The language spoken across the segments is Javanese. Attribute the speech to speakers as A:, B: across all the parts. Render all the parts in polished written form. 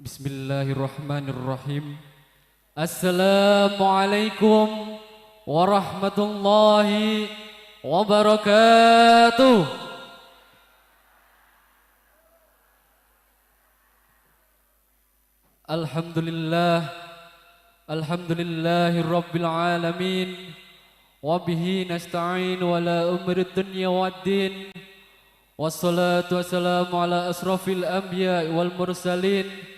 A: Bismillahirrahmanirrahim. Assalamualaikum warahmatullahi wabarakatuh. Alhamdulillah, alhamdulillahi rabbil alamin, wabihi nasta'in wala umri dunya waddin. Wassalatu wassalamu ala asrafil anbiya wal mursalin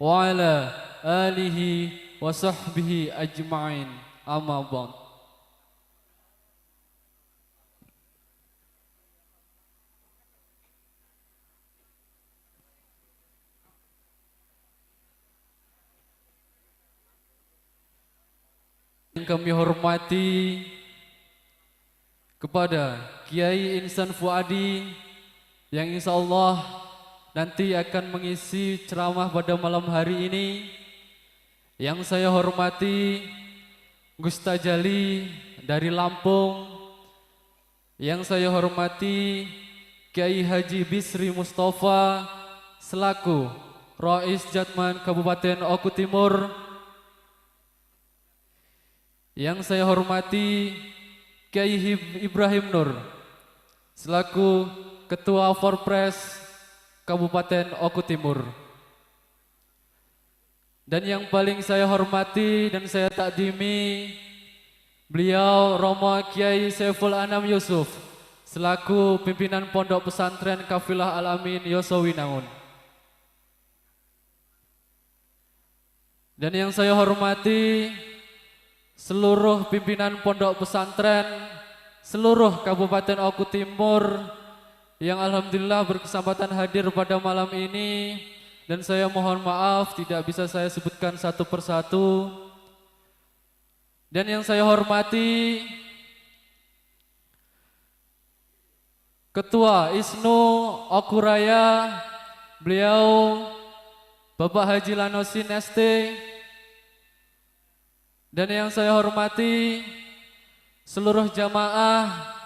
A: wa ala alihi wa sahbihi ajma'in. Amma ba'd. Yang kami hormati kepada Kiai Insan Fuadi yang insya Allah nanti akan mengisi ceramah pada malam hari ini. Yang saya hormati Gus Tajali dari Lampung. Yang saya hormati Kiai Haji Bisri Mustafa selaku Rois Jatman Kabupaten Oku Timur. Yang saya hormati Kiai Ibrahim Nur selaku Ketua Forpres Kabupaten Oku Timur. Dan yang paling saya hormati dan saya takdimi beliau Romo Kiai Saiful Anam Yusuf selaku pimpinan Pondok Pesantren Kafilah Al-Amin Yosowinangun. Dan yang saya hormati seluruh pimpinan Pondok Pesantren seluruh Kabupaten Oku Timur yang alhamdulillah berkesempatan hadir pada malam ini. Dan saya mohon maaf tidak bisa saya sebutkan satu persatu. Dan yang saya hormati Ketua Isnu Okuraya, beliau Bapak Haji Lanosin ST. Dan yang saya hormati seluruh jamaah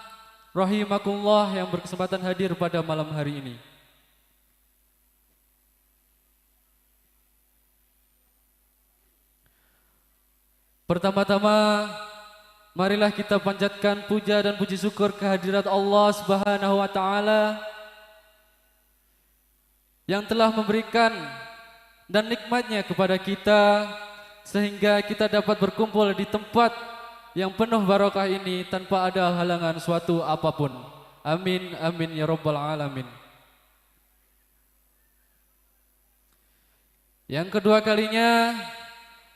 A: rahimakumullah yang berkesempatan hadir pada malam hari ini. Pertama-tama marilah kita panjatkan puja dan puji syukur kehadirat Allah Subhanahu wa taala yang telah memberikan dan nikmatnya kepada kita sehingga kita dapat berkumpul di tempat yang penuh barokah ini tanpa ada halangan suatu apapun. Amin amin ya rabbal alamin. Yang kedua kalinya,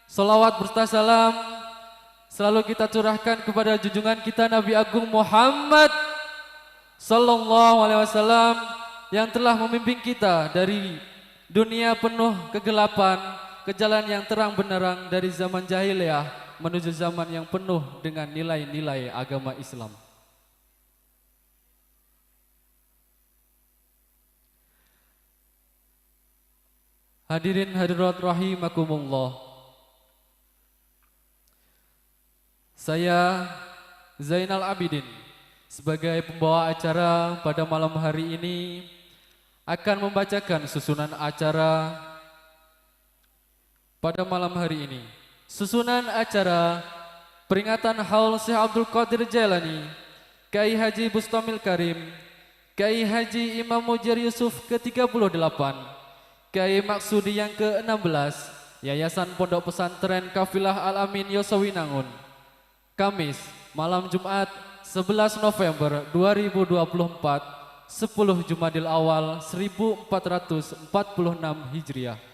A: salawat berserta salam selalu kita curahkan kepada junjungan kita Nabi Agung Muhammad sallallahu alaihi wasallam yang telah memimpin kita dari dunia penuh kegelapan ke jalan yang terang benderang, dari zaman jahiliyah menuju zaman yang penuh dengan nilai-nilai agama Islam. Hadirin hadirat rahimakumullah. Saya Zainal Abidin sebagai pembawa acara pada malam hari ini akan membacakan susunan acara pada malam hari ini. Susunan acara peringatan Haul Syekh Abdul Qadir Jailani, Kiai Haji Bustamil Karim, Kiai Haji Imam Mujir Yusuf ke-38, Kiai Maksudi yang ke-16, Yayasan Pondok Pesantren Kafilah Al-Amin Yosowinangun, Kamis malam Jumat 11 November 2024, 10 Jumadil Awal 1446 Hijriah.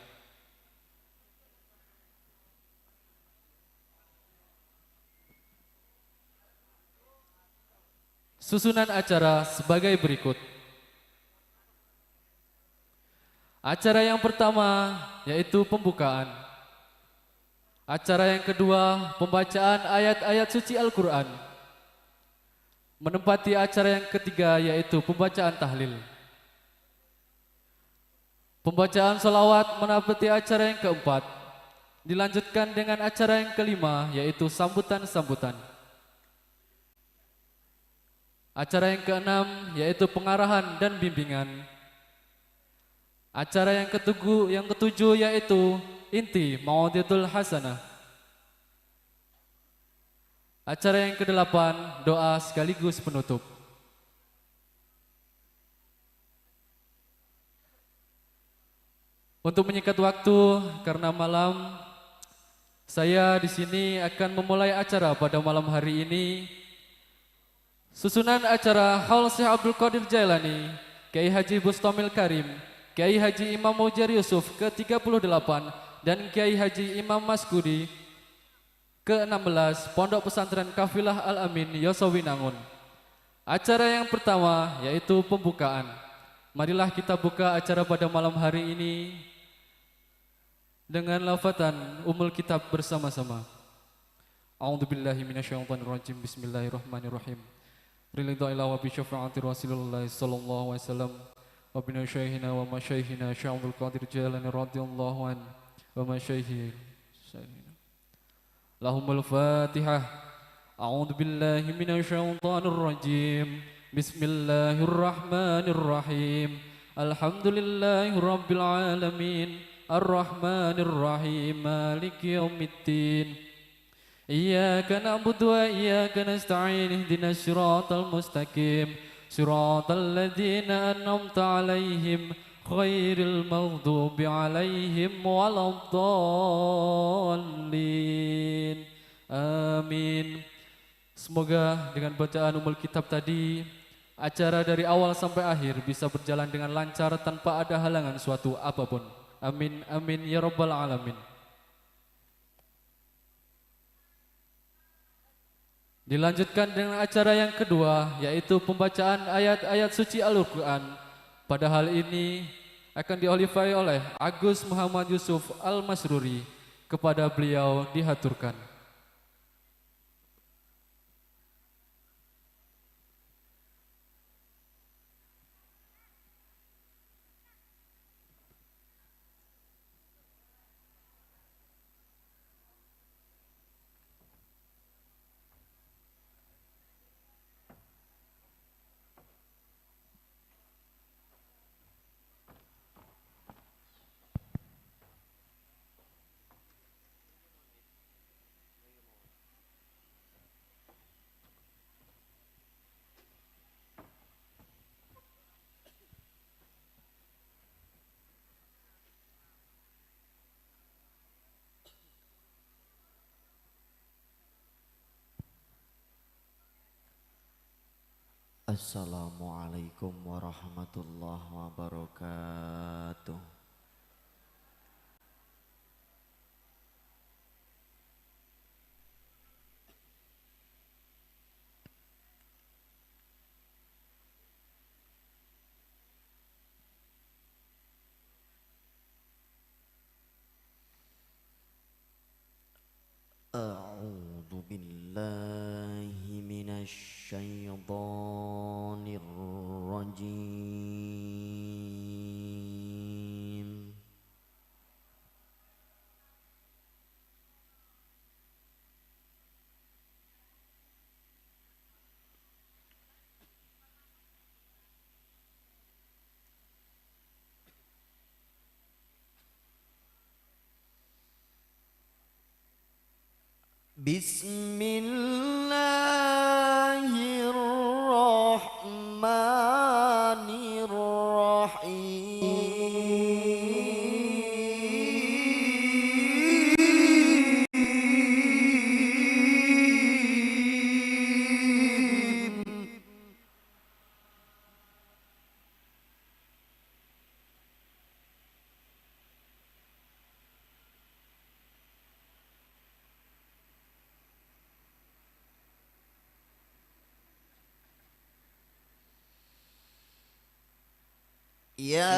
A: Susunan acara sebagai berikut. Acara yang pertama yaitu pembukaan. Acara yang kedua pembacaan ayat-ayat suci Al-Quran. Menempati acara yang ketiga yaitu pembacaan tahlil. Pembacaan sholawat menempati acara yang keempat. Dilanjutkan dengan acara yang kelima yaitu sambutan-sambutan. Acara yang keenam yaitu pengarahan dan bimbingan. Acara yang ketujuh yaitu inti Mauditul Hasanah. Acara yang kedelapan, doa sekaligus penutup. Untuk menyingkat waktu karena malam, saya di sini akan memulai acara pada malam hari ini. Susunan acara Haul Syekh Abdul Qadir Jailani, Kiai Haji Bustamil Karim, Kiai Haji Imam Mujar Yusuf ke-38 dan Kiai Haji Imam Maskudi ke-16 Pondok Pesantren Kafilah Al-Amin Yosowinangun. Acara yang pertama yaitu pembukaan. Marilah kita buka acara pada malam hari ini dengan lafatan Ummul Kitab bersama-sama. A'udzubillahi minasyaitonirrajim. Bismillahirrahmanirrahim. Ridha ila wa bi syafaati Rasulullah sallallahu alaihi wasallam wa bi syaihina wa masyaihina Syekh Abdul Qadir Jailani radhiyallahu an wa masyaihi lahumul Fatihah. A'udzu billahi minasyaitonir rajim. Bismillahirrahmanirrahim. Alhamdulillahi rabbil alamin. Arrahmanir rahim. Maliki yaumiddin. Iyyaka na'budu wa iyyaka nasta'in. Ihdinas siratal mustaqim. Siratal ladzina an'amta 'alaihim ghairil maghdubi 'alaihim waladdallin. Amin. Semoga dengan bacaan Ummul Kitab tadi, acara dari awal sampai akhir bisa berjalan dengan lancar tanpa ada halangan suatu apapun. Amin amin ya rabbal alamin. Dilanjutkan dengan acara yang kedua, yaitu pembacaan ayat-ayat suci Al-Quran. Pada hal ini akan diolifai oleh Agus Muhammad Yusuf Al-Masruri. Kepada beliau dihaturkan.
B: Assalamualaikum warahmatullahi wabarakatuh. A'udzu billahi minasy syaithanir rajim. Bismillahirrahmanirrahim. Ya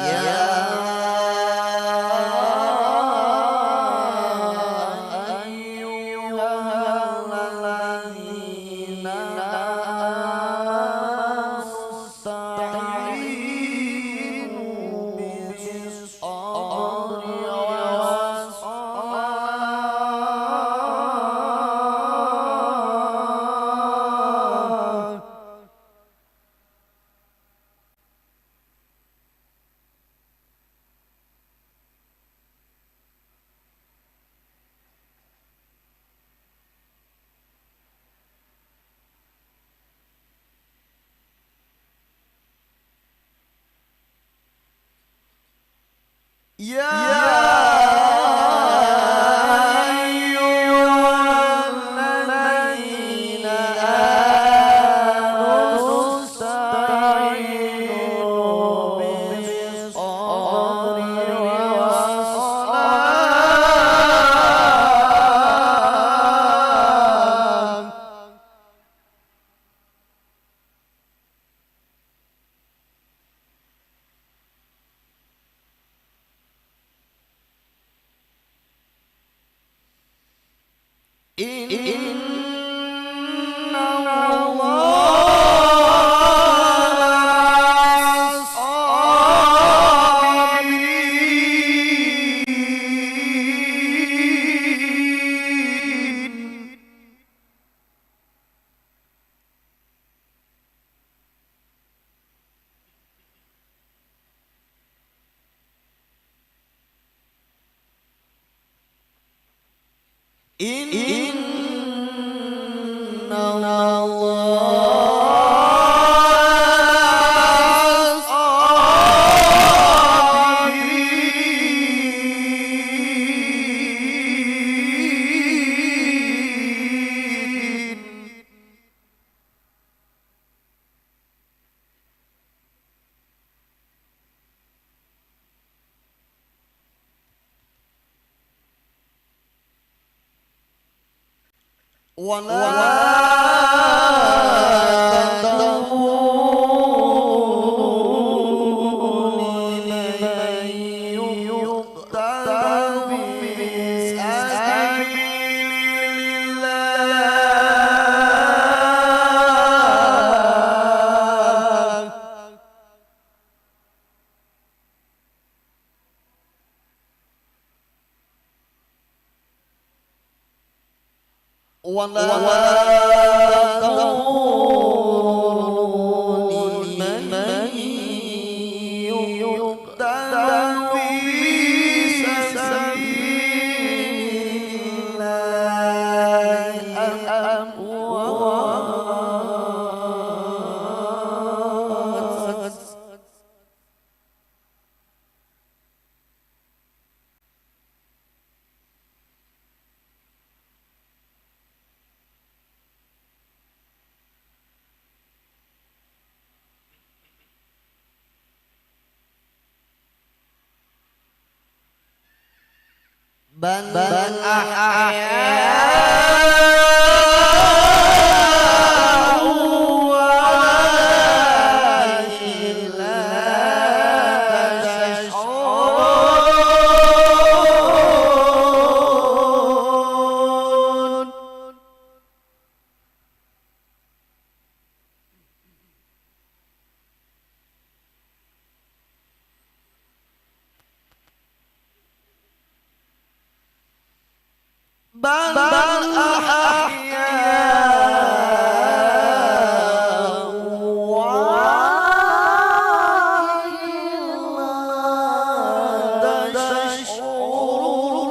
B: ayyuhalladzina amanu ista'inu bis-sabri was-salah. Ya ayyuhalladzina amanu ista'inu bis-sabri was-salah. Inna Allaha ma'as-sabirin. Inna Allaha. ولا تقولوا لمن يقتل في سبيل الله ولا تقولوا لمن يقتل في سبيل الله أموات. بل أحياء ولكن لا تشعرون. بل أحياء ولكن لا تشعرون.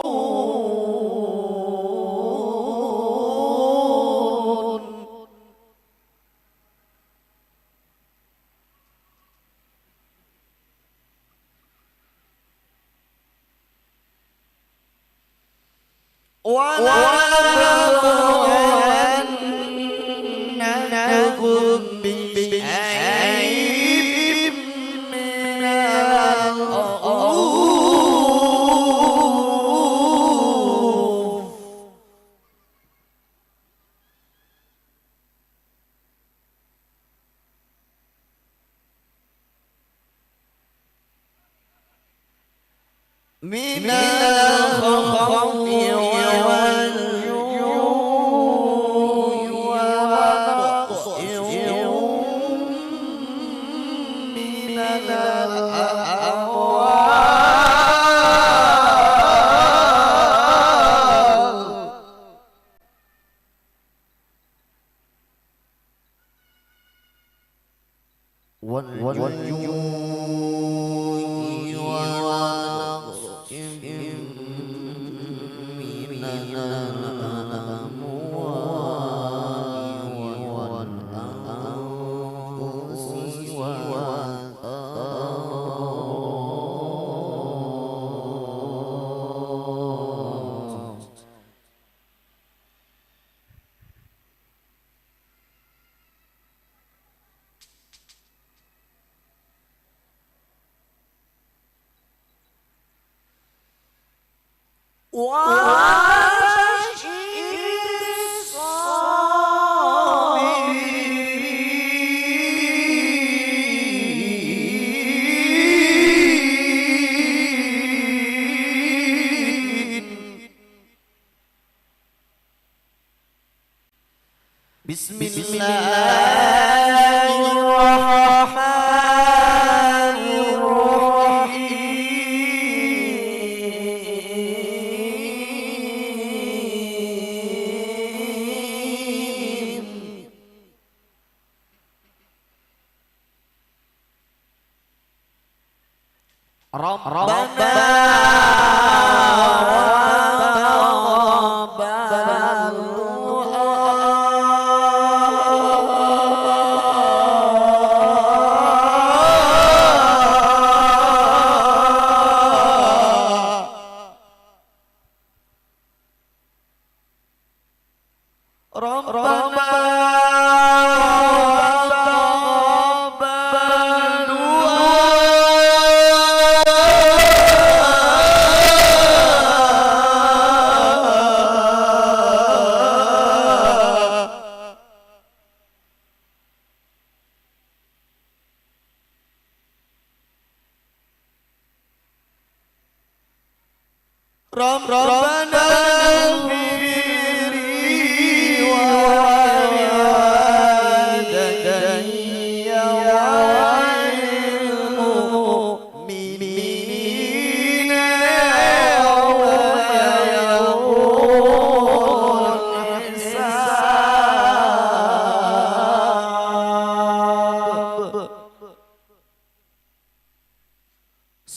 B: ولنبلونكم بشيء من الخوف من الخوف والجوع ونقص من الأموال والجوع ونقص من الأموال والأنفس والثمرات. Bismillahirrahmanirrahim. Rabbana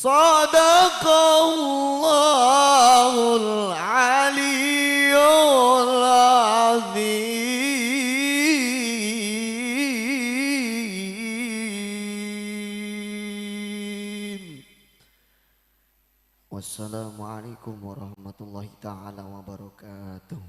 B: Sadaqallahul Aliyyul Azim. Wassalamualaikum warahmatullahi taala wabarakatuh.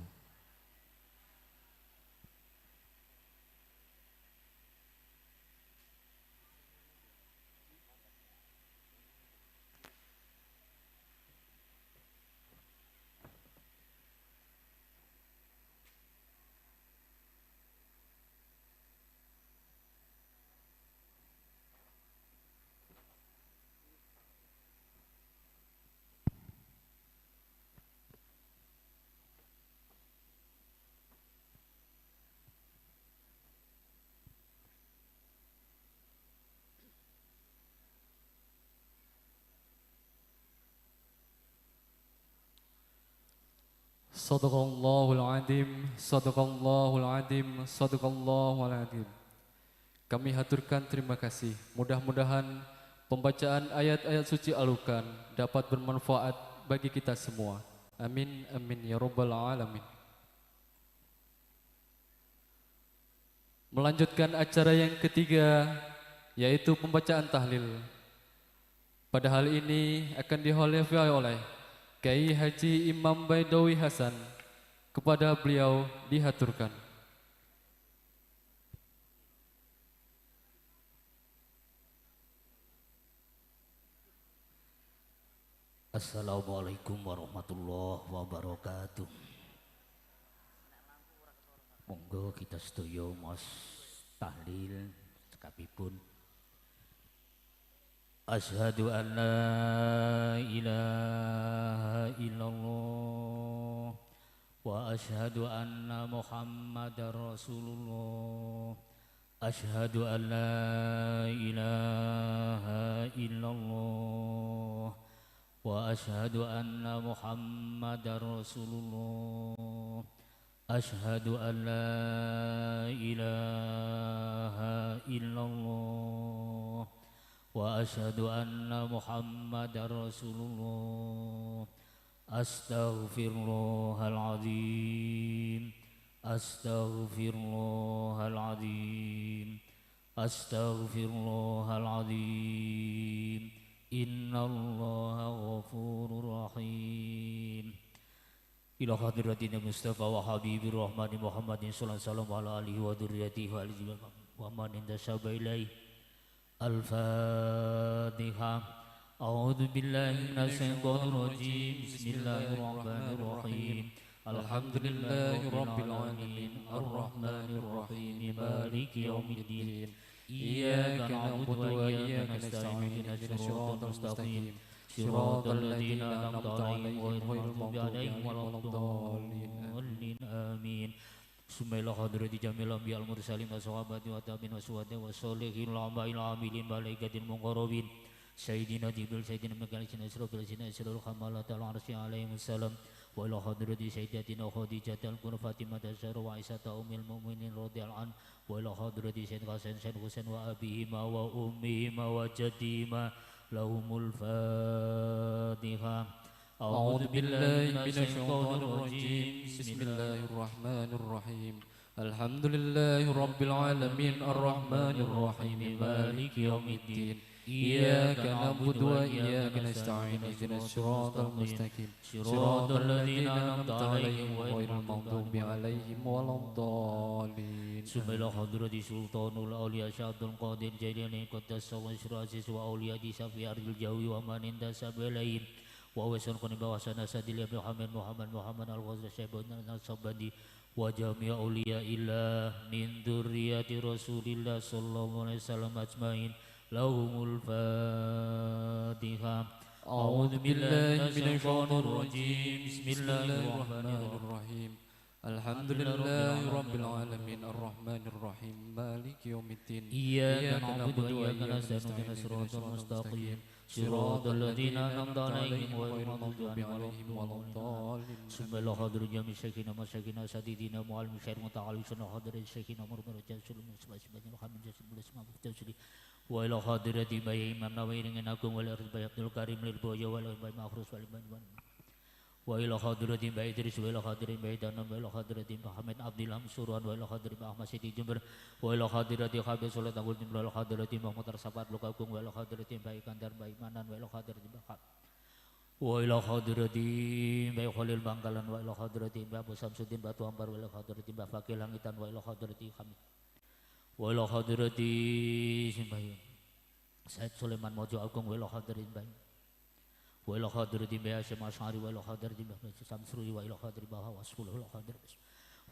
A: Sadaqallahul azim, sadaqallahul azim, sadaqallahul azim. Kami haturkan terima kasih. Mudah-mudahan pembacaan ayat-ayat suci Al-Quran dapat bermanfaat bagi kita semua. Amin amin ya rabbal alamin. Melanjutkan acara yang ketiga, yaitu pembacaan tahlil. Pada hal ini akan dihalifahi oleh Kiai Haji Imam Baidowi Hasan. Kepada beliau dihaturkan.
C: Assalamualaikum warahmatullahi wabarakatuh. Monggo kita sedaya maos tahlil sekapipun. Asyhadu an la ilaha illallah wa asyhadu anna Muhammadar Rasulullah. Asyhadu an la ilaha illallah wa asyhadu anna Muhammadar Rasulullah. Asyhadu an la ilaha illallah wa asyhadu anna Muhammadar Rasulullah. Astaghfirullahaladzim, astaghfirullahaladzim, astaghfirullahaladzim. Innallaha ghafurur rahim. Ila hadratin Mustafa wa habibir rahmani Muhammadin sallallahu alaihi wasallam wa ala alihi wa dzurriyyatihi wa alihi wa man intasaba ilaihi. Al-Fatihah. أعوذ بالله من الشيطان الرجيم. بسم الله الرحمن الرحيم. الحمد لله رب العالمين الرحمن الرحيم مالك يوم الدين. إياك نعبد وإياك نستعين اهدنا الصراط المستقيم صراط الذين أنعمت عليهم غير المغضوب عليهم ولا الضالين آمين. ثم إلى حضرة جميع الأنبياء المرسلين والصحابة والتابعين والشهداء والصالحين الأعمال العاملين ملائكة المقربين سيدنا جبريل سيدنا ميكائيل سيدنا إسرافيل سيدنا إسرائيل حملة العرش عليهم السلام. وإلى حضرة سيدتنا خديجة الكبرى فاطمة الزهراء وعائشة أم المؤمنين رضي الله عنها. وإلى حضرة سيدنا حسن سيدنا حسين وأبيهما وأمهما وجدهما لهم الفاتحة.
A: أعوذ بالله من الشيطان الرجيم. بسم الله الرحمن الرحيم. الحمد لله رب العالمين الرحمن الرحيم مالك يوم الدين. إياك نعبد وإياك نستعين اهدنا الصراط المستقيم صراط الذين أنعمت عليهم غير المغضوب عليهم ولا الضالين.
C: ثم إلى حضرة سلطان الأولياء شيخ عبد القادر الجيلاني قدس الله سره العزيز وأولياء في أرض الجوي ومن انتسب إليهم ووسن قنبا وحسن سادل بن محمد محمد محمد الغزل شيبان الصبندي وجميع أولياء الله من ذرية رسول الله صلى الله عليه وسلم أجمعين لهم الفاتحة.
A: أعوذ بالله من الشيطان الرجيم. بسم الله الرحمن الرحيم. الحمد لله رب العالمين الرحمن الرحيم مالك يوم الدين.
C: إياك نعبد وإياك نستعين اهدنا الصراط المستقيم صراط الذين أنعمت عليهم غير المغضوب عليهم ولا الضالين. ثم إلى حضرة جميع شيخنا ومشايخنا أساتذتنا معلم الشيخ متعالي سنة حضرة شيخنا مرمر جلسل وإلى حضرة إمام نووي رحمه والأرض عبد الكريم للبويا والأرض مأخرس والإمام وإلى حضرة إدريس وإلى حضرة دانان وإلى حضرة محمد عبد الله سوران وإلى حضرة أحمد سيدي جمبر وإلى حضرة حبيب صلى الله عليه وإلى حضرة محمد Sabat Lukagung وإلى حضرة Baik Kandar Baik Manan وإلى حضرة Bakat وإلى حضرة Baik Khalil Bangkalan وإلى حضرة Abu Samsudin Batu Ampar وإلى حضرة Fakih Langitan وإلى حضرة Hamid وإلى حضرة Said Sulaiman Mojo Agung وإلى حضرة Baik وإلى حضرة هاشم أشعري وإلى حضرة سمسري وإلى حضرة واسفل وإلى حضرة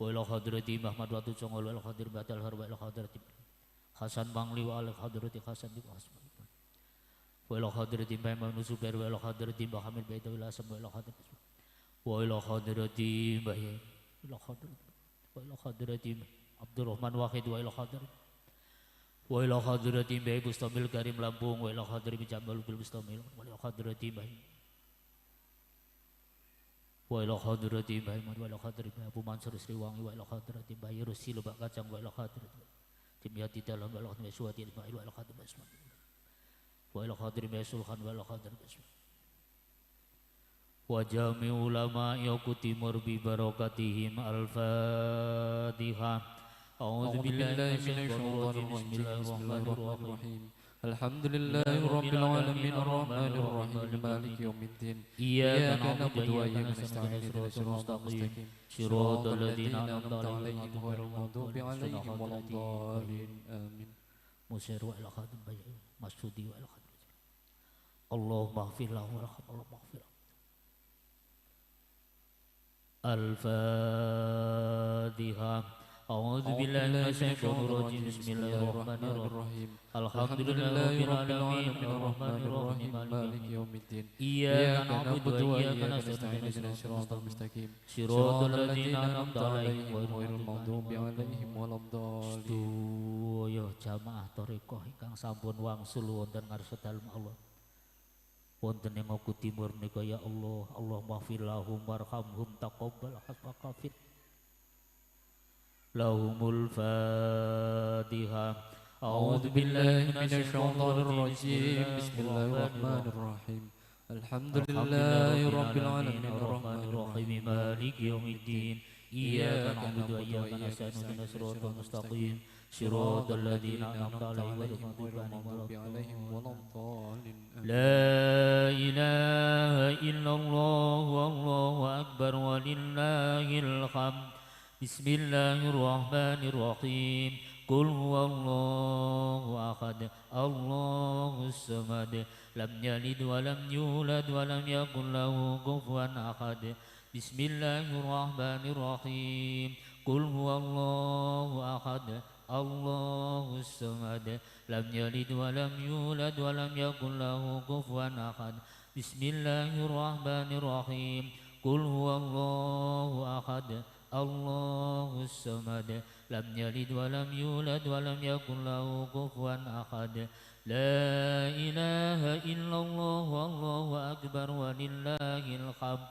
C: وإلى حضرة محمد Watu Congol وإلى حضرة Batalhar وإلى حضرة حسن Bangli وإلى حضرة حسن وإلى حضرة Maimun Zubair وإلى حضرة Hamid Baitul Asam وإلى حضرة وإلى حضرة إلى حضرة وإلى حضرة عبد الرحمن واحد وإلى حضرة وإلى حضرة Mbah Bustamil Karim Lampung وإلى حضرة Jamal Bustamil وإلى حضرة Mbah وإلى حضرة Mbah وإلى حضرة Abu Mansur Sriwangi وإلى حضرة Mbah Rusi Lebak Kacang وإلى حضرة Jemiyati Dalam وإلى حضرة Suwati Ismail وإلى حضرة Ismail وإلى حضرة Mbah Sulhan وإلى حضرة Ismail وجميع علماء Timur ببركتهم الفاتحة.
A: أعوذ بالله من الشيطان الرجيم. بسم الله الرحمن الرحيم. الحمد لله رب العالمين الرحمن الرحيم مالك يوم الدين.
C: إياك
A: نعبد
C: نعبد
A: وإياك
C: وإياك
A: نستعين
C: نستعين
A: اهدنا
C: اهدنا
A: الصراط
C: الصراط
A: المستقيم
C: المستقيم
A: صراط
C: صراط
A: الذين
C: الذين
A: أنعمت
C: أنعمت
A: عليهم
C: عليهم
A: غير المغضوب عليهم ولا الضالين آمين.
C: مسير وإلى خادم مسعودي وإلى خادم اللهم اغفر له وارحمه اللهم اغفر له. الفاتحة. أعوذ بالله من الشيطان الرجيم. بسم الله الرحمن الرحيم. الحمد لله رب العالمين الرحمن الرحيم
A: مالك يوم الدين.
C: إياك
A: إياك
C: نعبد
A: نعبد
C: وإياك
A: وإياك
C: نستعين
A: نستعين اهدنا الصراط المستقيم
C: صراط
A: صراط
C: الذين
A: الذين
C: أنعمت
A: أنعمت
C: عليهم
A: عليهم
C: غير
A: غير
C: المغضوب
A: المغضوب
C: عليهم
A: عليهم ولا الضالين.
C: Sedaya jamaah thariqah ingkang sampun wangsul wonten ngarsa dalem Allah. Wonten ing Oku Timur menika ya Allah, Allahumma ighfir lahum warhamhum taqabbal hasbaka lahumul Fatihah.
A: أعوذ بالله من الشيطان الرجيم. بسم الله الرحمن الرحيم. الحمد لله رب العالمين
C: الرحمن
A: الرحمن
C: الرحيم
A: الرحيم
C: مالك يوم الدين. إياك
A: إياك
C: نعبد
A: نعبد
C: وإياك
A: وإياك
C: نستعين
A: نستعين
C: اهدنا الصراط
A: اهدنا الصراط
C: المستقيم
A: المستقيم
C: صراط
A: صراط
C: الذين
A: الذين
C: أنعمت
A: أنعمت
C: عليهم غير
A: عليهم
C: المغضوب
A: غير
C: عليهم ولا
A: المغضوب عليهم ولا
C: الضالين.
A: الضالين. آمين.
C: لا إله إلا الله والله أكبر ولله الحمد. بسم الله الرحمن الرحيم. قل هو الله أحد الله الصمد لم يلد ولم يولد ولم يكن له كفوا أحد. بسم الله الرحمن الرحيم. قل هو الله أحد الله الصمد لم يلد ولم يولد ولم يكن له كفوا أحد. بسم الله الرحمن الرحيم. قل هو الله أحد الله الصمد لم يلد ولم يولد ولم يكن له كفوا أحد. لا إله إلا الله والله أكبر ولله الحمد.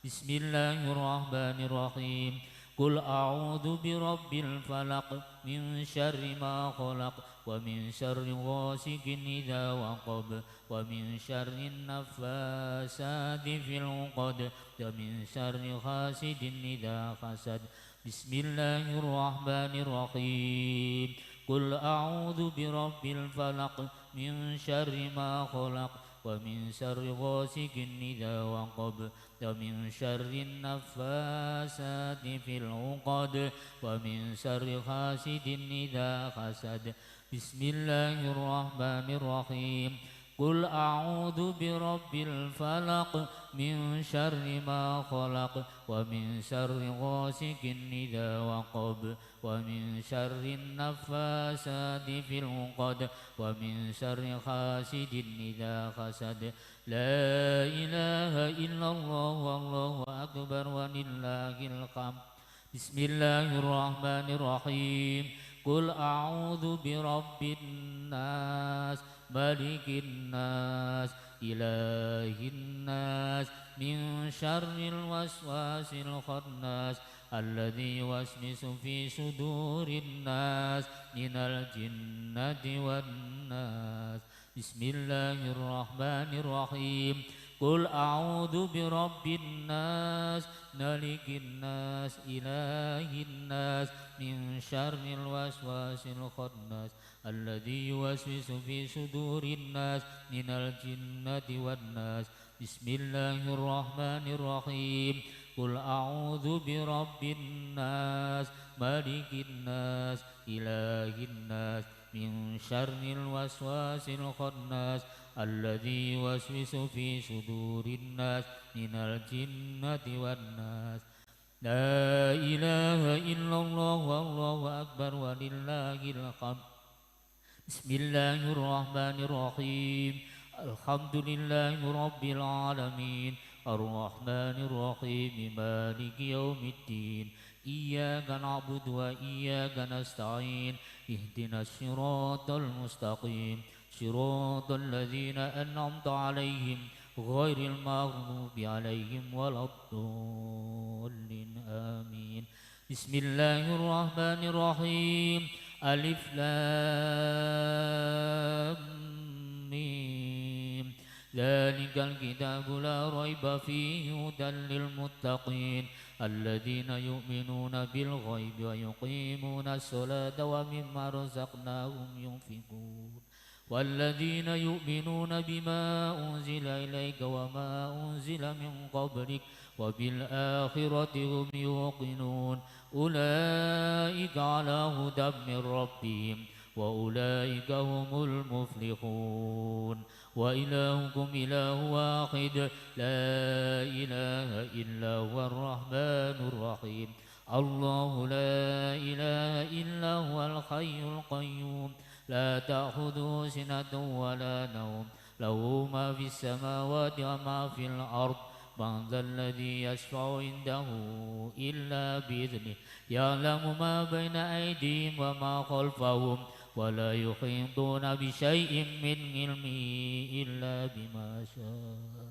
C: بسم الله الرحمن الرحيم. قل أعوذ برب الفلق من شر ما خلق ومن شر غاسق إذا وقب ومن شر النفاثات في العقد ومن شر حاسد إذا حسد. بسم الله الرحمن الرحيم. قل أعوذ برب الفلق من شر ما خلق ومن شر غاسق إذا وقب ومن شر النفاثات في العقد ومن شر حاسد إذا حسد. بسم الله الرحمن الرحيم. قل أعوذ برب الفلق من شر ما خلق ومن شر غاسق إذا وقب ومن شر النفاثات في العقد ومن شر حاسد إذا حسد. لا إله إلا الله والله أكبر ولله الحمد. بسم الله الرحمن الرحيم. قل أعوذ برب الناس ملك الناس إله الناس من شر الوسواس الخناس الذي يوسوس في صدور الناس من الجنة والناس. بسم الله الرحمن الرحيم. قل أعوذ برب الناس ملك الناس إله الناس من شر الوسواس الخناس الذي يوسوس في صدور الناس من الجنة والناس. بسم الله الرحمن الرحيم. قل أعوذ برب الناس ملك الناس إله الناس من شر الوسواس الخناس الذي يوسوس في صدور الناس من الجنة والناس. لا إله إلا الله والله أكبر ولله الحمد. بسم الله الرحمن الرحيم. الحمد لله رب العالمين الرحمن الرحيم مالك يوم الدين إياك نعبد وإياك نستعين اهدنا الصراط المستقيم صراط الذين أنعمت عليهم غير المغضوب عليهم ولا الضالين آمين. بسم الله الرحمن الرحيم. ألف لام ميم ذلك الكتاب لا ريب فيه هدى للمتقين الذين يؤمنون بالغيب ويقيمون الصلاة ومما رزقناهم ينفقون والذين يؤمنون بما أنزل إليك وما أنزل من قبلك وبالآخرة هم يوقنون أولئك على هدى من ربهم وأولئك هم المفلحون. وإلهكم إله واحد لا إله إلا هو الرحمن الرحيم. الله لا إله إلا هو الحي القيوم لا تأخذه سنة ولا نوم له ما في السماوات وما في الأرض من ذا الذي يشفع عنده إلا بإذنه يعلم ما بين أيديهم وما خلفهم ولا يحيطون بشيء من علمه إلا بما شاء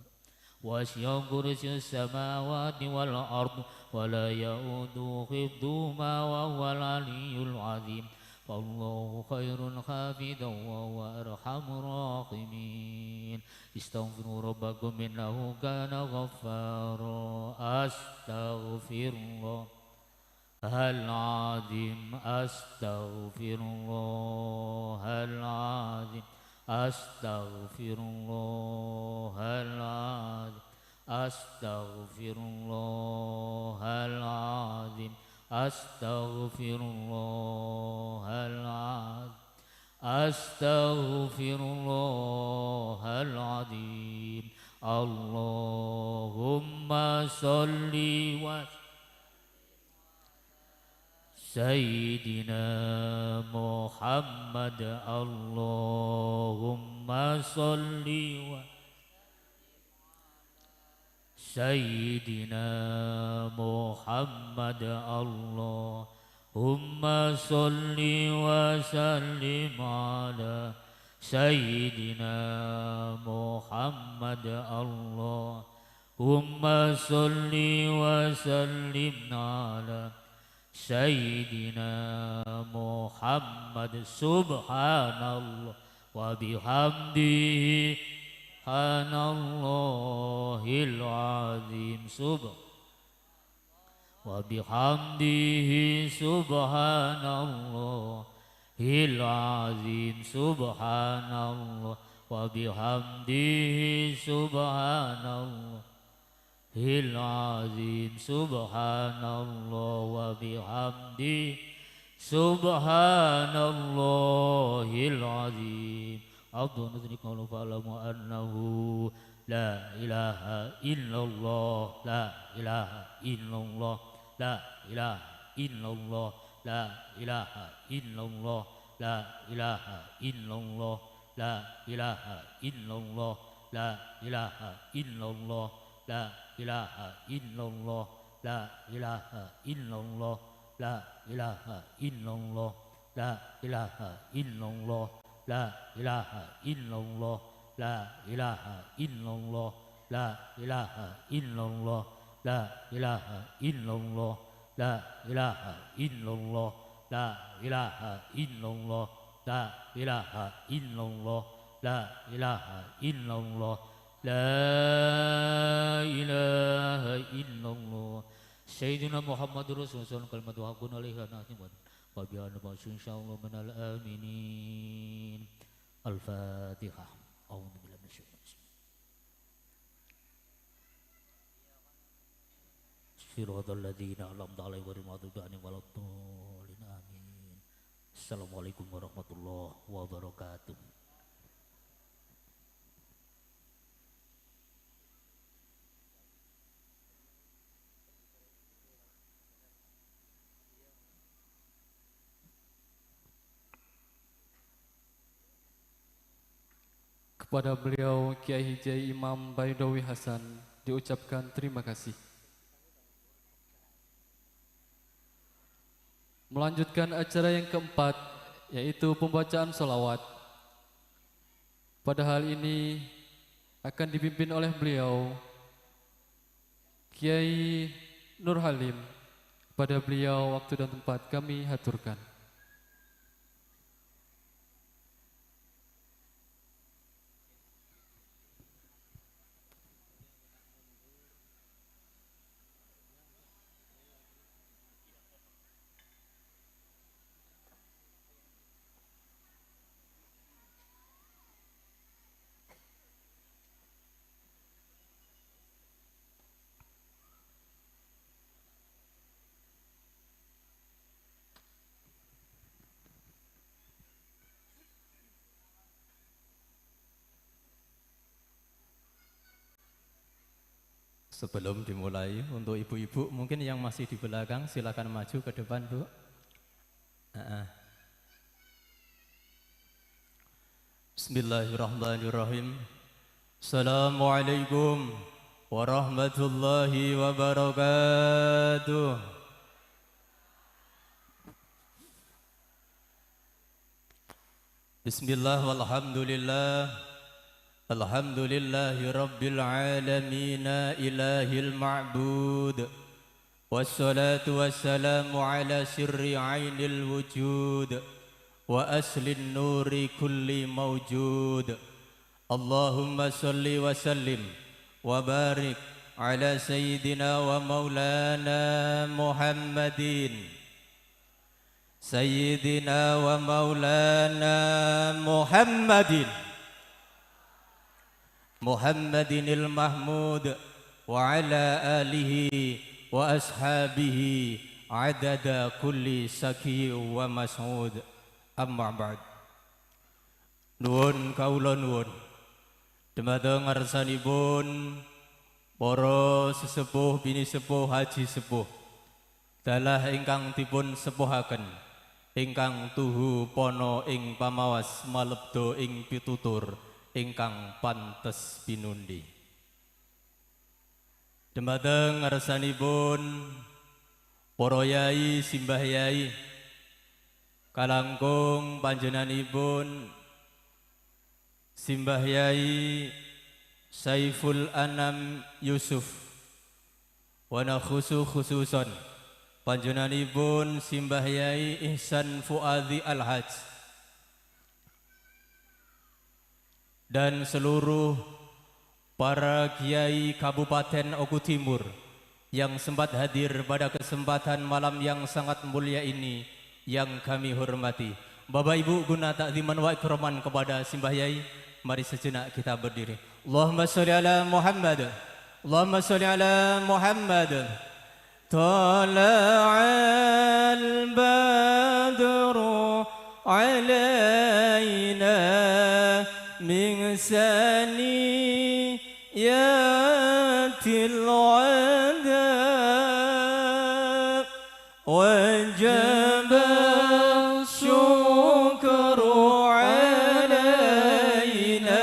C: وسع كرسي السماوات والأرض ولا يؤوده حفظهما وهو العلي العظيم. فالله خير حافظا وهو أرحم الراحمين. استغفروا ربكم إنه كان غفارا. أستغفر الله العظيم أستغفر الله العظيم أستغفر الله العظيم أستغفر الله العظيم أستغفر الله العظيم Astaghfirullahal azim. Allahumma sholli wa Sayyidina Muhammad. Allahumma sholli wa Sayyidina Muhammad. Allahumma sholli wa sallim ala Sayyidina Muhammad. Allahumma sholli wa sallim ala Sayyidina Muhammad. Subhanallah wa bihamdihi subhanallahil azim. Wa bihamdihi subhanallahil azim. Subhanallah wa bihamdihi subhanallahil azim. Subhanallah wa bihamdihi subhanallahil azim. Abdun nuznikum fa'lamu annahu la ilaha illallah, la ilaha illallah, la ilaha illallah, la ilaha illallah, la ilaha illallah, la ilaha illallah, la ilaha illallah, la ilaha illallah, la ilaha illallah, la ilaha illallah, la ilaha illallah, la ilaha illallah, la ilaha illallah, la ilaha illallah, la ilaha illallah, la ilaha illallah, la ilaha illallah, la ilaha illallah, la ilaha illallah, la ilaha illallah. Sayyidina Muhammadur Rasulullah kalimatu haqqun alaiha nahnu wa biha nab'atsu insyaallah minal aminin. Al-Fatihah. A'udzu billahi minasyaitonir rajim. Siratal ladzina an'amta 'alaihim ghairil maghdubi 'alaihim waladdallin. Amin. Assalamualaikum warahmatullahi wabarakatuh.
A: Kepada beliau Kiai Haji Imam Baidowi Hasan diucapkan terima kasih. Melanjutkan acara yang keempat, yaitu pembacaan sholawat. Pada hal ini akan dipimpin oleh beliau Kiai Nur Halim. Pada beliau waktu dan tempat kami haturkan.
D: Sebelum dimulai, untuk ibu-ibu mungkin yang masih di belakang silakan maju ke depan, Bu. Bismillahirrahmanirrahim. Assalamualaikum warahmatullahi wabarakatuh. Bismillah walhamdulillah. Alhamdulillahi rabbil alamin ilahil ma'bud. Wassalatu wassalamu ala sirri ainil wujud wa aslin nuri kulli mawjud. Allahumma salli wa sallim wa barik ala sayyidina wa maulana Muhammadin sayyidina wa maulana Muhammadin Muhammadinil Mahmud wa ala alihi wa ashabihi adada kulli saki wa mas'ud. Amma ba'd. Nuwun kawula nuwun dumateng ngarsanipun para sesepuh bini sepuh haji sepuh dalah ingkang dipun sepuhaken ingkang tuhu pono ing pamawas malebda ing pitutur ingkang pantes pinundi. Dumateng ngarsanipun para yai simbah yai kalangkung panjenenganipun Simbah Yai Saiful Anam Yusuf wana khususon panjenenganipun Simbah Yai Ihsan Fuadi Al-Haj dan seluruh para kiai Kabupaten Oku Timur yang sempat hadir pada kesempatan malam yang sangat mulia ini yang kami hormati. Bapak Ibu guna takziman wa ikraman kepada Simbah Yai, mari sejenak kita berdiri. Allahumma sholli ala Muhammad. Allahumma sholli ala Muhammad. Tala'al badru alaina min saniyatil wada wajaba syukru alaina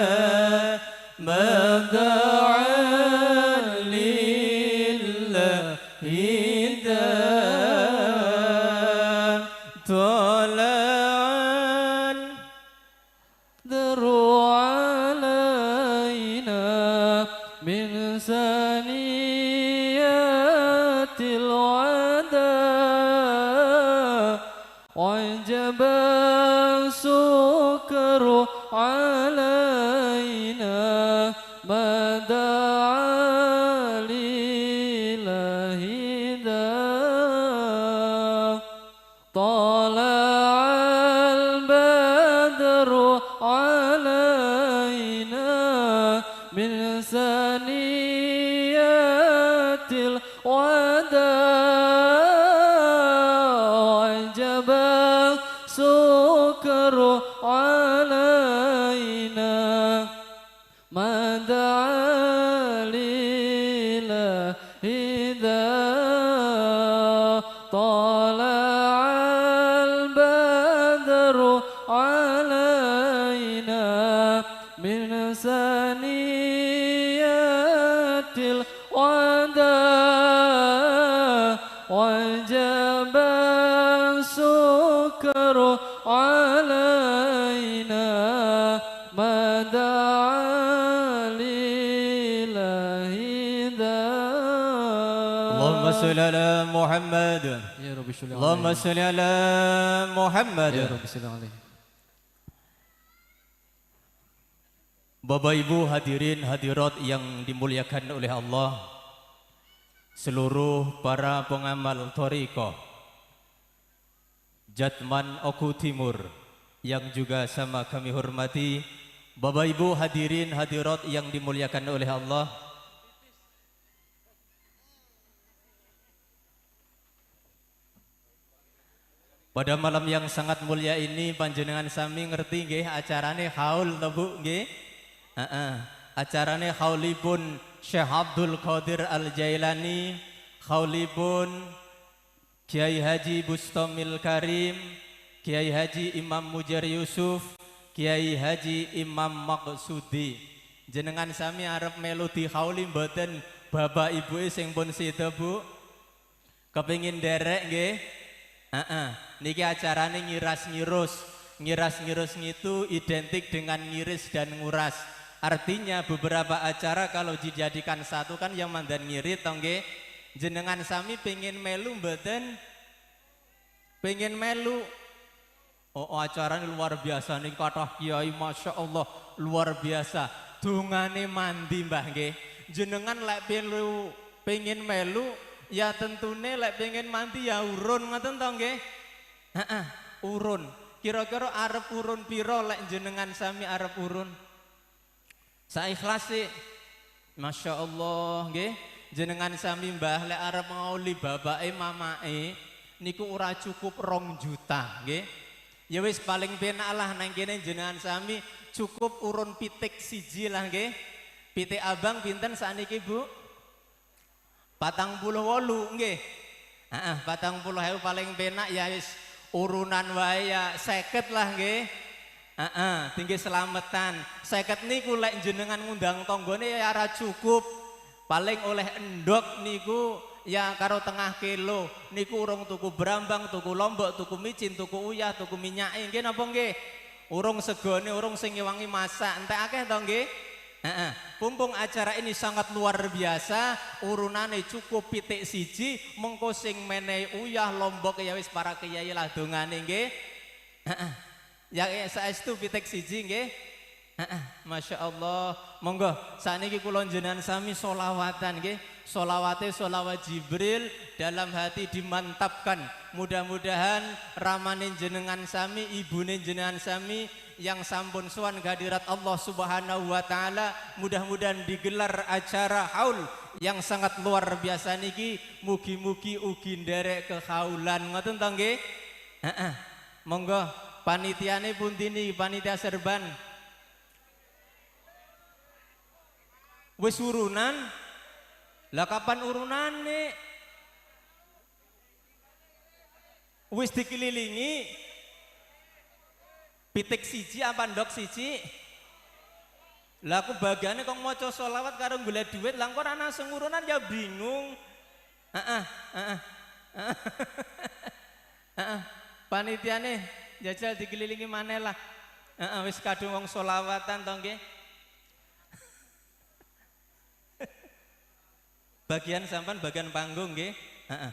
D: ma da'a lillahi tala'al
A: badru alaina min saniyatil wada wajaba syukru alaina ma da'a lillahi tala'al badru alaina min saniyatil wada wajaba syukru alaina ma da'a lillahi tala'al badru alaina min saniyatil wada wajaba syukru alaina ma da'a lillahi.
D: Allahumma sholli ala Muhammad.
A: Ya Rabbi sholli alaihi.
D: Allahumma sholli ala Muhammad.
A: Ya Rabbi sholli alaihi.
D: Bapak Ibu hadirin hadirat yang dimuliakan oleh Allah, seluruh para pengamal thariqah Jatman Oku Timur yang juga sama kami hormati, Bapak Ibu hadirin hadirat yang dimuliakan oleh Allah, pada malam yang sangat mulia ini panjenengan sami ngerti nggih acarane haul to Bu nggih? Acarane haulipun Syekh Abdul Qadir Al-Jailani, haulipun Kiai Haji Bustamil Karim, Kiai Haji Imam Mujar Yusuf, Kiai Haji Imam Maksudi. Jenengan sami arep melu dihauli mboten bapak ibu sing pun seda Bu? Kepingin derek nggih? Niki acarane ngiras-ngirus. Ngiras-ngirus itu identik dengan ngiris dan nguras. Artinya beberapa acara kalau dijadikan satu kan yang mandan ngirit toh nggih. Jenengan sami pengen melu mboten? Pengen melu. Oh, acarane luar biasa nih kathah kiai, Masya Allah luar biasa. Dungane mandi Mbah nggih. Jenengan lek pengen melu ya tentune lek pengen mandi ya urun ngoten to nggih. Heeh, urun. Kira-kira arep urun piro lek jenengan sami arep urun? Saikhlas sih. Masya Allah nggih. Jenengan sami Mbah lek arep ngauli bapake mamake niku ora cukup 2 juta nggih. Ya wis paling penak lah nang kene jenengan sami cukup urun pitik siji lah nggih. Pitik abang pinten sakniki Bu? 48 nggih. Heeh, 40.000 paling penak ya wis urunan wae ya 50 lah nggih. Heeh, tinggi selametan. 50 niku lek jenengan ngundang tanggane ya ora cukup. Paling oleh endok niku ya karo tengah kilo. Niku urung tuku brambang, tuku lombok, tuku micin, tuku uyah, tuku minyake nggih napa nggih? Urung segone, urung sing ngewangi masak, entek akeh to nggih? Heeh. Pumpung acara ini sangat luar biasa, urunane cukup pitik siji, mengko sing menehi uyah lombok ya wis para kiai lah dongane nggih. Heeh. Ya saestu pitik siji nggih. Heeh, Masya Allah. Monggo sakniki kula njenengan sami solawatan nggih. Solawate solawat Jibril dalam hati dimantapkan. Mudah-mudahan ramane jenengan sami, ibune jenengan sami yang sampun sowan kehadirat Allah Subhanahu wa taala, mudah-mudahan digelar acara haul yang sangat luar biasa niki, mugi-mugi ugi nderek kehaulan ngoten to nggih. Heeh. Monggo panitiane pundi niki, panitia serban? Wis urunan? Lah kapan urunane? Wis dikelilingi pitik siji apa ndok siji? Lah aku bagiane kok maca sholawat karo golek duit, lah engko ora langsung urunan ya bingung. Heeh, heeh. Heeh. Panitiane jajal dikelilingi maneh lah. Heeh, wis kadung wong sholawatan to nggih. Bagian sampan bagian panggung nggih. Heeh.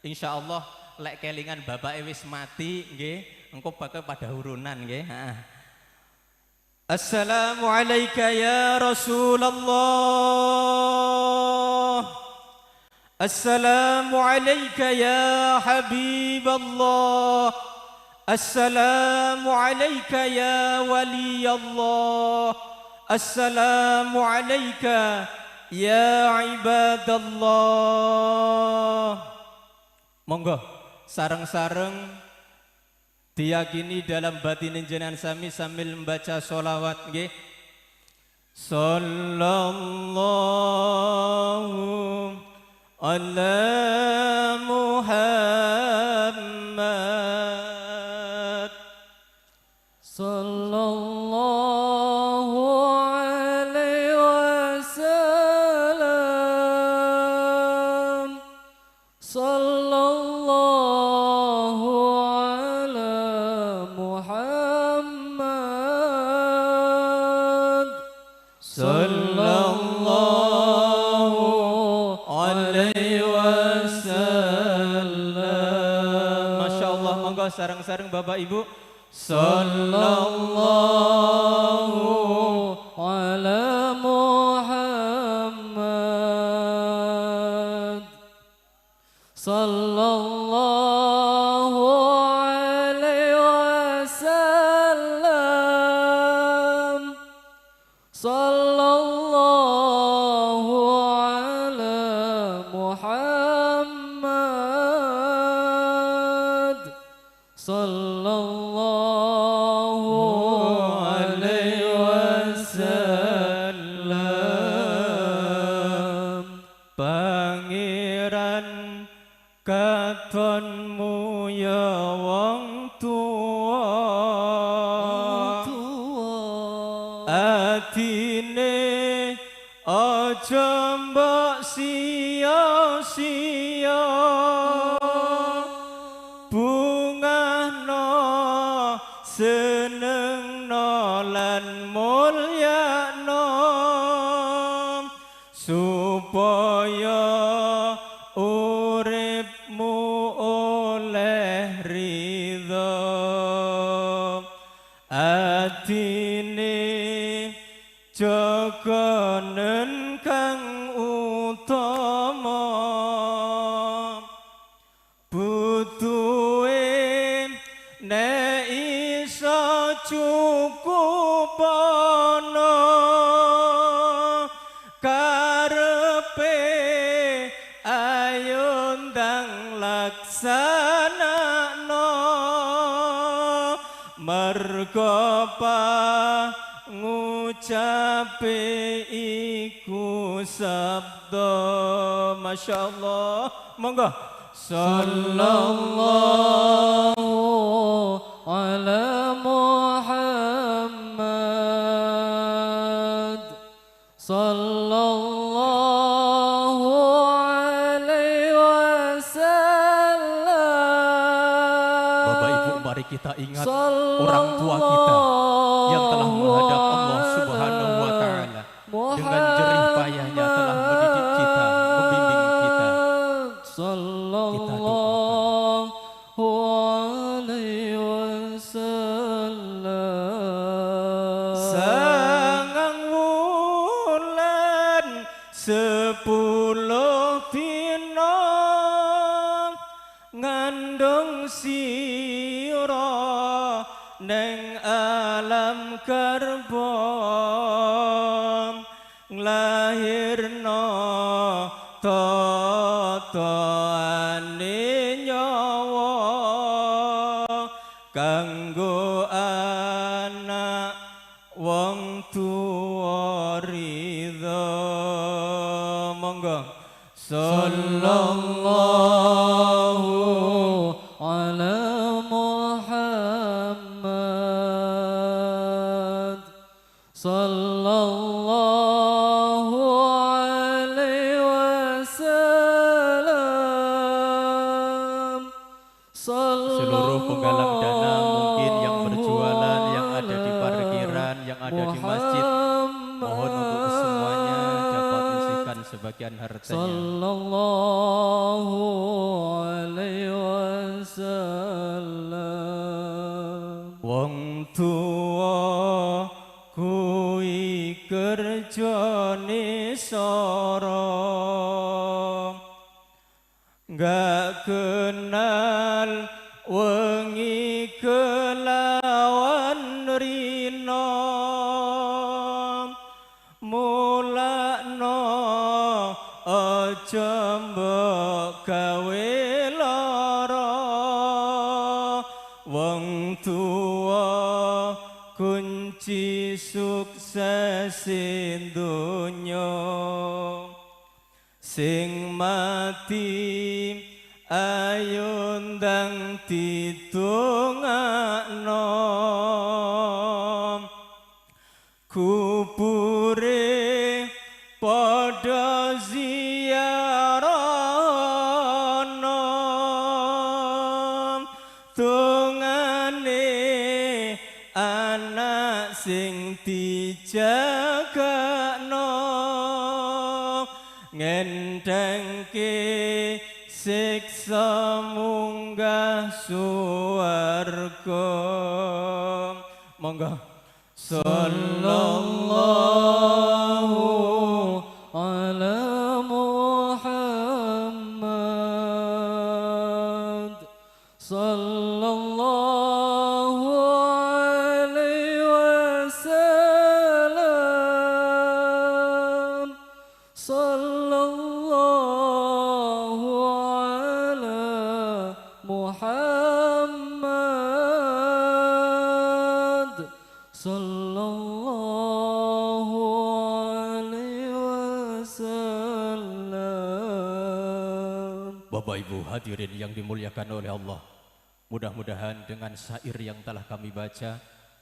D: Insyaallah lek kelingan bapake wis mati nggih, engko bakal pada urunan nggih. Heeh. Assalamualaikum ya Rasulullah. Assalamualaikum ya Habiballah. Assalamualaikum ya Waliyallah. Assalamualaikum ya ibadallah. Monggo sareng-sareng diyakini dalam batin jenengan sami sambil membaca sholawat nggih. Sallallahu ala Muhammad.
A: Sallallahu alaihi wasallam. Sallallahu ala Muhammad.
D: Sallallahu alaihi wasallam. Masya Allah, monggo sareng-sareng Bapak Ibu.
A: Sallallahu ala Muhammad. Sallallahu alaihi wasallam. Sallallahu ala Muhammad. Sallallahu alaihi wasallam.
D: Pangeran katonmu ya wong tuwa, atine aja mbok sia-sia, bungahno senengno lan mulyakno, supaya uripmu oleh ridho. Atine jogonen kang utama, butuhe nek iso cukup ana, karepe ayo ndang laksanakno, mergo ngucape iku sabda. Masya Allah. Monggo.
A: Sallallahu ala Muhammad, sallallahu alaihi wasallam.
D: Bapak Ibu, mari kita ingat orang tua kita yang telah menghadap Allah Subhanahu wa Ta'ala dengan jerih payahnya telah mendidik kita, membimbing kita.
A: Sallallahu alaihi wasallam.
D: Sangang wulan 10 dina ngandung sira neng alam karbo, nglahirno totoane nyawa kanggo anak wong tuwa ridho. Monggo.
A: Sallallahu ala Muhammad, sallallahu alaihi wasallam.
D: Seluruh penggalang dana mungkin yang berjualan, yang ada di parkiran, yang ada di masjid, mohon untuk semuanya dapat menyisihkan sebagian hartanya.
A: Sallallahu alaihi wasallam.
D: Wong tuwa kuwi kerjane soro, gak kenal wengi kelawan rino, mulakno aja mbok gawe lara. Wong tuwa kunci sukses donya, sing mati ayo ndang didongakno, kubure padha ziarahno, dongane anak sing dijagakno, ngendengke siksa munggah suwarga. Monggo.
A: Sallallahu ala Muhammad, sallallahu alaihi wasallam, sallallahu ala Muhammad, sallallahu alaihi wasallam.
D: Bapak Ibu hadirin yang dimuliakan oleh Allah, mudah-mudahan dengan syair yang telah kami baca,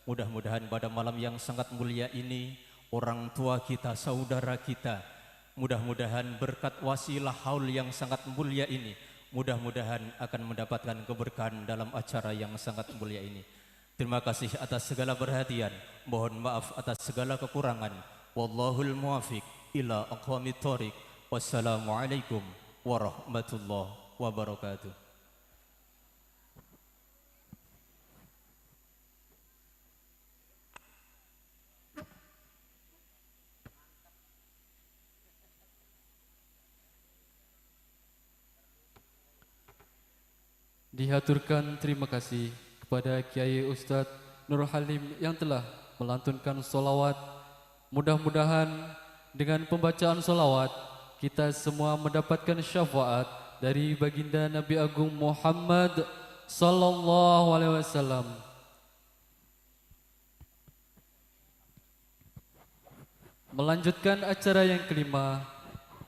D: mudah-mudahan pada malam yang sangat mulia ini orang tua kita, saudara kita, mudah-mudahan berkat wasilah haul yang sangat mulia ini, mudah-mudahan akan mendapatkan keberkahan dalam acara yang sangat mulia ini. Terima kasih atas segala perhatian, mohon maaf atas segala kekurangan. Wallahul muwafiq ila aqwamit thoriq. Wassalamualaikum warahmatullahi wabarakatuh.
A: Dihaturkan terima kasih kepada Kiai Ustadz Nur Halim yang telah melantunkan solawat. Mudah-mudahan dengan pembacaan solawat kita semua mendapatkan syafaat dari baginda Nabi Agung Muhammad Sallallahu Alaihi Wasallam. Melanjutkan acara yang kelima,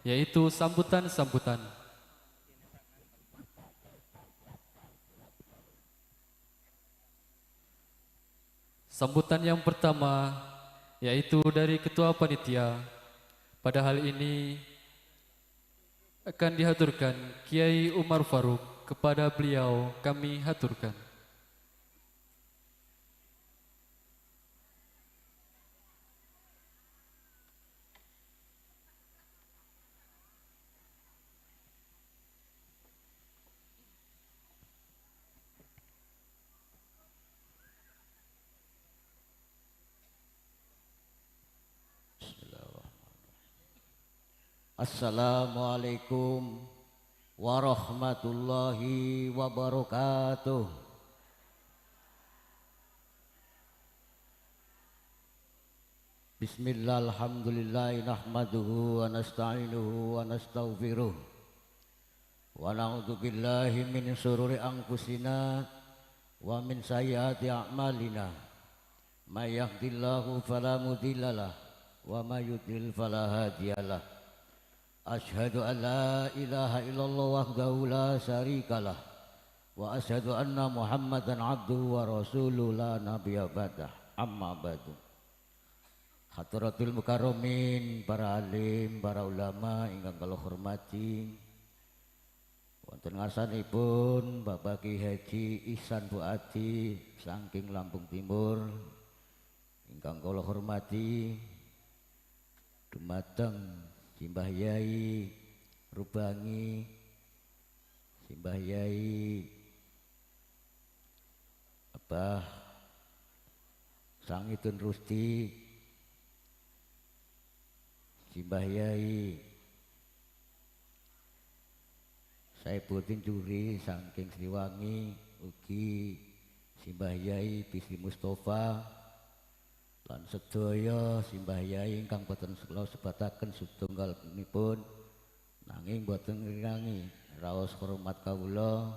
A: yaitu sambutan-sambutan. Sambutan yang pertama yaitu dari Ketua Panitia. Pada hal ini akan dihaturkan Kiai Umar Faruk. Kepada beliau kami haturkan.
E: Assalamualaikum warahmatullahi wabarakatuh. Bismillah, alhamdulillah, nahmaduhu wa nasta'inuhu wa nastaghfiruh wa na'udzu billahi min syururi anfusina wa min sayyiati a'malina. May yahdihillahu fala mudhillalah wa may yudlil fala hadiyalah. Asyhadu an la ilaha illallah wahdahu la syarikalah wa asyhadu anna Muhammadan abduhu wa rasuluhu la nabiyya ba'dah. Amma ba'du. Hadratul mukarramin, para alim, para ulama ingkang kula hormati. Wonten ngarsanipun Bapak Ki Haji Ihsan Fuadi saking Lampung Timur ingkang kula hormati, dumateng Simbah Yai Rubangi, Simbah Yai Abah Sangitun Rusti, Simbah Yai Saifuddin Juri saking Sriwangi, ugi Simbah Yai Bisri Mustafa lan sedaya Simbah Yai ingkang boten kula sebataken setunggalipun nanging boten ngrirangi raos hormat kawula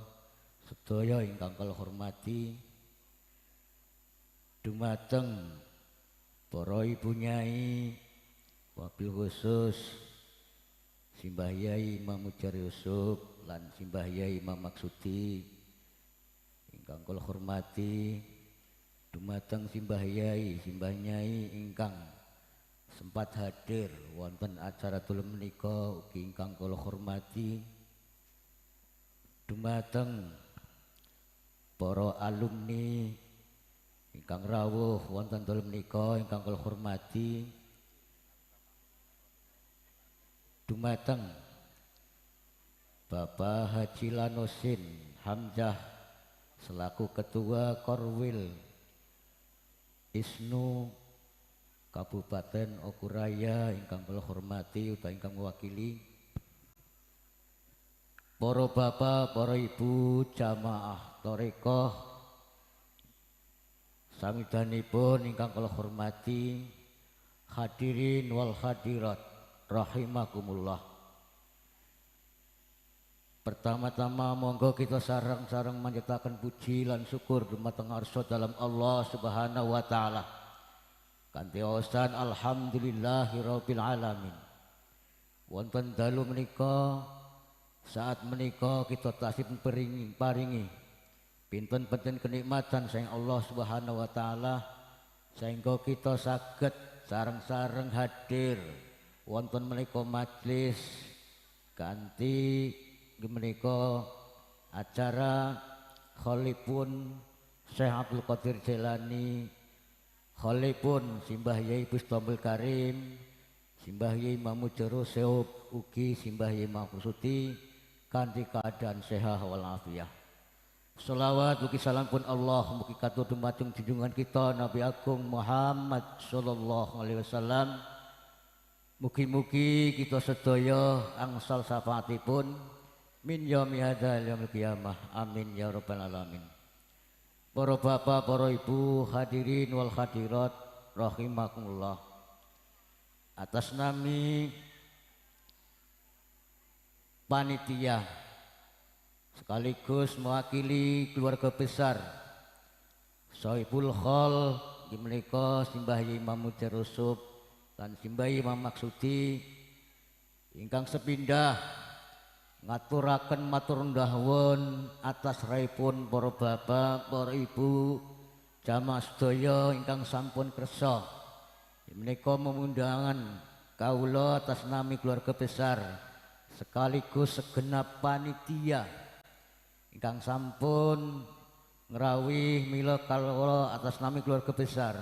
E: sedaya ingkang kula hormati, dumateng para ibu nyai wabil khusus Simbah Yai Imam Mujar Yusuf lan Simbah Yai Imam Maksudi ingkang kula hormati, dumateng Simbah Yai, Simbah Nyai ingkang sempat hadir wonten acara dalu menika ugi ingkang kula hormati, dumateng para alumni ingkang rawuh wonten dalu menika ingkang kula hormati, dumateng Bapak Haji Lanosin Hamzah selaku Ketua Korwil Isnu Kabupaten Okuraya ingkang kula hormati utawi ingkang mewakili para bapak, para ibu jamaah thariqah samidanipun ingkang kula hormati, hadirin wal hadirat rahimakumullah. Pertama-tama monggo kita sareng-sareng manjataken puji lan syukur dumateng arsa dalam Allah Subhanahu wa taala. Kanthi waosan alhamdulillahirabbil alamin. Wonten dalu menika saat menika kita tasih paringi pinten-pinten kenikmatan saking Allah Subhanahu wa taala sehingga kita saged sareng-sareng hadir wonten menika majelis kanthi menika acara kholipun Syekh Abdul Qadir Jailani, kholipun Simbah Yai Bustamil Karim, Simbah Yai Mamujar Yusuf ugi Simbah Yai Maksudi kanthi keadaan sehat wal afiyah. Selawat ugi salam pun Allah mugi katur dumateng junjungan kita Nabi Agung Muhammad sallallahu alaihi wasallam. Mugi-mugi kita sedaya angsal syafaatipun min yaumi hadzal yaumil qiyamah. Amin ya rabbal alamin. Para bapak, para ibu, hadirin wal hadirat rahimakumullah. Atas nami panitia sekaligus mewakili keluarga besar Sohibul Khol menika Simbah Yai Mamujar Yusuf lan simbah Imam Maksudi ingkang sepindah ngaturaken matur nuwun atas raipun para bapak, para ibu, jamaah sedaya ingkang sampun kersa menika memundangan kawula atas nami keluarga besar sekaligus segenap panitia ingkang sampun ngrawuh mila kawula atas nami keluarga besar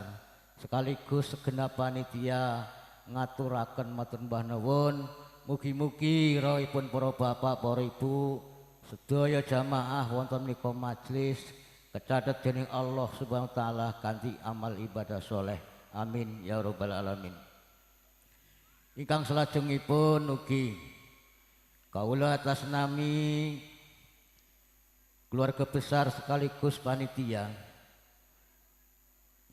E: sekaligus segenap panitia ngaturaken matur nuwun. Mugi-mugi rawuhipun para bapak, para ibu, sedaya jamaah wonten menika majelis kecatet dening Allah Subhanahu wa taala kanthi amal ibadah soleh. Amin ya rabbal alamin. Ingkang salajengipun ugi kawula atas nami keluarga besar sekaligus panitia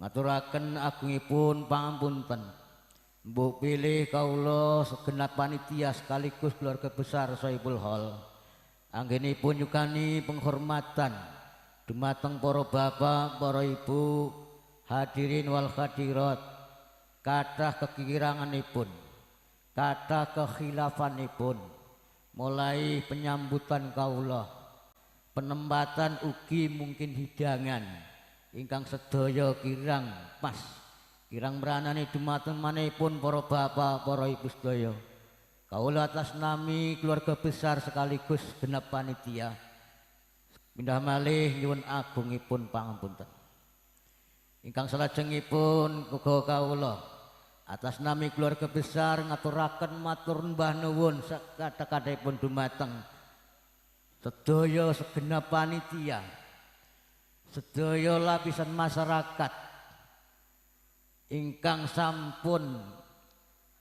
E: ngaturaken agungipun pangapunten. Mbok pilih kawula segenap panitia sekaligus keluarga besar Sohibul Haul anggenipun nyukani penghormatan dumateng para bapak, para ibu, hadirin wal hadirat, kathah kekiranganipun, kathah kekhilafanipun, mulai penyambutan kawula, penempatan ugi mungkin hidangan ingkang sedaya kirang pas. Kirang meranani dumateng manipun para bapak, para ibu sedaya. Kawula atas nami keluarga besar sekaligus genap panitia pindah malih nyuwun agungipun pangapunten. Ingkang salajengipun uga kawula atas nami keluarga besar ngaturaken matur mbah nuwun sakathah-kathahipun dumateng sedaya segenap panitia, sedaya lapisan masyarakat ingkang sampun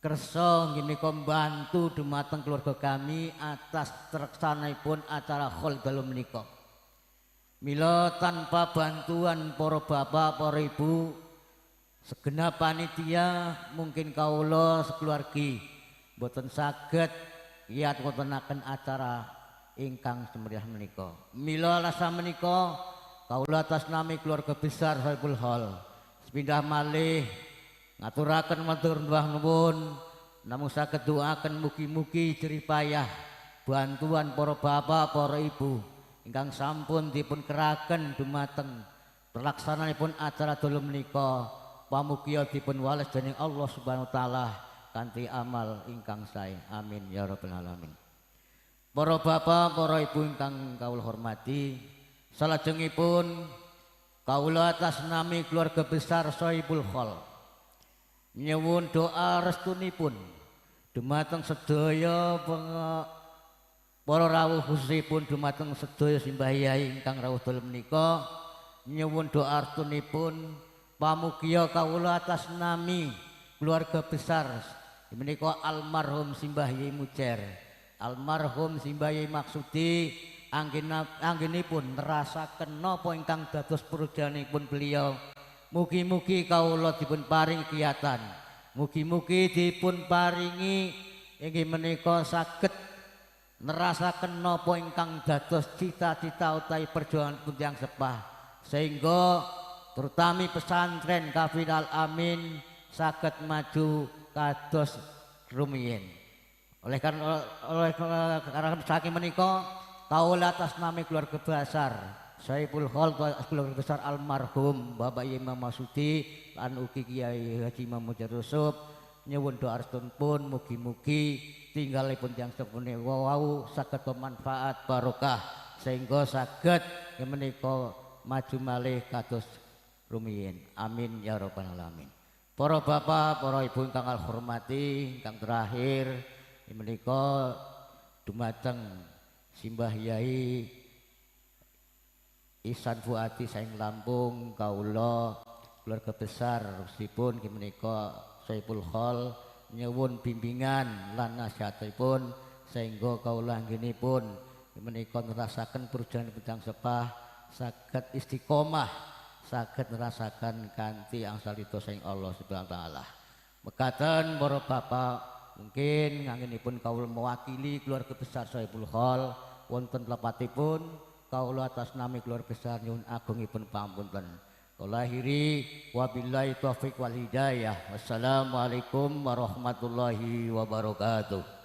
E: kersa menika mbantu dumateng keluarga kami atas terlaksananipun acara haul dalu menika. Mila tanpa bantuan para bapak, para ibu, segenap panitia mungkin kawula sekeluargi mboten saged kiyat wontenaken acara ingkang semeriah menika. Mila alasan menika kawula atas nami keluarga besar Sohibul Haul pindah malih ngaturaken matur nuwun namung saged doaken mugi-mugi jerih payah bantuan para bapak, para ibu ingkang sampun dipun keraken dumateng pelaksananipun acara dalu menika pamugia dipun wales dening Allah Subhanahu wa taala kanthi amal ingkang sae. Amin ya rabbal alamin. Para bapak, para ibu ingkang kawula hormati, salajengipun kawula atas nami keluarga besar Sohibul Haul nyuwun doa restunipun dumateng sedaya para rawuh khususipun dumateng sedaya simbah yai ingkang rawuh dalu menika nyuwun doa restunipun pamugia kawula atas nami keluarga besar menika almarhum simbah Yai Mujer, almarhum simbah Yai Maksudi anggenipun nerasaken napa ingkang dados purjanipun beliau. Mugi-mugi kawula dipun paringi kiyatan, mugi-mugi dipun paringi inggih menika saged nerasaken napa ingkang dados cita-cita utawi perjuangan pun tiyang sepah, sehingga terutami pesantren Kafilah Al Amin saged maju kados rumiyin. Oleh karena saking menika kawula atas nami keluarga besar Sohibul Haul, keluarga besar almarhum Bapak Imam Masudi lan ugi Kiai Haji Imam Mujar Yusuf nyuwun doa restunipun mugi-mugi tinggalipun tiyang sepuh wau saged bermanfaat barokah sehingga saged menika maju malih kados rumiyin. Amin ya rabbal alamin. Para bapak, para ibu ingkang hormati, ingkang terakhir menika dumateng simbah Yai Ihsan Fuadi saking Lampung kawula keluarga besar khususipun menika Sohibul Haul nyuwun bimbingan lan nasihatipun sehingga kawula anggenipun menika nerasaken perjuangan tiyang sepah saged istiqomah, saged nerasaken kanthi angsal ridho saking Allah Subhanahu wa taala. Mekaten para bapak, mungkin anggenipun kawula mewakili keluarga besar Sohibul Haul wonten lepatipun kawula atas nami keluarga besar nyuwun agungipun pangapunten. Akhiri wabillahi taufik wal hidayah. Wassalamualaikum warahmatullahi wabarakatuh.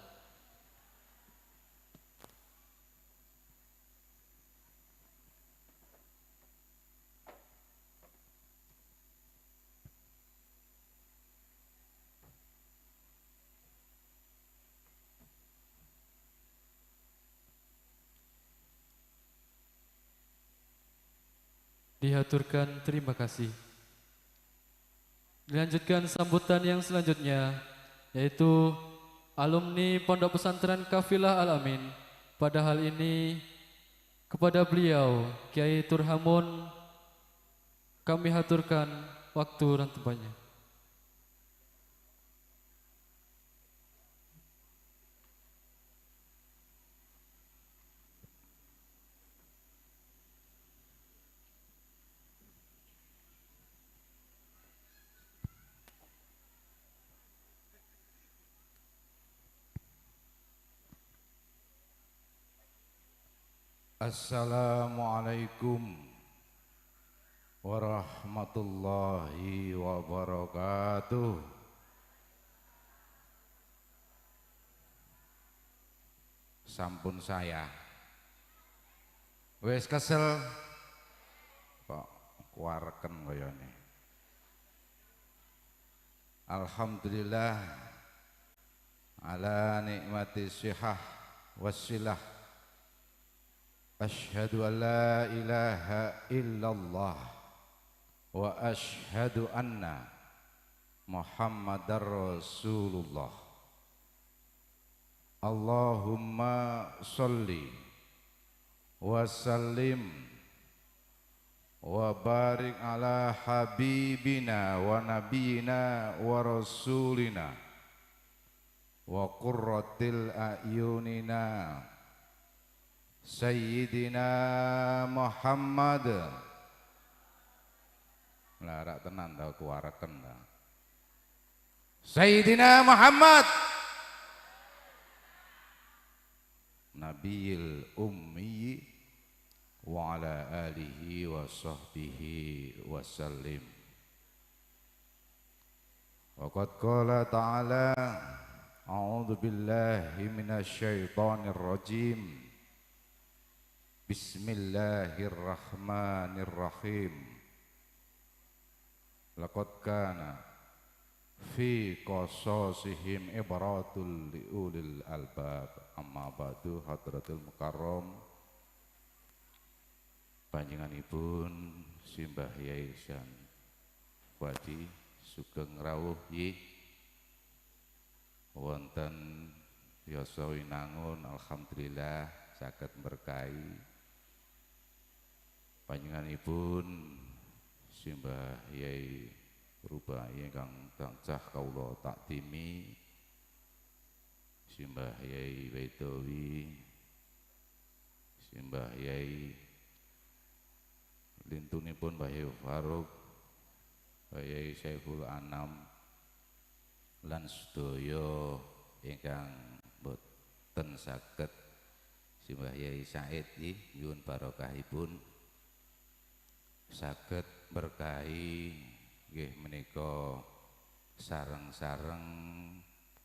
A: Dihaturkan terima kasih. Dilanjutkan sambutan yang selanjutnya, yaitu alumni Pondok Pesantren Kafilah Al-Amin. Pada hal ini kepada beliau Kiai Turhamun kami haturkan waktu dan tempatnya.
F: Assalamualaikum warahmatullahi wabarakatuh. Sampun saya wis kesel kok kuareken koyone. Alhamdulillah ala nikmati sihah wassilah. Asyhadu an la ilaha illallah wa asyhadu anna Muhammadar Rasulullah. Allahumma sholli wa sallim wa barik ala habibina wa nabiyina wa rasulina wa qurratil a'yunina Sayyidina Muhammad. Larak tenan tau kuareken ta. Sayyidina Muhammad Nabiyil ummi wa ala alihi wa sahbihi wa sallim. Wa qad qala ta'ala a'udzu billahi minasyaitonir rajim. Bismillahirrahmanirrahim. Laqad kana fi qasasihim ibratul liulil albab. Amma ba'du, hadratul mukarram panjenenganipun Simbah Yai San Wadi sugeng rawuh yi wonten Yasa Winangun. Alhamdulillah saged berkahi panjenenganipun Simbah Yai Rubai ingkang tansah kawula takdimi, Simbah Yai Baidowi, Simbah Yai lintunipun Mbah Yai Faruk, Mbah Yai Saiful Anam lan sedaya ingkang boten saged Simbah Yai Said nyuwun barokahipun saged berkahi nggih menika sareng-sareng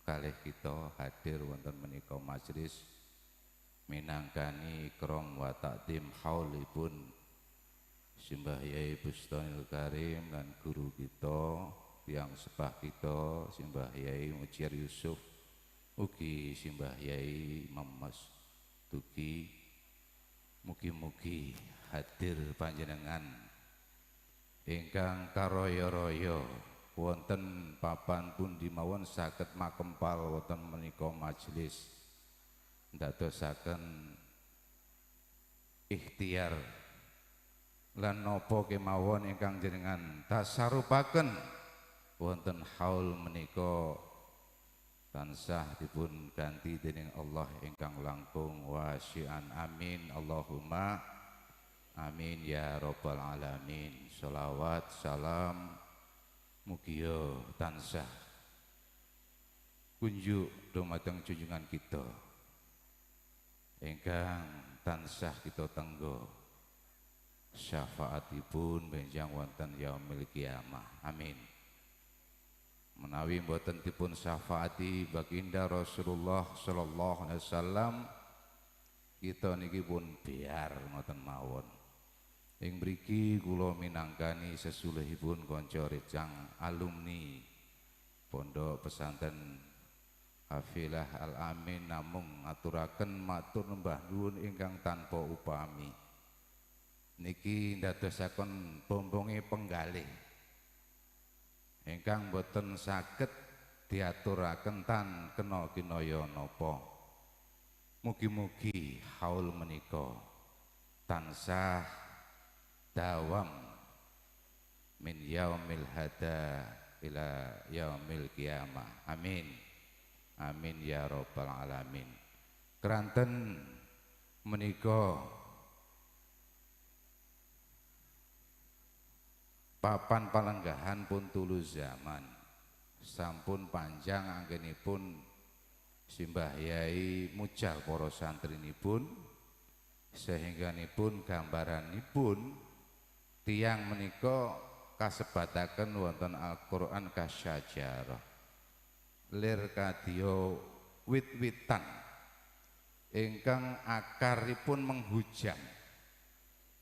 F: kalih kita hadir wonten menika majelis minangkani ikram wa takdim haulipun Simbah Yai Bustanil Karim lan guru kita tiyang sepah kita Simbah Yai Mujir Yusuf ugi Simbah Yai Mamas Tuki. Mugi-mugi hadir panjenengan ingkang karoyo-royo wonten papan pundi mawon saged makempal wonten menika majelis ndadosaken ikhtiar lan napa kemawon ingkang jenengan tasarupaken wonten haul menika tansah dipun ganti dening Allah ingkang langkung wasi'an. Amin Allahumma amin ya rabbal alamin. Sholawat salam mugia tansah kunjuk dumateng junjungan kita ingkang tansah kita tenggo syafaatipun benjang wonten yaumil kiamah. Amin. Menawi mboten dipun syafaati baginda Rasulullah sallallahu alaihi wasallam, kita niki pun biar ngoten mawon. Ing mriki kula minangkani sesulihipun kanca recang alumni Pondok Pesantren Hafilah Al Amin namung ngaturaken matur nembah nuwun ingkang tanpa upami. Niki ndadosaken bombonge penggalih ingkang boten saged diaturaken tan kena kinaya napa. Mugi-mugi haul menika tansah dawam min yaumil hada ila yaumil kiamah. Amin. Amin ya rabbal alamin. Keranten menika papan palenggahan pun tulu zaman sampun panjang anggenipun simbah yai mucal para santrinipun, sehingganipun gambaranipun tiyang menika kasebataken wonten Al-Qur'an kasyajarah lir kadya wit-witan ingkang akaripun menghujam.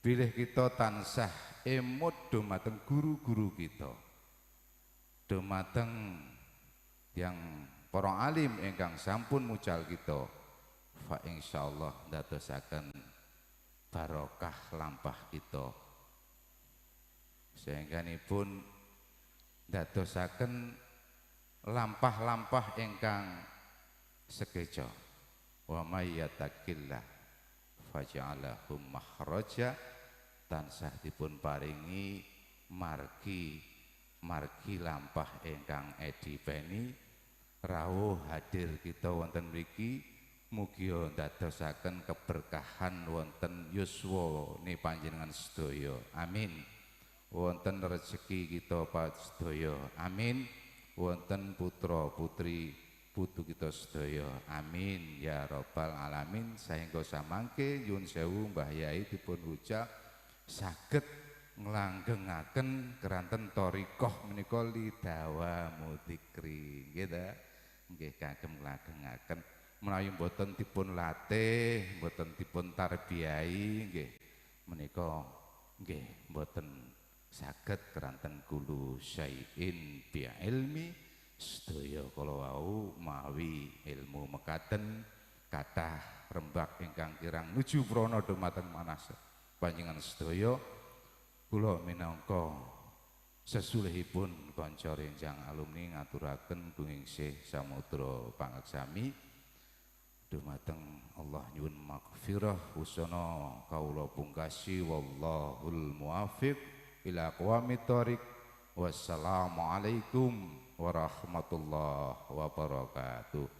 F: Bilih kita tansah emut dumateng guru-guru kita, dumateng yang para alim ingkang sampun mucal kita, fa insyaallah ndadosaken barokah lampah kita, sehingganipun ndadosaken lampah-lampah ingkang sekeca. Wa may yattaqillah faj'alahum makhraja, tansah dipun paringi margi margi lampah ingkang edi peni. Rawuh hadir kita wonten mriki mugi ndadosaken keberkahan wonten yuswa ni panjenengan sedaya. Amin. Wonten rezeki kita sedaya. Amin. Wonten putra putri putu kita sedaya. Amin ya rabbal alamin. Sehingga samangke nyuwun sewu Mbah Yai dipun ucap saged nglanggengaken keranten thariqah menika lidawa mudikri, nggih ta? Nggih kagem nglangengaken menawi mboten dipun latih, mboten dipun tarbiyai nggih menika nggih mboten saged keranten kulu syai'in bi ilmi sedaya kala wau mawi ilmu mekaten kathah rembak ingkang kirang nuju prana dumateng manas panjenengan sedaya. Kula minangka sesulihipun kanca renjang alumni ngaturaken guningsih samudra pangaksami dumateng Allah nyuwun maghfirah husana kawula pungkasi wallahul muwaffiq ila aqwamit thoriq. Wassalamualaikum warahmatullahi wabarakatuh.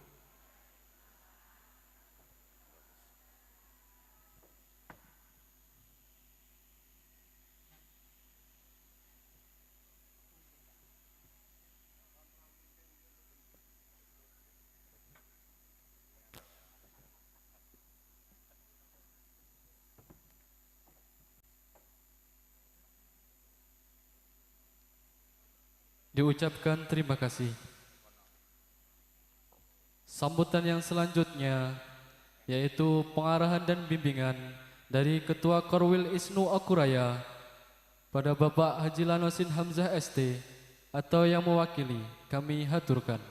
A: Diucapkan terima kasih. Sambutan yang selanjutnya yaitu pengarahan dan bimbingan dari Ketua Korwil Isnu Akuraya pada Bapak Haji Lanosin Hamzah ST atau yang mewakili kami haturkan.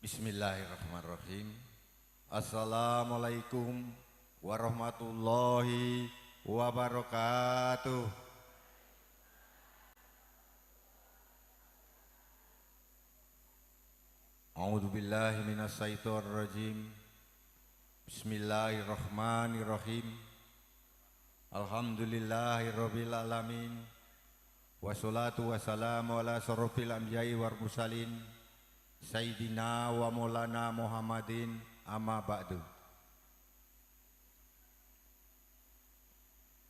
G: Bismillahirrahmanirrahim. Assalamualaikum warahmatullahi wabarakatuh. A'udzubillahi minasyaitonirrajim. Bismillahirrahmanirrahim. Alhamdulillahirabbil alamin. Wassalatu wassalamu ala asyrofil anbiya'i wal mursalin sayyidina wa maulana Muhammadin, amma ba'du.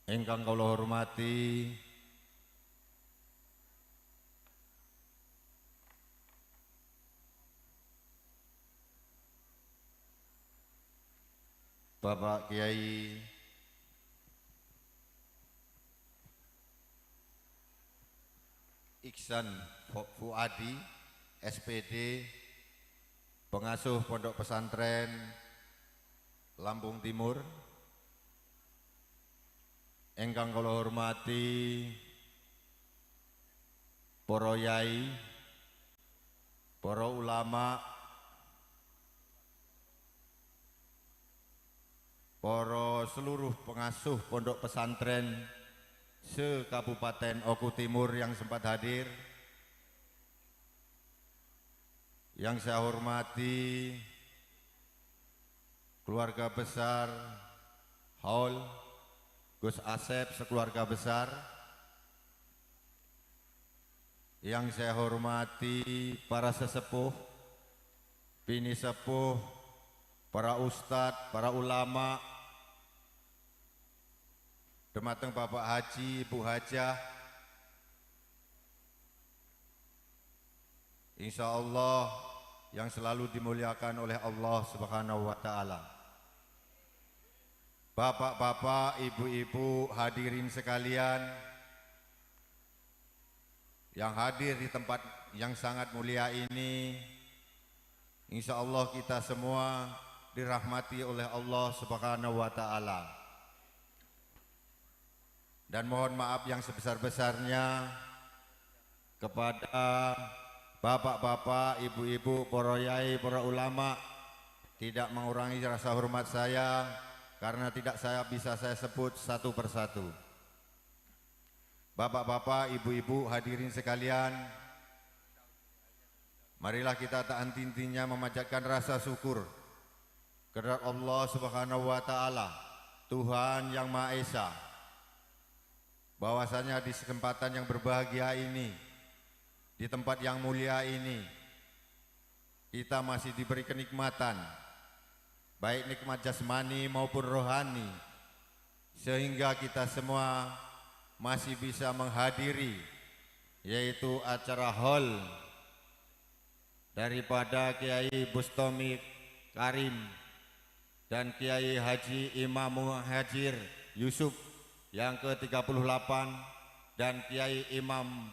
G: Ingkang kula hormati Bapak Kiai Iksan Fuadi, SPD, pengasuh Pondok Pesantren Lampung Timur. Engkang kula hormati para yai, para ulama, para seluruh pengasuh pondok pesantren se-Kabupaten Oku Timur yang sempat hadir. Yang saya hormati keluarga besar Haul, Gus Asep sekeluarga besar. Yang saya hormati para sesepuh, bini sepuh, para ustadz, para ulama, dumateng Bapak Haji, Ibu Hajah. Insya Allah yang selalu dimuliakan oleh Allah Subhanahu wa Ta'ala. Bapak-bapak, ibu-ibu, hadirin sekalian yang hadir di tempat yang sangat mulia ini, insya Allah kita semua dirahmati oleh Allah Subhanahu wa Ta'ala. Dan mohon maaf yang sebesar-besarnya kepada bapak-bapak, ibu-ibu, para yai, para ulama, tidak mengurangi rasa hormat saya karena tidak saya bisa saya sebut satu persatu. Bapak-bapak, ibu-ibu, hadirin sekalian, marilah kita tak henti-hentinya memanjatkan rasa syukur kepada Allah Subhanahu wa Ta'ala, Tuhan Yang Maha Esa, bahwasanya di kesempatan yang berbahagia ini, di tempat yang mulia ini, kita masih diberi kenikmatan, baik nikmat jasmani maupun rohani, sehingga kita semua masih bisa menghadiri, yaitu acara haul daripada Kiai Bustomi Karim dan Kiai Haji Imam Muhajir Yusuf yang ke-38 dan Kiai Imam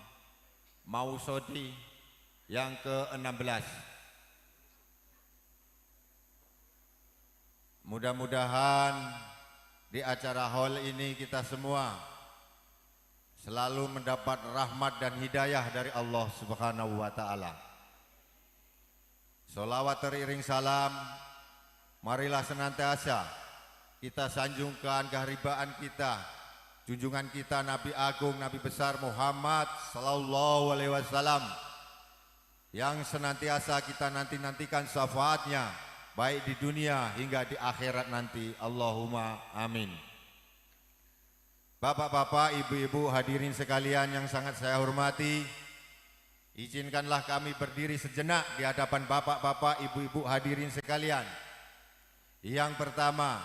G: Mausodi yang ke-16. Mudah-mudahan di acara haul ini kita semua selalu mendapat rahmat dan hidayah dari Allah Subhanahu wa Ta'ala. Sholawat teriring salam, marilah senantiasa kita sanjungkan keharibaan kita, junjungan kita Nabi Agung, Nabi Besar Muhammad Sallallahu Alaihi Wasallam, yang senantiasa kita nanti-nantikan syafaatnya baik di dunia hingga di akhirat nanti. Allahumma amin. Bapak-bapak, ibu-ibu, hadirin sekalian yang sangat saya hormati, izinkanlah kami berdiri sejenak di hadapan bapak-bapak, ibu-ibu, hadirin sekalian. Yang pertama,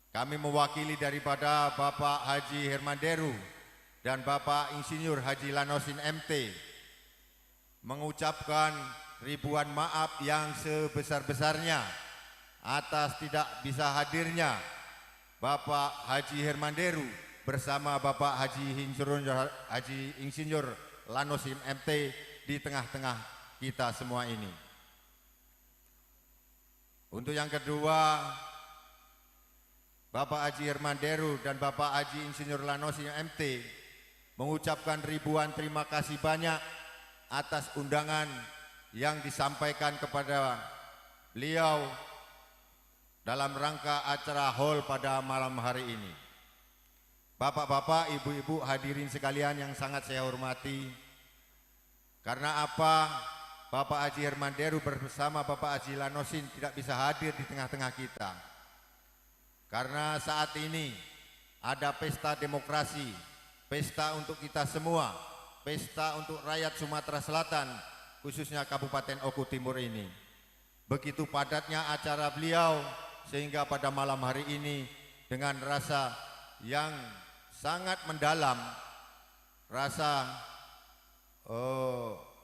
G: kami mewakili daripada Bapak Haji Herman Deru dan Bapak Insinyur Haji Lanosin MT mengucapkan ribuan maaf yang sebesar-besarnya atas tidak bisa hadirnya Bapak Haji Herman Deru bersama Bapak Haji Insinyur Lanosin MT di tengah-tengah kita semua ini. Untuk yang kedua, Bapak Haji Herman Deru dan Bapak Haji Insinyur Lanosin MT mengucapkan ribuan terima kasih banyak atas undangan yang disampaikan kepada beliau dalam rangka acara haul pada malam hari ini. Bapak-bapak, ibu-ibu, hadirin sekalian yang sangat saya hormati, karena apa Bapak Haji Herman Deru bersama Bapak Haji Lanosin tidak bisa hadir di tengah-tengah kita? Karena saat ini ada pesta demokrasi, pesta untuk kita semua, pesta untuk rakyat Sumatera Selatan, khususnya Kabupaten Oku Timur ini. Begitu padatnya acara beliau, sehingga pada malam hari ini dengan rasa yang sangat mendalam, rasa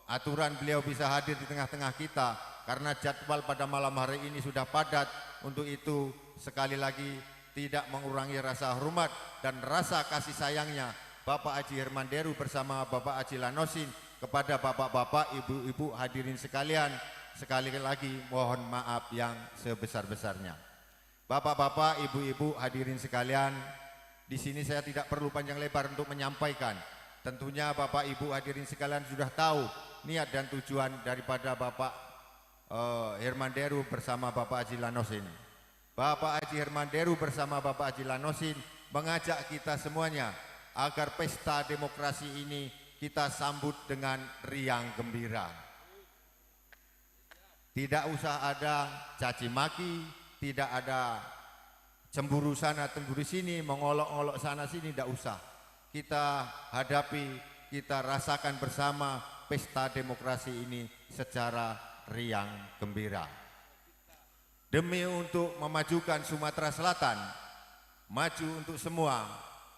G: aturan beliau bisa hadir di tengah-tengah kita, karena jadwal pada malam hari ini sudah padat. Untuk itu sekali lagi tidak mengurangi rasa hormat dan rasa kasih sayangnya Bapak Haji Herman Deru bersama Bapak Haji Lanosin kepada bapak-bapak, ibu-ibu hadirin sekalian. Sekali lagi mohon maaf yang sebesar-besarnya. Bapak-bapak, ibu-ibu hadirin sekalian, di sini saya tidak perlu panjang lebar untuk menyampaikan. Tentunya bapak ibu hadirin sekalian sudah tahu niat dan tujuan daripada Bapak Herman Deru bersama Bapak Haji Lanosin. Bapak Haji Herman Deru bersama Bapak Haji Lanosin mengajak kita semuanya agar pesta demokrasi ini kita sambut dengan riang gembira. Tidak usah ada caci maki, tidak ada cemburu sana cemburu sini, mengolok-olok sana sini, tidak usah. Kita hadapi, kita rasakan bersama pesta demokrasi ini secara riang gembira. Demi untuk memajukan Sumatera Selatan, maju untuk semua,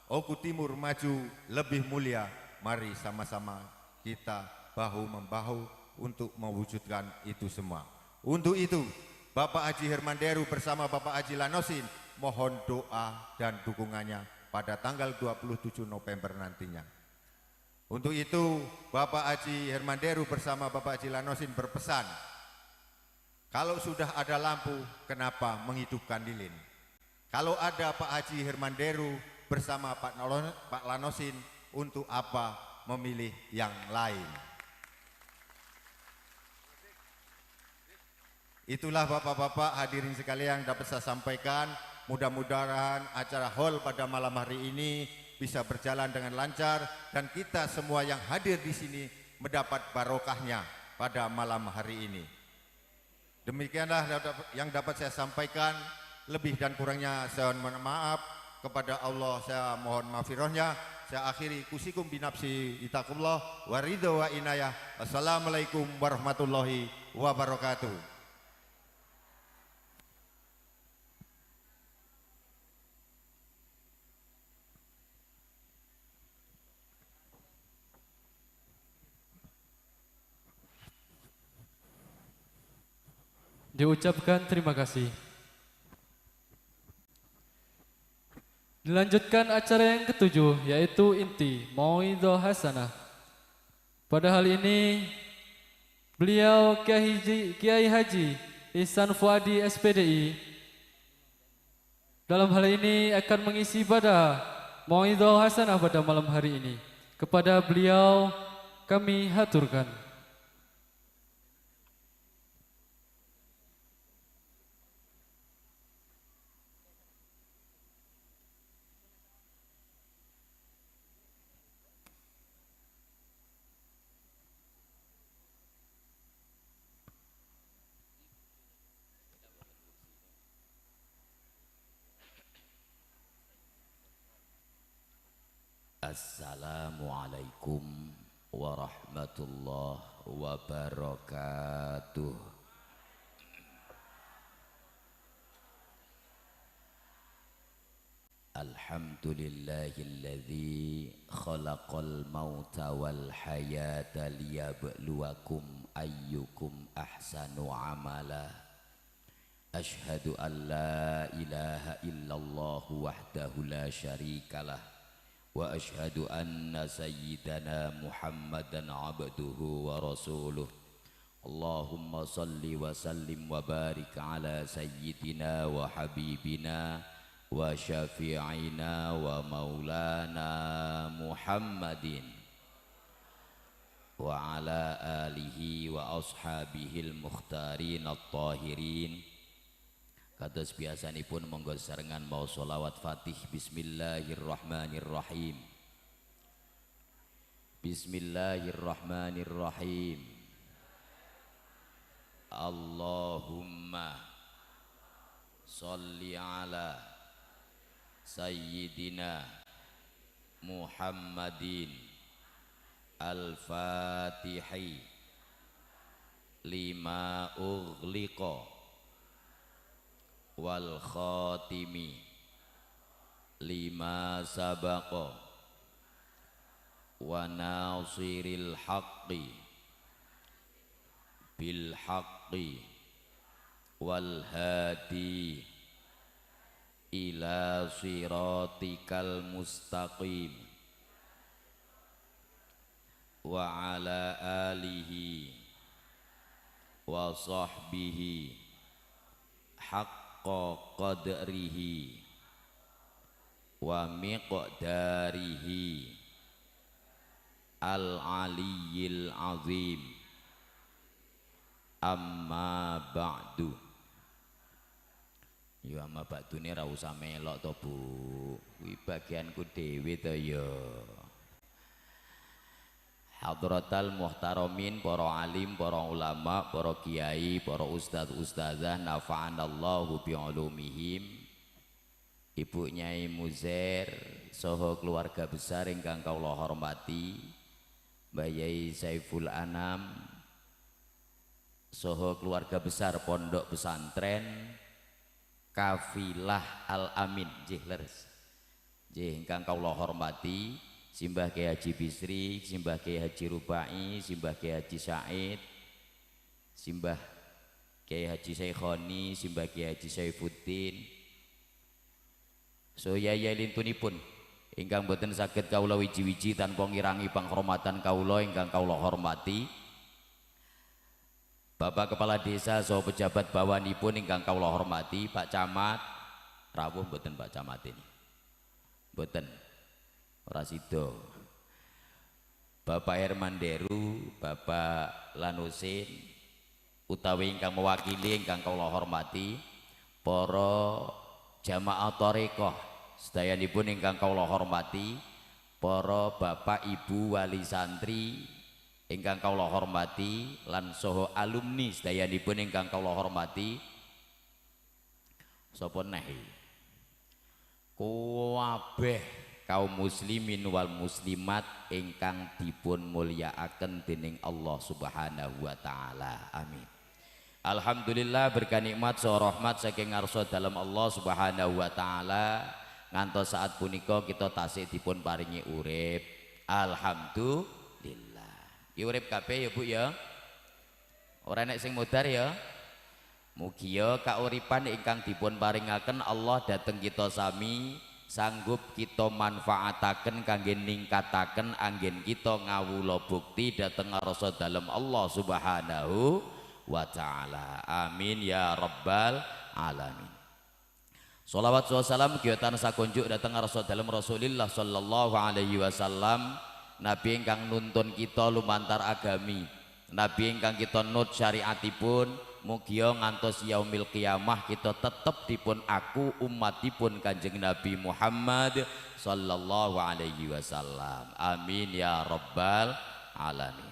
G: Oku Timur maju lebih mulia. Mari sama-sama kita bahu-membahu untuk mewujudkan itu semua. Untuk itu, Bapak Haji Herman Deru bersama Bapak Haji Lanosin mohon doa dan dukungannya pada tanggal 27 November nantinya. Untuk itu, Bapak Haji Herman Deru bersama Bapak Haji Lanosin berpesan, kalau sudah ada lampu, kenapa menghidupkan lilin? Kalau ada Pak Haji Herman Deru bersama Pak Lanosin, untuk apa memilih yang lain? Itulah bapak-bapak hadirin sekalian yang dapat saya sampaikan. Mudah-mudahan acara hall pada malam hari ini bisa berjalan dengan lancar dan kita semua yang hadir di sini mendapat barokahnya pada malam hari ini. Demikianlah yang dapat saya sampaikan. Lebih dan kurangnya saya mohon maaf kepada Allah, saya mohon maafirahnya. Saya akhiri, kusikum binafsi itakullah waridho wa inayah. Assalamualaikum warahmatullahi wabarakatuh.
A: Diucapkan terima kasih. Dilanjutkan acara yang ketujuh, yaitu inti Mauidhoh Hasanah. Pada hal ini beliau Kiai Haji Ihsan Fuadi SPDI dalam hal ini akan mengisi pada Mauidhoh Hasanah pada malam hari ini. Kepada beliau kami haturkan.
E: Assalamualaikum warahmatullahi wabarakatuh. Alhamdulillahilladzi khalaqal mauta wal hayata liyabluwakum ayyukum ahsanu amala. Ashhadu an la ilaha illallah wahdahu la syarikalah wa ashhadu anna sayyidana Muhammadan abduhu wa rasuluh. Allahumma salli wa sallim wa barik ala sayyidina wa habibina wa syafi'ina wa maulana Muhammadin wa ala alihi wa ashabihil mukhtarin at-tahirin. Kados biasanipun monggo sarengan mau sholawat Fatih. Bismillahirrahmanirrahim. Bismillahirrahmanirrahim. Allahumma sholli ala
H: Sayyidina Muhammadin Al-Fatihi lima ughliqa wal khatimi lima sabaqa wa nasiril haqqi bil haqqi wal hadi ila siratikal mustaqim wa ala alihi wa sahbihi haqqa qadrihi wa miqdarihi al-aliyyil azim. Amma ba'du. Ya amma ba'dune ra usah melok to Bu, kuwi bagianku dhewe to ya. Hadratal muhtaramin, para alim, para ulama, para kiai, para ustadz ustazah, nafa'anallahu bi'ulumihim. Ibu Nyai Muzer soho keluarga besar ingkang kawula hormati, Mbah Yai Saiful Anam soho keluarga besar Pondok Pesantren Kafilah Al Amin nggih leres nggih ingkang kawula hormati, Simbah Kiai Haji Bisri, Simbah Kiai Haji Rubai, Simbah Kiai Haji Said, Simbah Kiai Haji Syekhoni, Simbah Kiai Haji Saifuddin. Soyaya lintunipun ingkang boten saged kawula wiji-wiji tanpa ngirangi panghormatan kawula ingkang kawula hormati, Bapak Kepala Desa saha pejabat bawanipun ingkang kawula hormati, Pak Camat, rawuh boten Pak Camat ini? Boten. Ora sida. Bapak Herman Deru, Bapak Lanusin utawi ingkang mewakili ingkang kawula hormati, para jamaah thariqah sedayanipun ingkang kawula hormati, para bapak ibu wali santri ingkang kawula hormati lan saha alumni sedayanipun ingkang kawula hormati. Sapa neh? Kabeh kaum muslimin wal muslimat ingkang dipun mulyakaken dening Allah Subhanahu wa taala. Amin. Alhamdulillah berkah nikmat saha rahmat saking ngarsa dalem Allah Subhanahu wa taala ngantos saat punika kita tasih dipun paringi urip. Alhamdulillah. Ki urip kabeh ya Bu ya. Ora nek sing modar ya. Mugia kauripan ingkang dipun paringaken Allah dhateng kita sami sanggup kita manfaataken kangge ningkataken anggen kita ngawula bukti dhateng ngarsa dalem Allah Subhanahu wa taala. Amin ya rabbal alamin. Sholawat wa salam kiya tansah kunjuk dhateng ngarsa dalem Rasulillah sallallahu alaihi wasallam, nabi ingkang nuntun kita lumantar agami, nabi ingkang kita nut syariatipun. Mugia ngantos yaumil qiyamah kita tetep dipun aku umatipun Kanjeng Nabi Muhammad sallallahu alaihi wasallam. Amin ya rabbal alamin.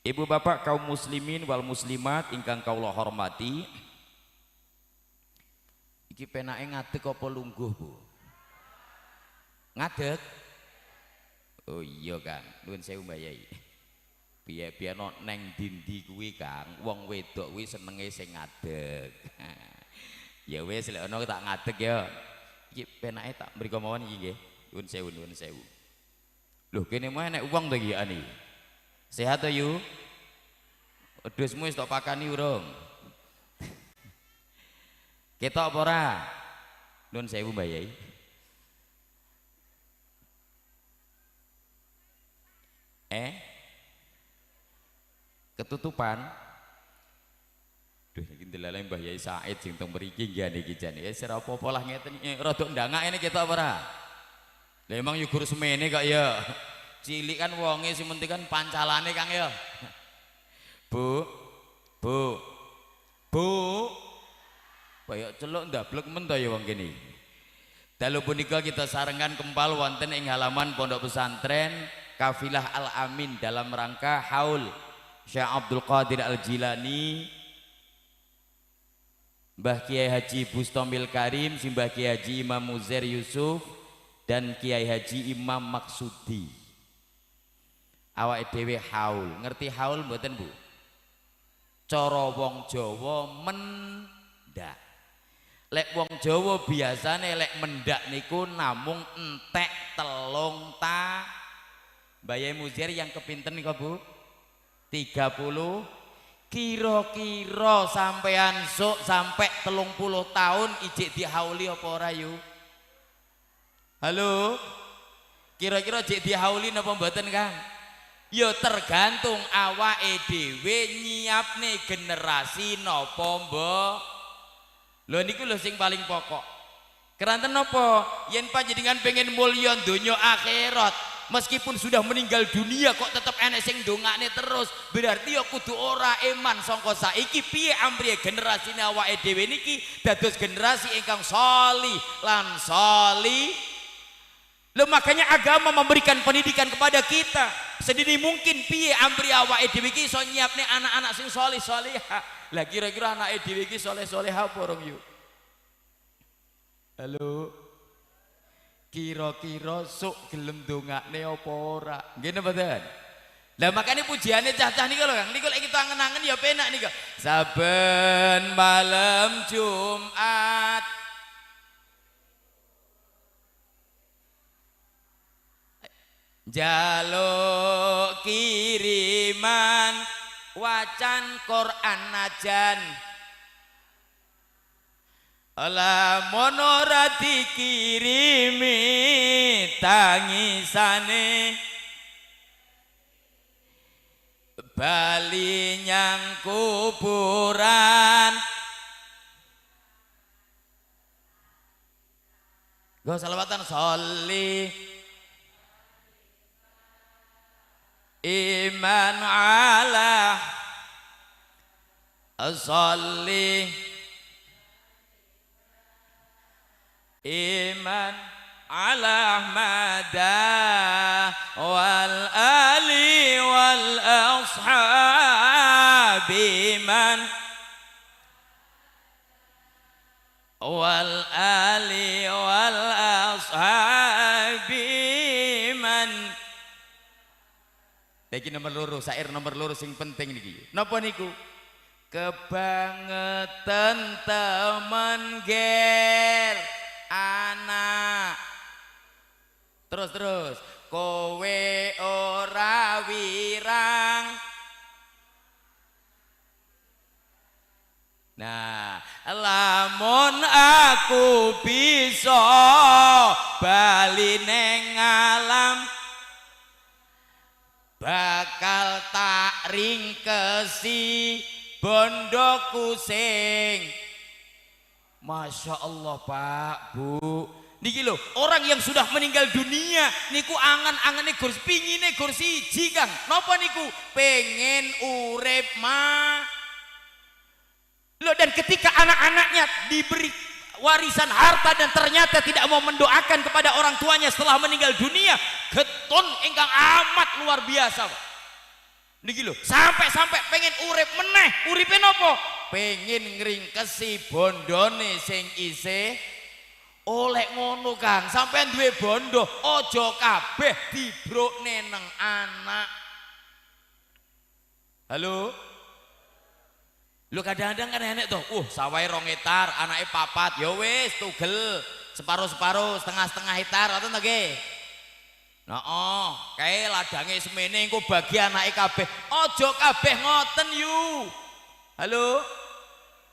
H: Ibu bapak kaum muslimin wal muslimat ingkang kawula hormati, iki penake ngadeg apa lungguh Bu? Ngadeg? Oh iya Kang, nuwun sewu Mbah Yai. Piye-piye no neng dindi kuwi Kang, wong wedok kuwi senenge sing ngadeg. Ya wis lek ana tak ngadeg ya. Iki penake tak mriko mawon iki nggih. Nuwun sewu, nuwun sewu. Lho kene mah enek wong to iki ani. Sehat to yu? Wedhusmu wis tok pakani urung? Ketok apa ora? Nuwun sewu Mbah Yai. Ketutupan. Duh iki ndelale Mbah Yai Said sing teng mriki nggih niki jane. Ya ora apa-apa lah ngeten iki rada ndangak ini ketok apa ora? Lah emang yugur semene kok ya. Cilik kan wonge sing penting kan pancalane Kang ya. Bu. Bu. Bu. Kaya celuk ndablek men to ya wong kene. Dalu punika kita sarengan kempal wonten ing halaman Pondok Pesantren Kafilah Al Amin dalam rangka haul Syekh Abdul Qadir Al Jilani. Mbah Kiai Haji Bustomil Karim, Simbah Kiai Haji Imam Muzair Yusuf, dan Kiai Haji Imam Maksudi. Awake dhewe haul, ngerti haul mboten Bu? Cara wong Jawa mendak. Lek wong Jawa biasane lek mendak niku namung entek telung ta. Mbah Yai Muzair yang kepinten niku Bu? 30. Kira-kira sampean sok sampai 30 tahun ijik dihauli apa ora yu? Halo? Kira-kira ijik dihauli napa mboten Kang? Ya tergantung awake dhewe nyiapne generasi napa mbok. Lho niku lho sing paling pokok. Keranten napa? Yen panjenengan pengen mulya donya akhirat, meskipun sudah meninggal dunia kok tetep enek sing ndongakne terus, berarti ya kudu ora eman sangka saiki piye amriye generasine awake dhewe niki dados generasi ingkang salih lan salih. Lho makanya agama memberikan pendidikan kepada kita sedini mungkin piye amri awake dhewe iki iso nyiapne anak-anak sing salih salihah. Lah kira-kira anake dhewe iki saleh salihah apa rong yuk? Halo? Kira-kira sok gelem dongakne apa ora? Nggih napa mboten? Lah makane pujiane cah-cah niku lho Kang, niku lek kita angen-angen ya penak niku. Saben malam Jumat jaluk kiriman wacan Quran najan lamun ora dikirimi tangisane bali nyang kuburan. Go salawatan sholli iman ala sholli iman ala ahmada wal ali wal ashabi man wal ali wal ashabi man. Iki nomor loro, sair nomor loro sing penting niki. Napa niku? Kebangetan temen ger anak. Terus terus kowe ora wirang. Nah, lamun aku bisa bali neng alam bakal tak ringkesi bondoku sing. Masya Allah Pak Bu, niki lho orang yang sudah meninggal dunia niku angan-angane gur pingine gur siji Kang. Napa niku? Pengen urip ma. Lho dan ketika anak-anaknya diberi warisan harta dan ternyata tidak mau mendoakan kepada orang tuanya setelah meninggal dunia, getun ingkang amat luar biasa Pak. Niki lho sampai-sampai pengen urip meneh. Uripe napa? Pengen ngringkesi bondone sing isih oleh ngono Kang. Sampean duwe bondo aja kabeh dibrokne nang anak. Halo? Lho kadang-kadang kan enek toh, sawahe 2 hektar, anake 4, ya wis tugel separo-separo, setengah-setengah hektar ngoten to nggih. Nah, oh, kae ladange semene engko bagi anake kabeh. Aja kabeh ngoten yu. Halo?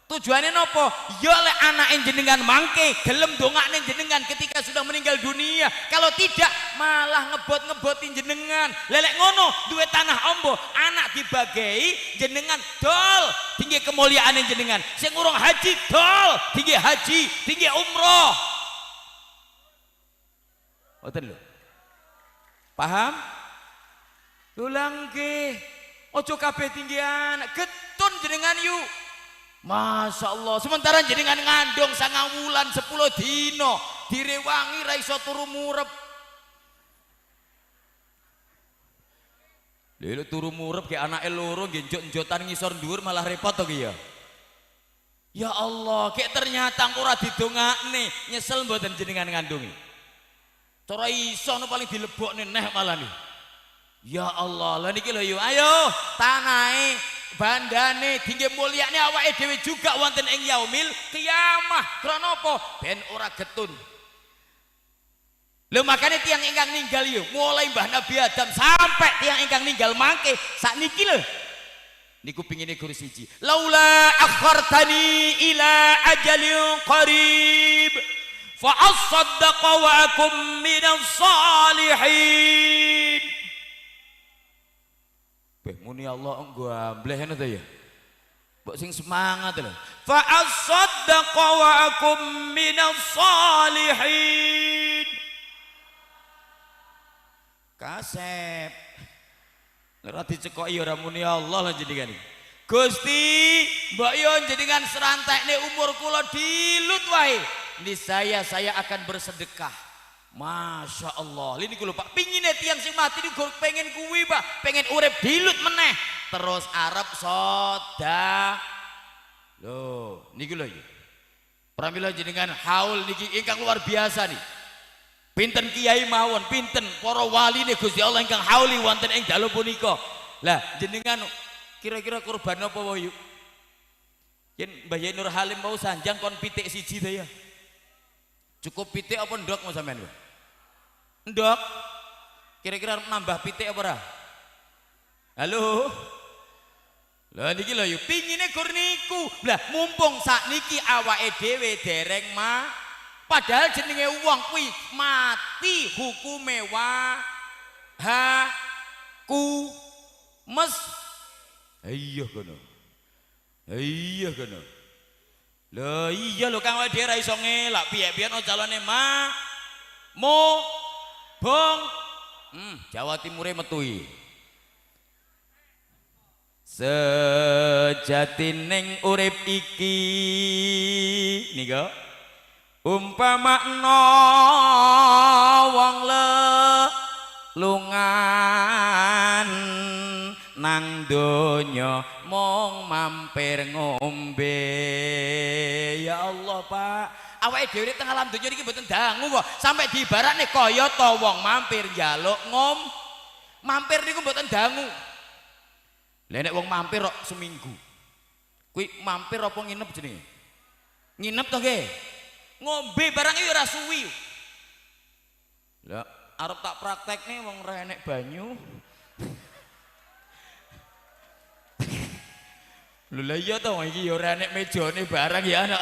H: Tujuannya nopo? Ya lek anake jenengan mangke gelem dongakne jenengan ketika sudah meninggal dunia. Kalau tidak malah ngebot-ngebotin jenengan. Lelek ngono duwe tanah ombo, anak dibagei jenengan dol tinggi kemuliaan jenengan. Sing urung haji dol tinggi haji, tinggi umroh. Ngoten lho. Paham? Lho nggih. Ojo kabeh tinggi anak, getun jenengan yuk. Masya Allah, sementara jenengan ngandung 9 wulan 10 dino, direwangi ra iso turu murep. Lha turu murep ge anake loro nggih njot-njotan ngisor dhuwur malah repot to ki ya. Ya Allah, kayak ternyata ora didongakne, nyesel mboten jenengan ngandungi. Cara iso no paling dilebokne neh malah nih. Ya Allah, lha niki lho yo, ayo tanahe, bandane dingge mulyane awake dhewe juga wonten ing yaumil qiyamah. Krana apa? Ben ora getun. Lho makane tiyang ingkang ninggal yo, mulai Mbah Nabi Adam sampai tiyang ingkang ninggal mangke sakniki lho. Niku pingine guru siji. Laula akhartani ila ajalin qarib fa asaddaqa wa akum minas salihin. Beh muni Allah nggo ambleh ngono ta ya. Mbok sing semangat lho. Fa asaddaqa wa akum minas salihin. Kasep. Ora dicekoki ora muni Allah lah jenengan. Gusti, mbok yo jenengan serantekne umur kula dilut wae. Niscaya saya akan bersedekah. Masya Allah. Ini lho Pak, pingine tiyang sing mati niku pengen kuwi Pak, pengen urip dilut meneh. Terus arep soda. Lho, niki lho iki. Pramila jenengan haul niki ingkang luar biasa nih. Pinten kiai mawon, pinten para waline Gusti Allah ingkang hauli wonten ing dalu punika. Lah jenengan kira-kira korban apa wae yuk? Yen Mbah Yai Nur Halim mau sanjang kon pitik siji ta ya. Cukup pitik apa ndok mau sampean? Ndok. Kira-kira nambah pitik apa ora? Halo. Lah niki lho yuk pingine gur niku. Lah mumpung sakniki awake dhewe dereng ma padahal jenenge wong kuwi mati hukume wa ha ku mes. Iya kono. Iya kono. Lho iya lho Kang awake dhewe ra iso ngelak piye-piye ana calone ma mo bong. Jawa Timure metuhi. Sejatining urip iki nika umpamakna wong lelungan nang donya mung mampir ngombe. Ya Allah Pak, awake dhewe teng alam donya iki mboten dangu kok sampai diibaratne kaya ta wong mampir njaluk ngom. Mampir niku mboten dangu. Lah nek wong mampir kok seminggu. Kuwi mampir apa nginep jenenge? Nginep to nggih? Ngombe barang iki ora suwi. Lah arep tak praktekne wong ora enek banyu. Lho lah iya to iki ya ora enek mejane barang ya anak.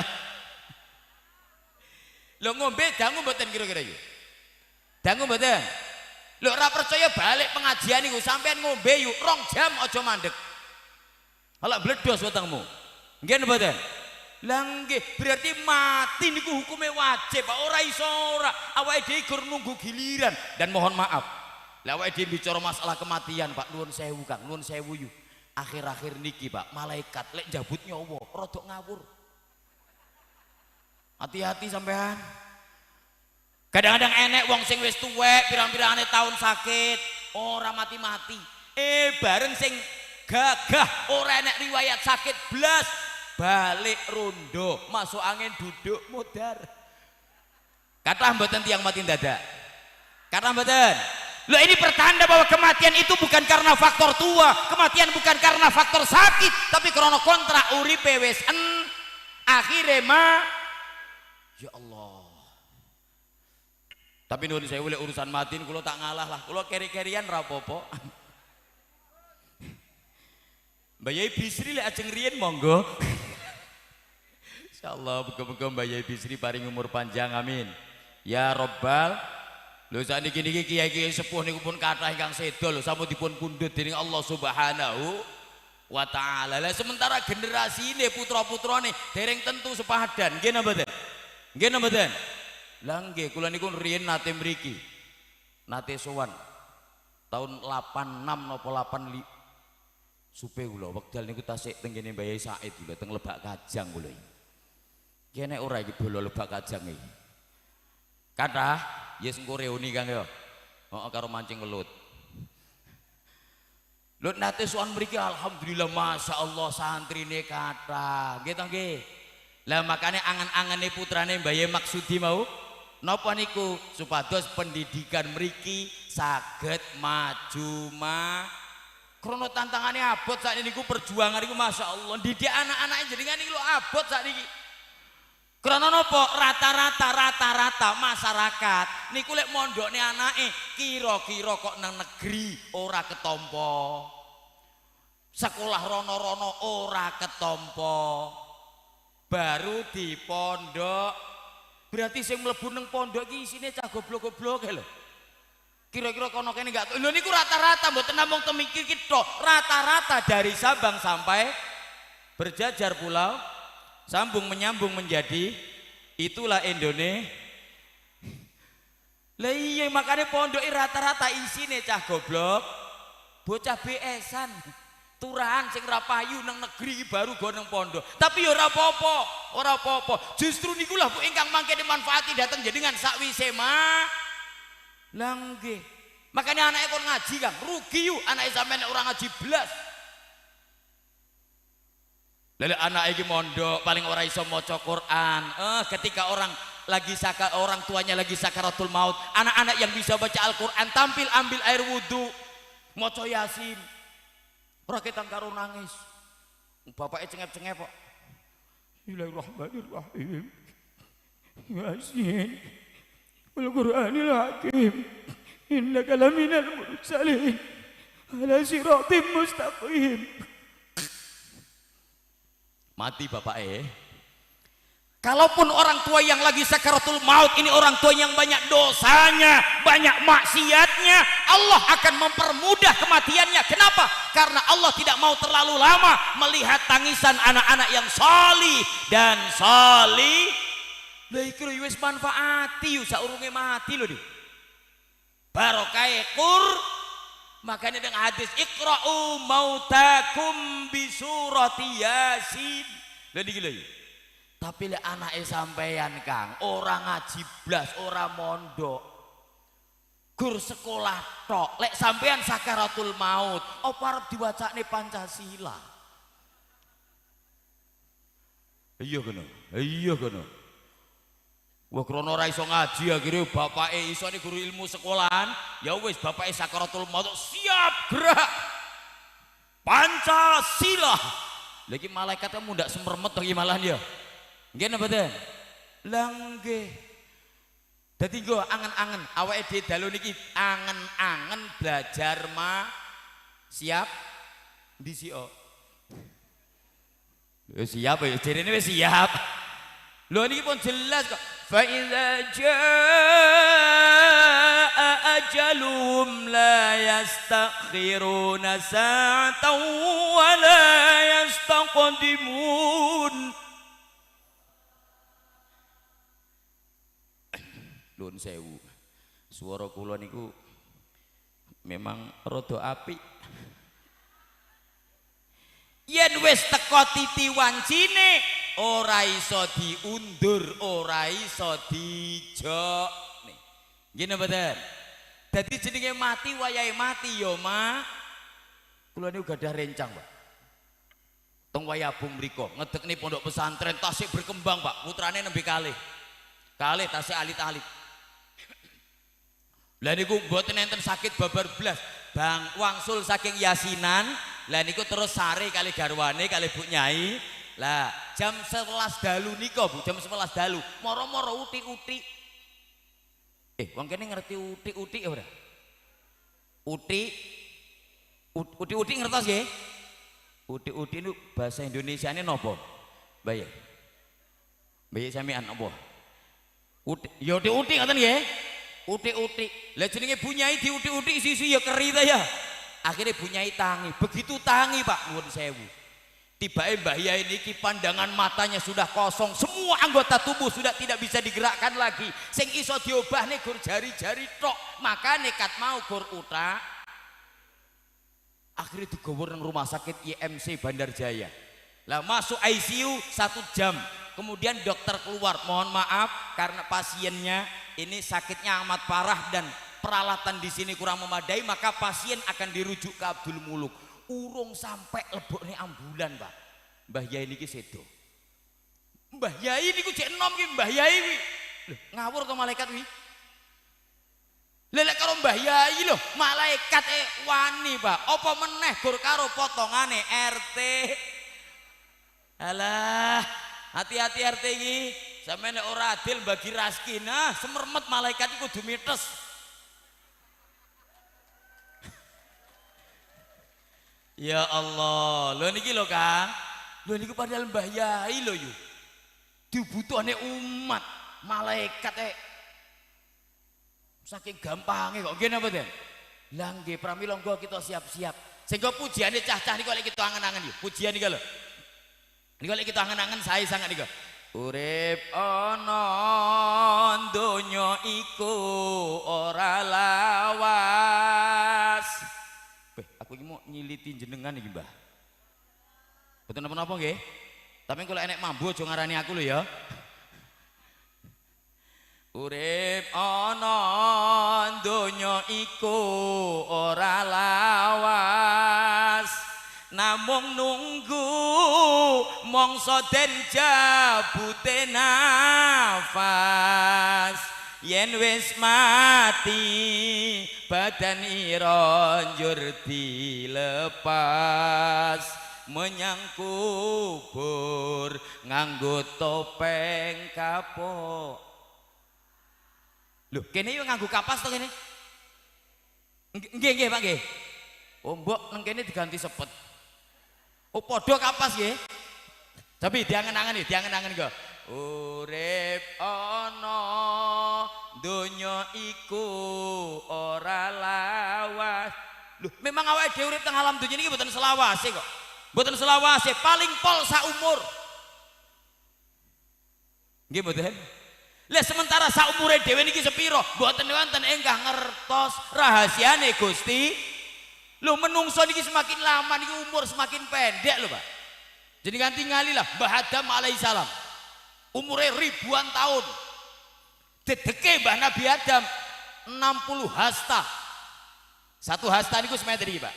H: Lho ngombe dangu mboten kira-kira iki? Dangu mboten? Lho ora percaya balik pengajian niku sampean ngombe yuk 2 jam aja mandek. Halak bledos wetengmu. Nggih mboten? Lah nggih, berarti mati niku hukume wajib, Pak. Ora iso ora. Awake dhewe gur nunggu giliran dan mohon maaf. Lah awake dhewe bicara masalah kematian, Pak. Nuwun sewu, Kang. Nuwun sewu yu. Akhir-akhir niki, Pak, malaikat lek njabut nyawa rodok ngawur. Hati-hati sampean. Kadang-kadang enek wong sing wis tuwek pirang-pirangane tahun sakit, ora mati-mati. Bareng sing gagah ora enek riwayat sakit blas, balik rondo, masuk angin duduk modar. Kathah mboten tiyang mati ndadak. Kathah mboten. Loh ini pertanda bahwa kematian itu bukan karena faktor tua, kematian bukan karena faktor sakit, tapi karena kontrak uripe wis en akhire ma. Ya Allah. Tapi nuwun sewu lek urusan mati kula tak ngalah lah. Kula keri-kerian ra apa-apa. Mbah Yai Bisri lek ajeng riyen monggo. Insyaallah muga-muga Mbah Yai Bisri paring umur panjang amin. Ya Rabbal. Lho sakniki niki kiai-kiai sepuh niku pun kathah ingkang seda lho sampun dipun pundhut dening Allah Subhanahu wa taala. Lah sementara generasine putra-putrane dereng tentu sepadan. Nggih napa mboten? Nggih napa mboten? Lah nggih kula niku riyen nate mriki. Nate sowan tahun 86 napa 85 supe kula wekdal niku tasik teng kene Mbah Yai Said kula teng Lebak Kajang kula iki. Ki enek ora iki bolo Lebak Kajang iki? Kathah yes engko reuni Kang ya. Heeh karo mancing welut. Lho nate sowan mriki alhamdulillah masyaallah santrine kathah. Nggih to nggih? Lah makane angan-angane putrane Mbah Yai Maksudi mau napa niku supados pendidikan mriki saged maju ma. Krono tantangane abot sakniki niku perjuangan niku masyaallah didik anak-anake jenengan niku lho abot sakniki. Krono napa rata-rata masyarakat niku lek mondokne anake kira-kira kok nang negeri ora ketompo. Sekolah rono-rono ora ketompo. Baru di pondok. Berarti sing mlebu nang pondok iki isine cah goblok-goblok lho. Kira-kira kono kene enggak. Lho niku rata-rata mboten namung temikir iki tok. Rata-rata dari Sabang sampai berjajar pulau sambung menyambung menjadi itulah Indonesia. Lah iya makane pondoke rata-rata isine cah goblok, bocah BS-an, turahan sing ra payu nang negeri baru go nang pondok. Tapi ya ora apa-apa, ora apa-apa. Justru niku lah Bu ingkang mangke dimanfaati dateng jenengan sakwise ma. Lah nggih. Makane anake kon ngaji Kang, rugi yuk anake sampean nek ora ngaji blas. Lha anak iki mondok paling ora iso maca Quran. Ketika orang lagi orang tuanya lagi sakaratul maut, anak-anak yang bisa baca Al-Quran tampil ambil air wudu, maca Yasin. Ora ketang karo nangis. Bapake cengep-cengep kok.
I: Bismillahirrahmanirrahim. Yasin. Wal Qur'anil Hakim. Innaka laminal mursalin. Ala siratim mustaqim.
H: Mati bapak Kalaupun orang tua yang lagi sakaratul maut ini orang tua yang banyak dosanya, banyak maksiatnya, Allah akan mempermudah kematiannya. Kenapa? Karena Allah tidak mau terlalu lama melihat tangisan anak-anak yang salih dan salih. Lha iki lho wis manfaati saurunge mati lho. Barokah qur. Makanya dengan hadis iqra'u mautakum bi surati Yasin. Lha niki lho. Tapi lek anake sampean Kang, ora ngaji blas, ora mondok. Gur sekolah tok. Lek sampean sakaratul maut, apa arep diwacakne Pancasila? Iya kono. Iya kono. Wah krono ora iso ngaji akhirnya bapake iso ini guru ilmu sekolahan, ya wis bapake sakaratul maut siap gerak Pancasila. Lagi malaikatnya mundak semermet to iki malahan ya. Nggih napa mboten? Lah nggih. Dadi nggo angen-angen awake dhewe dalu niki angen-angen belajar ma siap ndi sio. Wis siap ya jarene wis siap. Lho niki pun jelas kok. Fa idza jaa ajaluhum la yastakhiruna sa'atan wa la yastaqdimun. Nuwun sewu. Swara kula niku memang rada apik. Yen wis teko titi wancine ora iso diundur, ora iso dijokne. Nggih napa mboten? Dadi jenenge mati wayahe mati ya ma. Kula niku gadah rencang, Pak. Teng Wayabung mriku ngedekne pondok pesantren tasik berkembang, Pak. Putrane nembe kalih. Kalih tasik alit-alit. Lah niku mboten enten sakit babar blas. Bang wangsul saking yasinan, lah niku terus sare kali garwane kali Bu Nyai. Lah jam 11 dalu nika Bu, jam 11 dalu, moro-moro uti-uti. Wong kene ngerti uti-uti ora? Uti uti-uti ngertos nggih? Uti-uti niku bahasa Indonesiane napa? Mbah ya. Mbah ya sampean apa? Uti, ya uti-uti ngoten nggih. Uti-uti. Lah jenenge Bu Nyai diuti-uti sisi ya keri ta ya. Akhirnya Bu Nyai tangi. Begitu tangi Pak, nuwun sewu. Tibake Mbah Yai niki pandangan matanya sudah kosong, semua anggota tubuh sudah tidak bisa digerakkan lagi. Sing iso diobahne gur jari-jari tok. Makane kat mau gur utak. Akhirnya digowo nang rumah sakit IMC Bandar Jaya. Lah masuk ICU 1 jam. Kemudian dokter keluar, mohon maaf karena pasiennya ini sakitnya amat parah dan peralatan di sini kurang memadai, maka pasien akan dirujuk ke Abdul Muluk. Urung sampai lebokne ambulan, Pak. Mbah Yai niki sedo. Mbah Yai niku jek enom ki Mbah Yai kuwi. Lho, ngawur to malaikat kuwi. Lelek karo Mbah Yai lho, malaikat wani, Pak. Apa meneh gur karo potongane RT. Alah, hati-hati RT iki. Sampeyan nek ora adil bagi raskin, nah semermet malaikat iku kudu mites. Ya Allah, lho niki lho Kang. Lho niku padahal Mbah Yai lho yu. Dibutuhne umat, malaikat saking gampange kok nggih napa ten? Lah nggih pramila monggo kita siap-siap. Sehingga pujiane cah-cah niku lek kita angen-angen yo. Pujian niku lho. Niku lek kita angen-angen sae sangat niku. Urip ana donya iku ora lawas. Beh, aku iki mau nyiliti jenengan iki, Mbah. Mboten napa-napa nggih. Tapi kalau enek mambu aja ngarani aku lho ya. Urip ana donya iku ora lawas, namung nunggu mangsa den jabute nafas. Yen wis mati badan ira njur dilepas menyang kubur nganggo topeng kapok. Lho, kene yo nganggo kapas to kene? Nggih, nggih, Pak nggih. Oh, mbok nang kene diganti sepet. Oh, padha kapas nggih. Tapi diangen-angen iki, diangen-angen kok. Urip ana donya iku ora lawas. Lho, memang awake dhewe urip teng alam donya niki mboten selawase kok. Mboten selawase, paling pol saumur. Nggih mboten? Lah sementara saumure dhewe niki sepiro? Mboten wonten ingkang ngertos rahasiane Gusti. Lho menungso niki semakin lama niki umur semakin pendek lho, Pak. Jadi kan tingali lah Mbah Adam alaihissalam. Umure ribuan tahun. Dedeke Mbah Nabi Adam 60 hasta. Satu hasta niku semeter iki, Pak.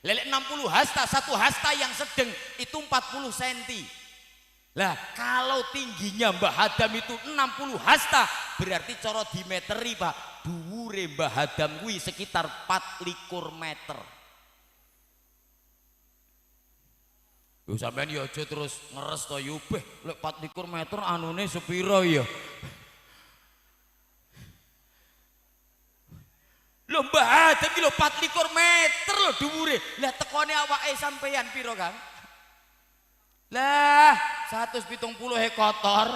H: Lelek 60 hasta, satu hasta yang sedang itu 40 cm. Lah kalau tingginya Mbah Adam itu 60 hasta, berarti cara dimeteri, Pak, dhuwure Mbah Adam kuwi sekitar 24 meter. Yo sampean yo aja terus ngeres to yo, beh lek 24 meter anune sepiro ya. Lho Mbah Adam iki lho 24 meter lho dhuwure. Lah tekone awake sampean piro, Kang? Lah 170 he kotor.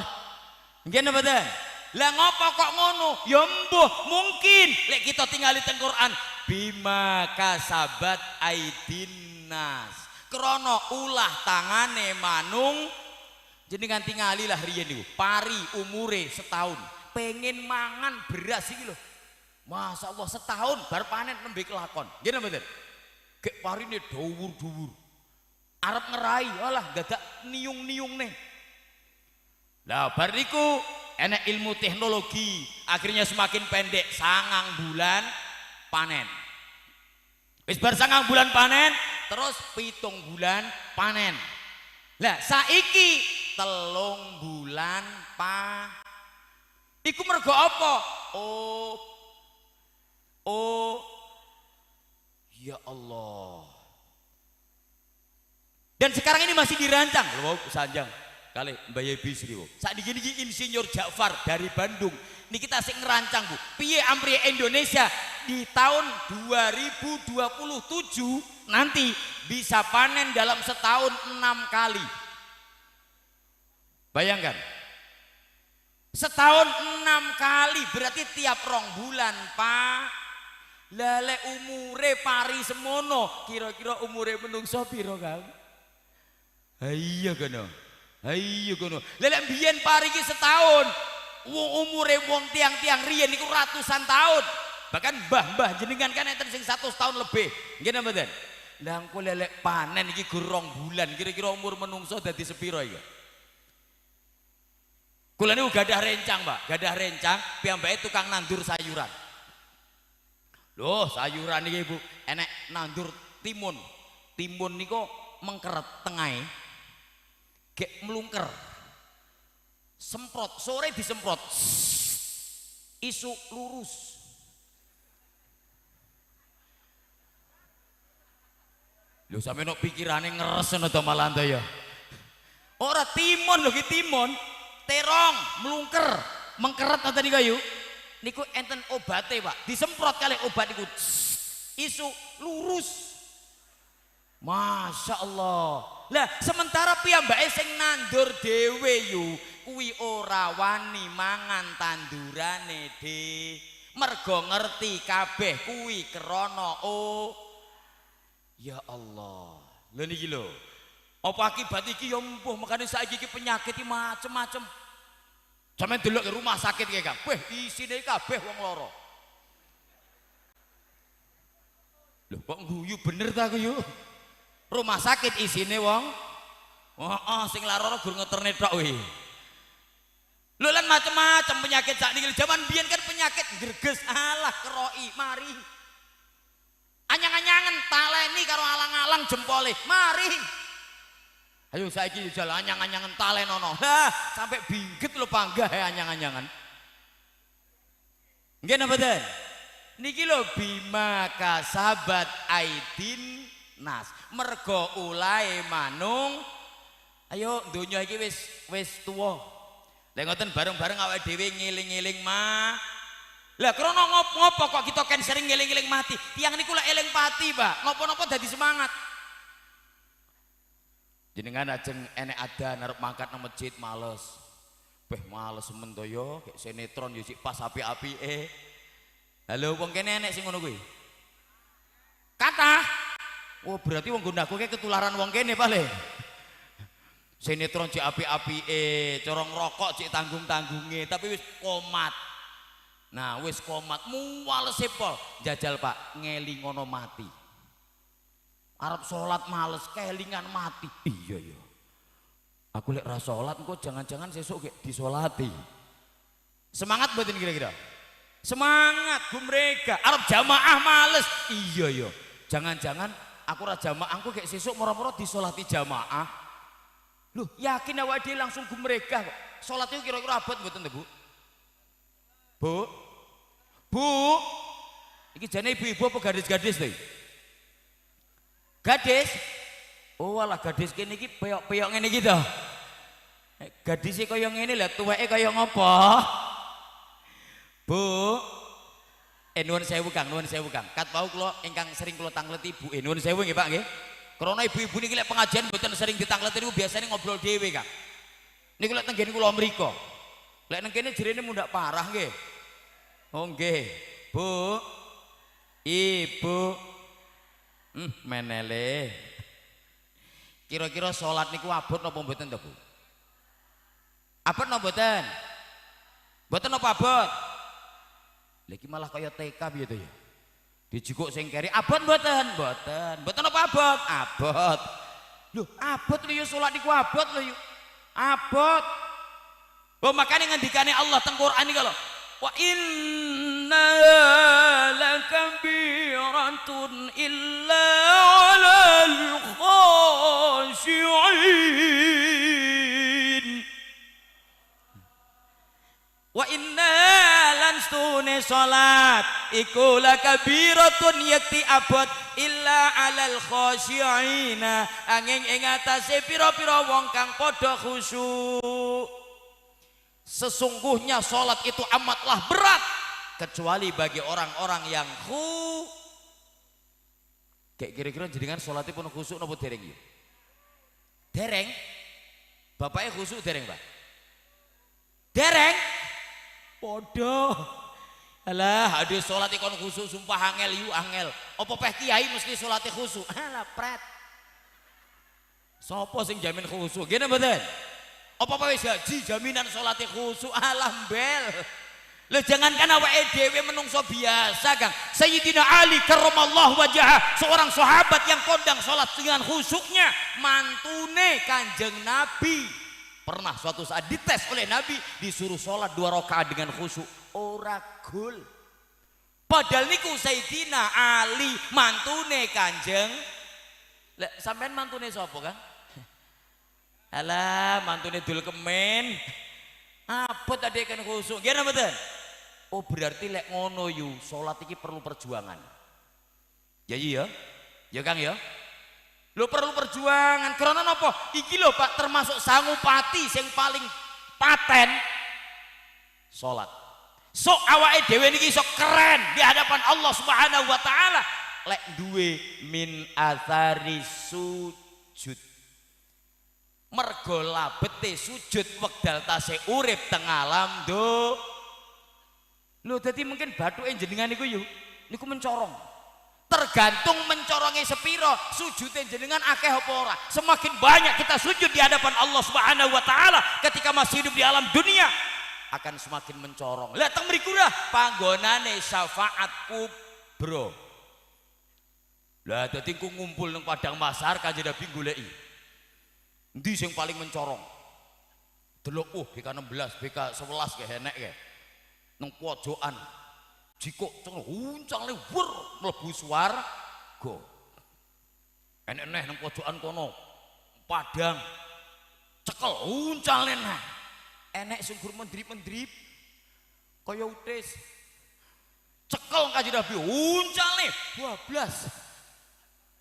H: Nggih napa mboten? Lah ngopo kok ngono? Ya mbuh, mungkin lek kita tingali teng Quran bima kasabat aidinnas. Krana ulah tangane manung. Jenengan tingali lah riyen niku, pari umure setahun, pengen mangan beras iki lho. Masya Allah setahun bar panen nembe kelakon. Nggih napa mboten? Gek parine dhuwur-dhuwur. Arep ngerai, alah dadak niung-niung nih. Lah bar niku enek ilmu teknologi, akhirnya semakin pendek, 9 bulan panen. Wis bar 9 bulan panen, terus 7 bulan panen. Lah saiki 3 bulan pa. Iku mergo apa? Oh. Oh. Ya Allah. Dan sekarang ini masih dirancang. Lho, sanjang kali Mbah Yai Bisri. Saat niki Insinyur Ja'far dari Bandung. Ini kita sing ngerancang, Bu. Piye amri Indonesia di tahun 2027 nanti bisa panen dalam setahun 6 kali. Bayangkan. Setahun 6 kali berarti tiap 2 bulan, Pak. Lele umure pari semono, kira-kira umure menungso piro, Kang? Iya kono. Iya kono. Lele mbiyen pari iki setahun. Wong umure wong tiang-tiang riyen niku ratusan tahun. Bahkan mbah-mbah jenengan kan enten sing 100 tahun lebih. Nggih napa mboten? Lah engko lelek panen iki gur 2 bulan, kira-kira umur menungso dadi sepiro iki? Kula niku gadah rencang, Pak. Gadah rencang piyambake tukang nandur sayuran. Loh, sayuran iki Bu, enek nandur timun. Timun niku mengkeret tengahe. Gek mlungker. Semprot, sore disemprot. Isuk lurus. Lho sampe nok pikirane ngeres ngono to malah to ya. Ora timun lho ki timun, terong mlungker, mengkeret ngoten niku ayu. Niku enten obate, Pak. Disemprot kali obat niku. Isuk lurus. Masya Allah. Lah sementara piyambake sing nandur dhewe yu kuwi ora wani mangan tandurane de. Mergo ngerti kabeh kuwi krana oh. Ya Allah. Lha niki lho. Apa akibat iki ya mbuh makane saiki iki penyakit iki macem-macem. Sampeyan delok ke rumah sakit iki, Kang. Weh, isine kabeh wong lara. Lho kok guyu bener ta aku yuk? Rumah sakit isine wong heeh sing lara gur ngeterne tok kuwi. Lho lan macem-macem penyakit sakniki. Jaman biyen kan penyakit greges alah keroki mari. Anyang-anyangan taleni karo alang-alang jempole mari. Ayo saiki jajal anyang-anyangan talenono. Hah, sampai bingget lho panggah anyang-anyangan. Nggih napa mboten? Niki lho bima kasabat aidin nas. Mergo ulahe manung. Ayo donya iki wis tuwa. Lha ngoten bareng-bareng awake dhewe ngeling-eling mah. Lah krana ngopo kok kita kan sering ngeling-eling mati. Tiyang niku lek eling pati, Pak. Ngopo-nopo dadi semangat. Jenengan ajeng enek adan arep mangkat nang masjid males. Beh males men to yo, kayak sinetron yo sik pas apik-apike. Halo wong kene enek sing ngono kuwi. Kathah. Oh berarti wong nggonku kae ketularan wong kene paling. Sinetron cek apik-apike, cara ngrokok cek tanggung-tanggunge, tapi wis komat. Nah, wis komat muwales pol. Jajal Pak, ngelingono mati. Arep salat males, kelingan mati. Iya ya. Aku lek ra salat engko jangan-jangan sesuk gek disolati. Semangat mboten kira-kira? Semangat gumrega. Arep jamaah males. Iya ya. Jangan-jangan aku ra jamaah engko gek sesuk moro-moro disolati jamaah. Loh, yakin awake dhewe langsung gumregah kok. Salat itu kira-kira abot mboten to, Bu? Bu. Bu. Iki jane ibu-ibu apa gadis-gadis to? Gadis? Oh alah gadis kene iki peyok-peyok ngene iki to. Gadise kaya ngene lah tuweke kaya ngopo? Bu. Nuwun sewu Kang, nuwun sewu Kang. Kat wau kula ingkang sering kula tangleti ibu, nuwun sewu nggih Pak nggih. Krana ibu-ibu niki lek pengajian mboten sering ditangleti niku biasane ngobrol dhewe Kang. Niku lek teng nggen kula mriko. Lek nang kene jerene mundhak parah nggih. Oh nggih. Bu. Ibu. Menele. Kira-kira salat niku abot napa mboten to, Bu? Abot napa mboten? Mboten napa abot? Lha iki malah kaya TK piye to ya? Dijikuk sing keri abot mboten? Mboten. Mboten napa abot? Abot. Lho, abot lho ya salat niku abot lho ya. Abot. Oh makane ngendikane Allah teng Quran niku lho. Wa inna lakabiratun illa 'alal khashi'in. Wa inna lan stune salat iku lakabiratun yakti abot illa 'alal khashi'ina angin ing atase pira-pira wong kang padha khusyuk. Sesungguhnya sholat itu amatlah berat kecuali bagi orang-orang yang khu. Kayak kira-kira jenengan sholatnya pun khusuk nopo dereng ya? Dereng? Bapaknya khusuk dereng Pak? Dereng? Podo. Alah, aduh sholat ikon khusuk sumpah angel yu angel. Apa peh kiai mesti sholatnya khusuk? Alah pret. Sopo sing jamin khusuk? Gini mboten? Apa wis haji jaminan salate khusuk alah mbel. Lho jangankan awake dhewe menungso biasa Kang. Sayyidina Ali karramallahu wajhah, seorang sahabat yang kondang salat dengan khusuknya, mantune Kanjeng Nabi. Pernah suatu saat dites oleh Nabi, disuruh salat 2 rakaat dengan khusuk, ora gol. Padahal niku Sayyidina Ali mantune Kanjeng. Lek sampean mantune sapa Kang? Alah, mantune Dul Kemen. Abot adek kan khusuk. Nggih napa mboten? Oh berarti lek ngono yu, salat iki perlu perjuangan. Ya iya. Ya Kang ya. Lho perlu perjuangan karena napa? Iki lho Pak termasuk sangupati sing paling paten salat. Sok awake dhewe niki iso keren di hadapan Allah Subhanahu wa taala lek duwe min athari sujud. Mergo labete sujud wekdal tasih urip teng alam do. Lho dadi mungkin bathuke jenengan niku yo niku mencorong. Tergantung mencorongnya sepiro sujudnya jenengan akeh apa ora. Semakin banyak kita sujud di hadapan Allah Subhanahu wa taala ketika masih hidup di alam dunia akan semakin mencorong. Lah teng mriku lah panggonane syafaat kubro. Lah dadi ku ngumpul nang padang masar Kanjeng Nabi goleki. Endi sing paling mencorong? Delok oh BK 16, BK 11 kae enek kae. Nang pojokan jikuk uncangle wur mlebu swarga. Enek neh nang pojokan kono padang cekel uncale neh. Enek sing gur mendrip-mendrip kaya utis. Cekel Kanjeng Nabi uncale bablas.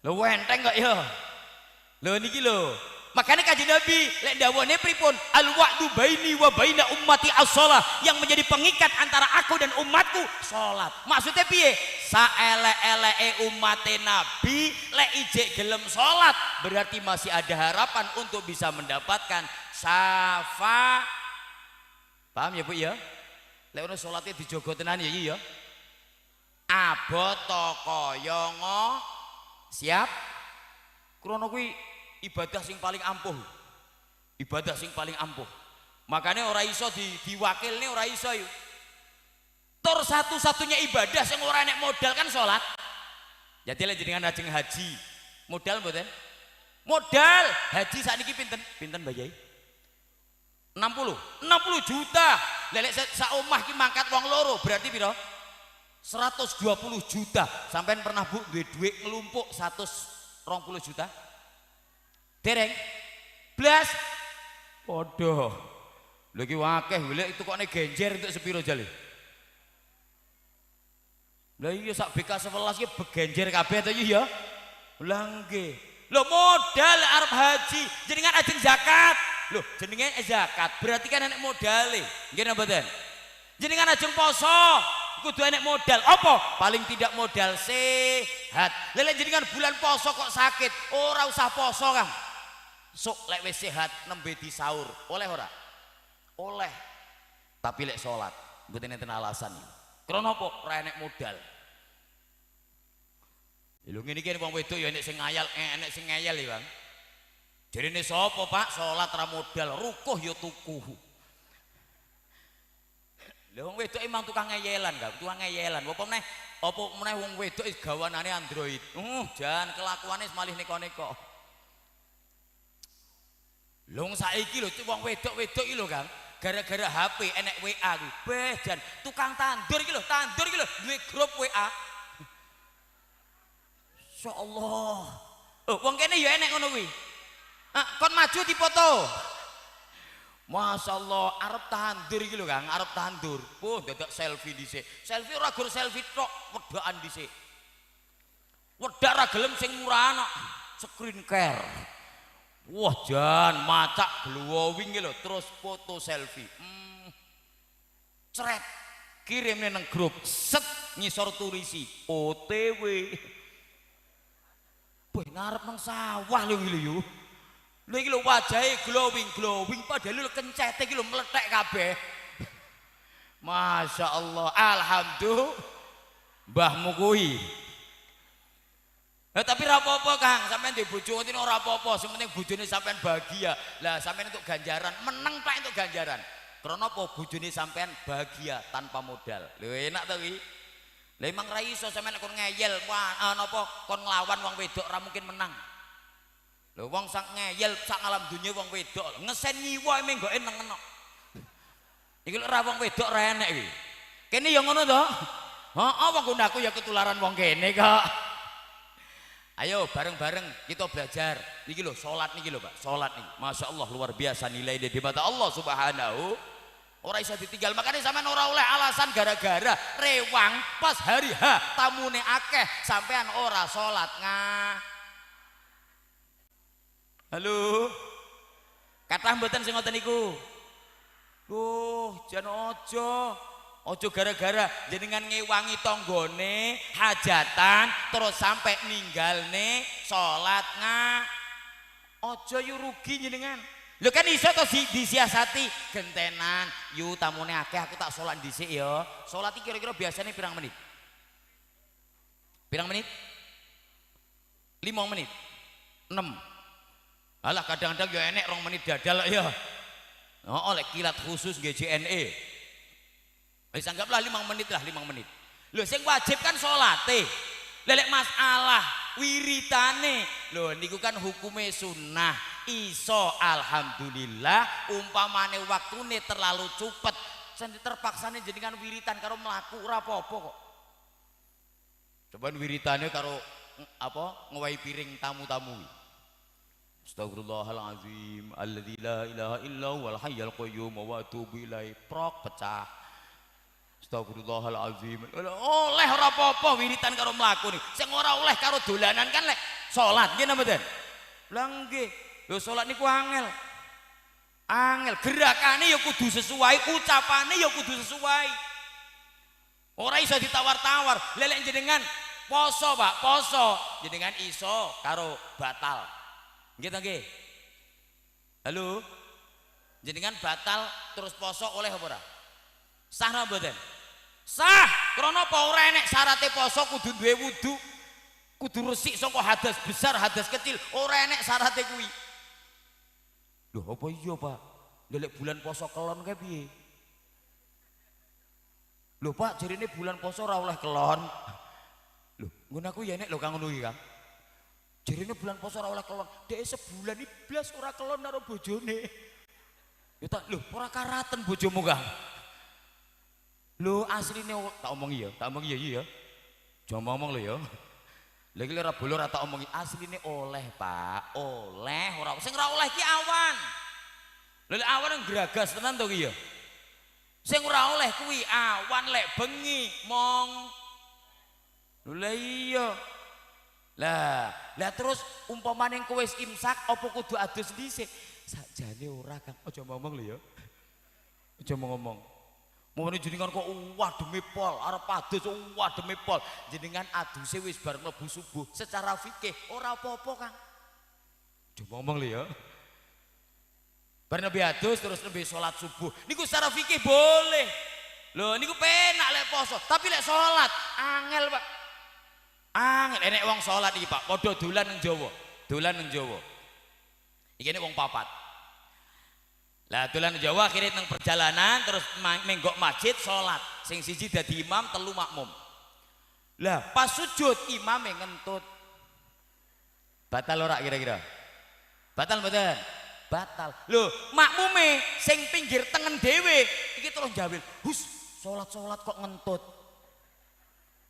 H: Lho enteng kok ya. Lho niki lho. Makanya Kanjeng Nabi lek dawuhne pripun? Al wa'du baini wa baina ummati as-shalah, yang menjadi pengikat antara aku dan umatku salat. Maksudnya piye? Saelek-eleke umate Nabi lek ijek gelem salat berarti masih ada harapan untuk bisa mendapatkan syafaat. Paham ya Bu ya? Lek ono salate dijogo tenan ya iki ya. Abot kaya ngo siap? Krono kuwi ibadah sing paling ampuh. Ibadah sing paling ampuh. Makanya ora iso diwakilne ora iso yuk. Tur satu-satunya ibadah sing ora enek modal kan salat. Jadi lek jenengan ajeng haji, modal mboten? Modal haji sakniki pinten? Pinten Mbah Yai? 60 juta. Lek sak omah ki mangkat wong loro berarti piro? 120 juta. Sampean pernah Bu duwe dhuwit nglumpuk 120 juta? Dereng. Blas. Padha. Lho iki akeh golek itu kokne genjer entuk sepiro jale? Lah iya sak BK 11 iki begenjer kabeh to iya ya. Lah nggih. Lho modal arep haji, jenengan ajeng zakat. Lho jenenge zakat berarti kan enek modale. Nggih napa mboten? Jenengan ajeng poso, kudu enek modal. Apa? Paling tidak modal sehat. Lha lek jenengan bulan poso kok sakit, ora usah poso, Kang. Sok lek wis sehat nembe disaur. Oleh ora? Oleh. Tapi lek salat mboten enten alasan. Krana apa? Ora enek modal. Lho ngene iki wong wedok ya enek sing ngayal, enek sing ngeyel ya, Bang. Jarene sapa, Pak? Salat ra modal, rukuh ya tuku. Lha wong wedok emang tukang ngeyelan, Kang, tukang ngeyelan. Apa meneh wong wedok wis gawanane Android. Jan kelakuane malih neko-neko. Lho wong saiki lho wong wedok-wedok iki lho, Kang. Gara-gara HP enek WA kuwi. Beh jan tukang tandur iki lho, tandur iki lho duwe grup WA. Insyaallah. Oh, wong kene ya enek ngono kuwi. Ah, kon maju dipoto. Masya Allah, arep tandur iki lho Kang, arep tandur. Puh, dadak selfie dhisik. Selfie ora gur selfie tok, wedakan dhisik. Wedak ra gelem sing murah kok. Screen care. Wah, jan macak glowing iki lho, terus foto selfie. Cret. Kirimne nang grup. Set ngisor tulisi OTW. Wah, ngarep nang sawah lho iki lho yo. Lho iki lho wajahe glowing-glowing padahal lho kencete iki lho mlethek kabeh. Masya Allah, alhamdulillah mbahmu kuwi. Tapi ra apa-apa Kang, sampean duwe bojo ngoten ora apa-apa, sing penting bojone sampean bahagia. Lah sampean untuk ganjaran, meneng tak untuk ganjaran. Krana apa bojone sampean bahagia tanpa modal. Lho enak to kuwi. Lah emang ra iso sampean kon ngeyel, wah napa kon nglawan wong wedok ra mungkin menang. Lho wong sak ngeyel sak alam dunya wong wedok ngesen nyiwa menggoke nengen kok. Iki lho ra wong wedok ra enek iki. Kene ya ngono to? Heeh wong aku ya ketularan wong kene kok. Ayo bareng-bareng kita belajar. Niki lho salat niki lho Pak, salat niki. Masya Allah luar biasa nilainya di mata Allah Subhanahu Ora iso ditinggal. Makanya sampean ora oleh alasan gara-gara rewang pas hari H tamune akeh sampean ora salat ngah. Halo. Kathah mboten sing ngoten niku? Duh, jan aja. Aja gara-gara jenengan ngewangi tanggane hajatan terus sampai ninggalne salat ngah. Aja yu rugi jenengan. Lho kan iso to disiasati gentenan, yu tamune akeh aku tak salat dhisik ya. Salat iki kira-kira biasanya pirang menit? Pirang menit? 5 menit. 6. Alah kadang-kadang ya enek 2 menit dadal ya. Oh, oleh kilat khusus GJNE. Wis anggaplah 5 menit lah, 5 menit. Lho sing wajib kan salate. Lelek masalah wiritane. Lho niku kan hukume sunnah. Iso alhamdulillah umpamane waktune terlalu cepet terpaksane jenengan wiritan karo mlaku ora apa-apa kok. Coba wiritane karo apa ngewehi piring tamu-tamu. Astagfirullahalazim alladzi la ilaha illa huwal hayyul qayyum wa atubu ilaih. Prok pecah. Astagfirullahalazim. Oleh ora apa-apa wiritan karo mlaku niku. Sing ora oleh karo dolanan kan lek salat nggih napa mboten? Lah nggih. Lho salat niku angel. Angel, gerakane ya kudu sesuai, ucapane ya kudu sesuai. Ora iso ditawar-tawar. Lelek jenengan poso, Pak, poso. Jenengan iso karo batal. Nggih ta nggih? Halo. Jenengan batal terus poso oleh apa ora? Sah napa mboten? Sah. Krana apa ora enek syarate poso kudu duwe wudu. Kudu resik saka hadas besar, hadas kecil, ora enek syarate kuwi. Lho apa iya, Pak? Lelek bulan poso kelon kae piye? Lho Pak, jarine bulan poso ora oleh kelon. Lho, ngono aku ya enek lho Kang ngono iki, Kang. Jarine bulan poso ora oleh kelon. Dhek sebulan iki blas ora kelon karo bojone. Ya tak lho, ora karaten bojomu, Kang. Lho asline tak omongi ya, tak omongi ya iya. Aja ngomong lho ya. Lha iki ora bolo ora tak omongi, asline oleh, Pak. Oleh ora sing ora oleh ki awan. Lha lek awan gragas tenan to ki ya. Sing ora oleh kuwi awan lek bengi mong. Lha iya. Lah, lah terus umpamane kowe wis imsak apa kudu adus dhisik? Sakjane ora, Kang. Aja ngomong lho ya. Aja ngomong. Mone jenengan kok wademe pol, arep adus wademe pol. Jenengan aduse wis bar mlebu subuh. Secara fikih ora apa-apa, Kang. Aja ngomong lho ya. Bar nembe adus terus nembe salat subuh. Niku secara fikih boleh. Lho niku penak lek poso, tapi lek salat angel, Pak. Angel enek wong salat iki, Pak. Padha dolan nang Jawa. Dolan nang Jawa. Iki enek wong papat. Lah dolan Jawa akhirnya nang perjalanan terus menggok masjid salat. Sing siji dadi imam, 3 makmum. Lah pas sujud imame ngentut. Batal ora kira-kira? Batal mboten? Batal. Lho, makmume sing pinggir tengen dhewe iki terus jawil. Hus, salat-salat kok ngentut.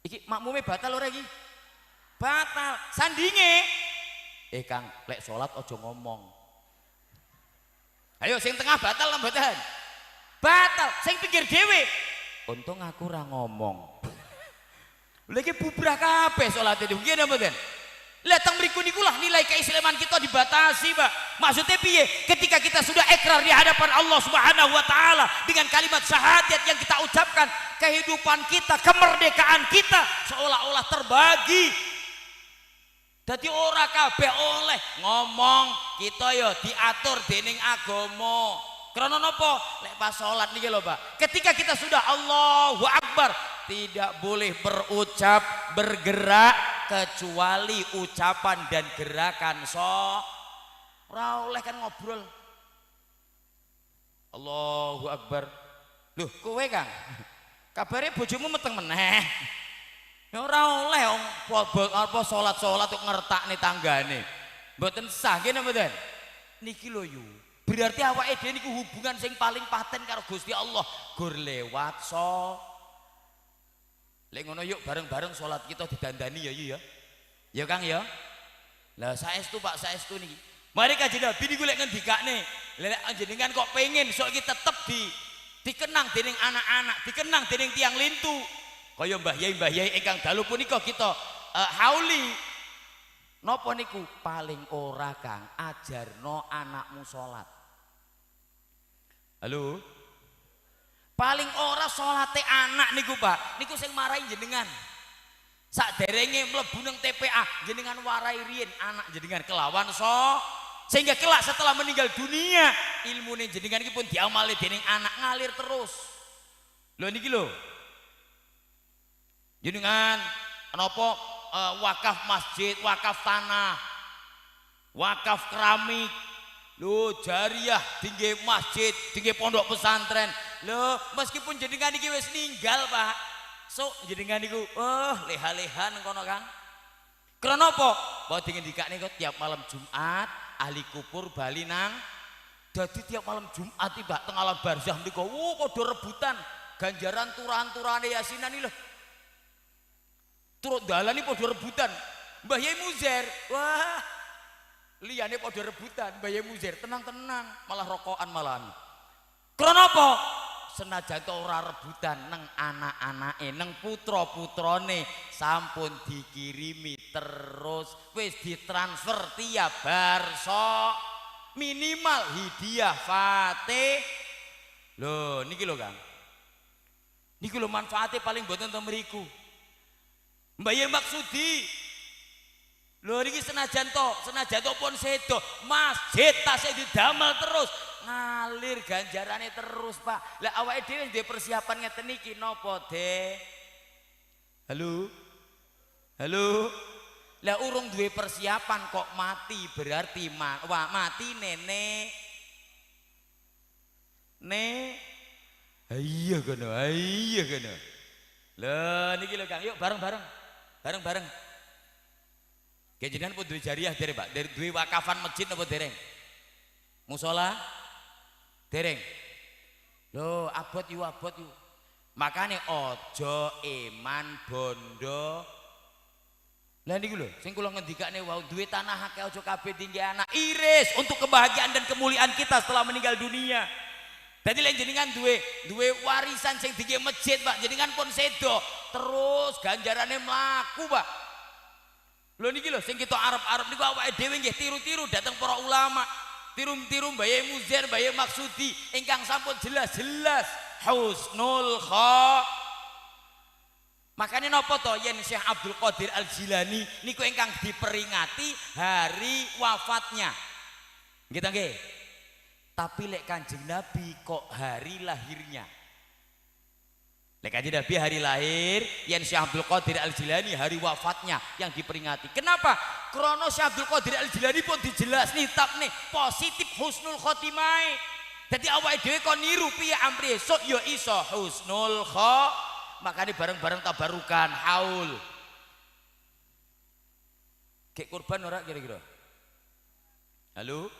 H: Iki makmume batal ora iki? Batal. Sandinge, Kang, lek salat aja ngomong. Ayo sing tengah batal lah mboten? Batal. Sing pinggir dhewe. Untung aku ora ngomong. Lha iki bubrah kabeh salate niku. Nggih napa mboten? Lah teng mriku niku lah nilai keislaman kita dibatasi, Pak. Maksudnya piye? Ketika kita sudah ikrar di hadapan Allah Subhanahu wa taala dengan kalimat syahadat yang kita ucapkan, kehidupan kita, kemerdekaan kita seolah-olah terbagi. Dadi ora kabeh oleh ngomong, kita ya diatur dening agama. Krana napa? Lek pas salat niki lho, Pak. Ketika kita sudah Allahu Akbar, tidak boleh berucap, bergerak kecuali ucapan dan gerakan so. Ora oleh kan ngobrol. Allahu Akbar. Loh, kowe Kang. Kabare bojomu meteng meneh. Ya ora oleh wong apa salat-salat kok ngertakne tanggane. Mboten sah nggih napa mboten? Niki lho yu. Berarti awake dhewe niku hubungan sing paling paten karo Gusti Allah gur lewat so. Lek ngono yuk bareng-bareng salat kita didandani ya yu ya. Ya Kang ya. Lah saestu Pak, saestu niki. Mari Kanjeng Nabi niku lek ngendikane, lek jenengan kok pengen sok iki tetep di Dikenang dening anak-anak, dikenang dening tiang lintu. Kaya Mbah Yai ingkang dalu punika kita hauli. Napa niku paling ora Kang ajarno anakmu salat. Halo. Paling ora salate anak niku Pak, niku sing marai jenengan. Saderenge mlebu nang TPA jenengan warai riyin anak jenengan kelawan so sehingga kelak setelah meninggal dunia ilmune jenengan iki pun diamali dening anak ngalir terus. Lho niki lho. Jenengan napa wakaf masjid, wakaf tanah, wakaf keramik, lho jariah dingge masjid, dingge pondok pesantren. Lho meskipun jenengan iki wis ninggal Pak, sok jenengan niku leha-leha nang kono Kang. Krana apa? Mbok dingendikane kok tiap malam Jumat ahli kubur bali nang. Dadi tiap malam Jumat iki Pak teng alam barzah niku padha rebutan ganjaran turahan-turahane yasinan iki lho. Turut dalan iki padha rebutan. Mbah Yai Muzer, wah liyane padha rebutan, Mbah Yai Muzer tenang-tenang malah rokokan malahan. Krana apa? Senajan to ora rebutan neng anak-anake, neng putra-putrane sampun dikirimi terus, wis ditransfer tiap barso minimal hadiah Fatih. Lho niki lho Kang. Niki lho manfaate paling mboten teng mriku. Mbah Yai Maksudi. Lho niki senajan to pun sedo, masjid tasih didamel terus. Ngalir ganjarane terus Pak. Lah awake dhewe duwe persiapan ngeten iki napa, De? Halo. Halo. Lah urung duwe persiapan kok mati berarti mati nenek. Ne. Iya kono, iya kono. Lho niki lho Kang, yuk bareng-bareng. Bareng-bareng. Ki jenengan pun duwe jariah dereng, Pak? Dari duwe wakafan masjid napa dereng? Musola? Dereng. Lho, abot yu abot yu. Makane aja eman bondo. Lah niku lho, sing kula ngendikane wau duwe tanah akeh aja kabeh dingge anak. Iris untuk kebahagiaan dan kemuliaan kita setelah meninggal dunia. Dadi lek jenengan duwe warisan sing dingge masjid, Pak, jenengan pun sedo, terus ganjarane mlaku, Pak. Lho niki lho sing kita arep-arep niku awake dhewe nggih tiru-tiru dateng para ulama. Tiru-tiru Mbah Yai Muzer, Mbah Yai Maksudi ingkang sampun jelas-jelas husnul kha. Makanya napa to yen Syekh Abdul Qadir Al Jilani niku ingkang diperingati hari wafatnya. Nggih ta nggih? Tapi lek Kanjeng Nabi kok hari lahirnya. Lek Kanjeng Nabi hari lahir, yen Syekh Abdul Qadir Al Jilani hari wafatnya yang diperingati. Kenapa? Krono Syekh Abdul Qadir Al Jilani pun dijelasni nih positif husnul khotimah. Jadi awake dhewe kon niru piye amri esuk ya iso husnul kho. Makane bareng-bareng tabarukan haul. Gek kurban ora kira-kira? Halo?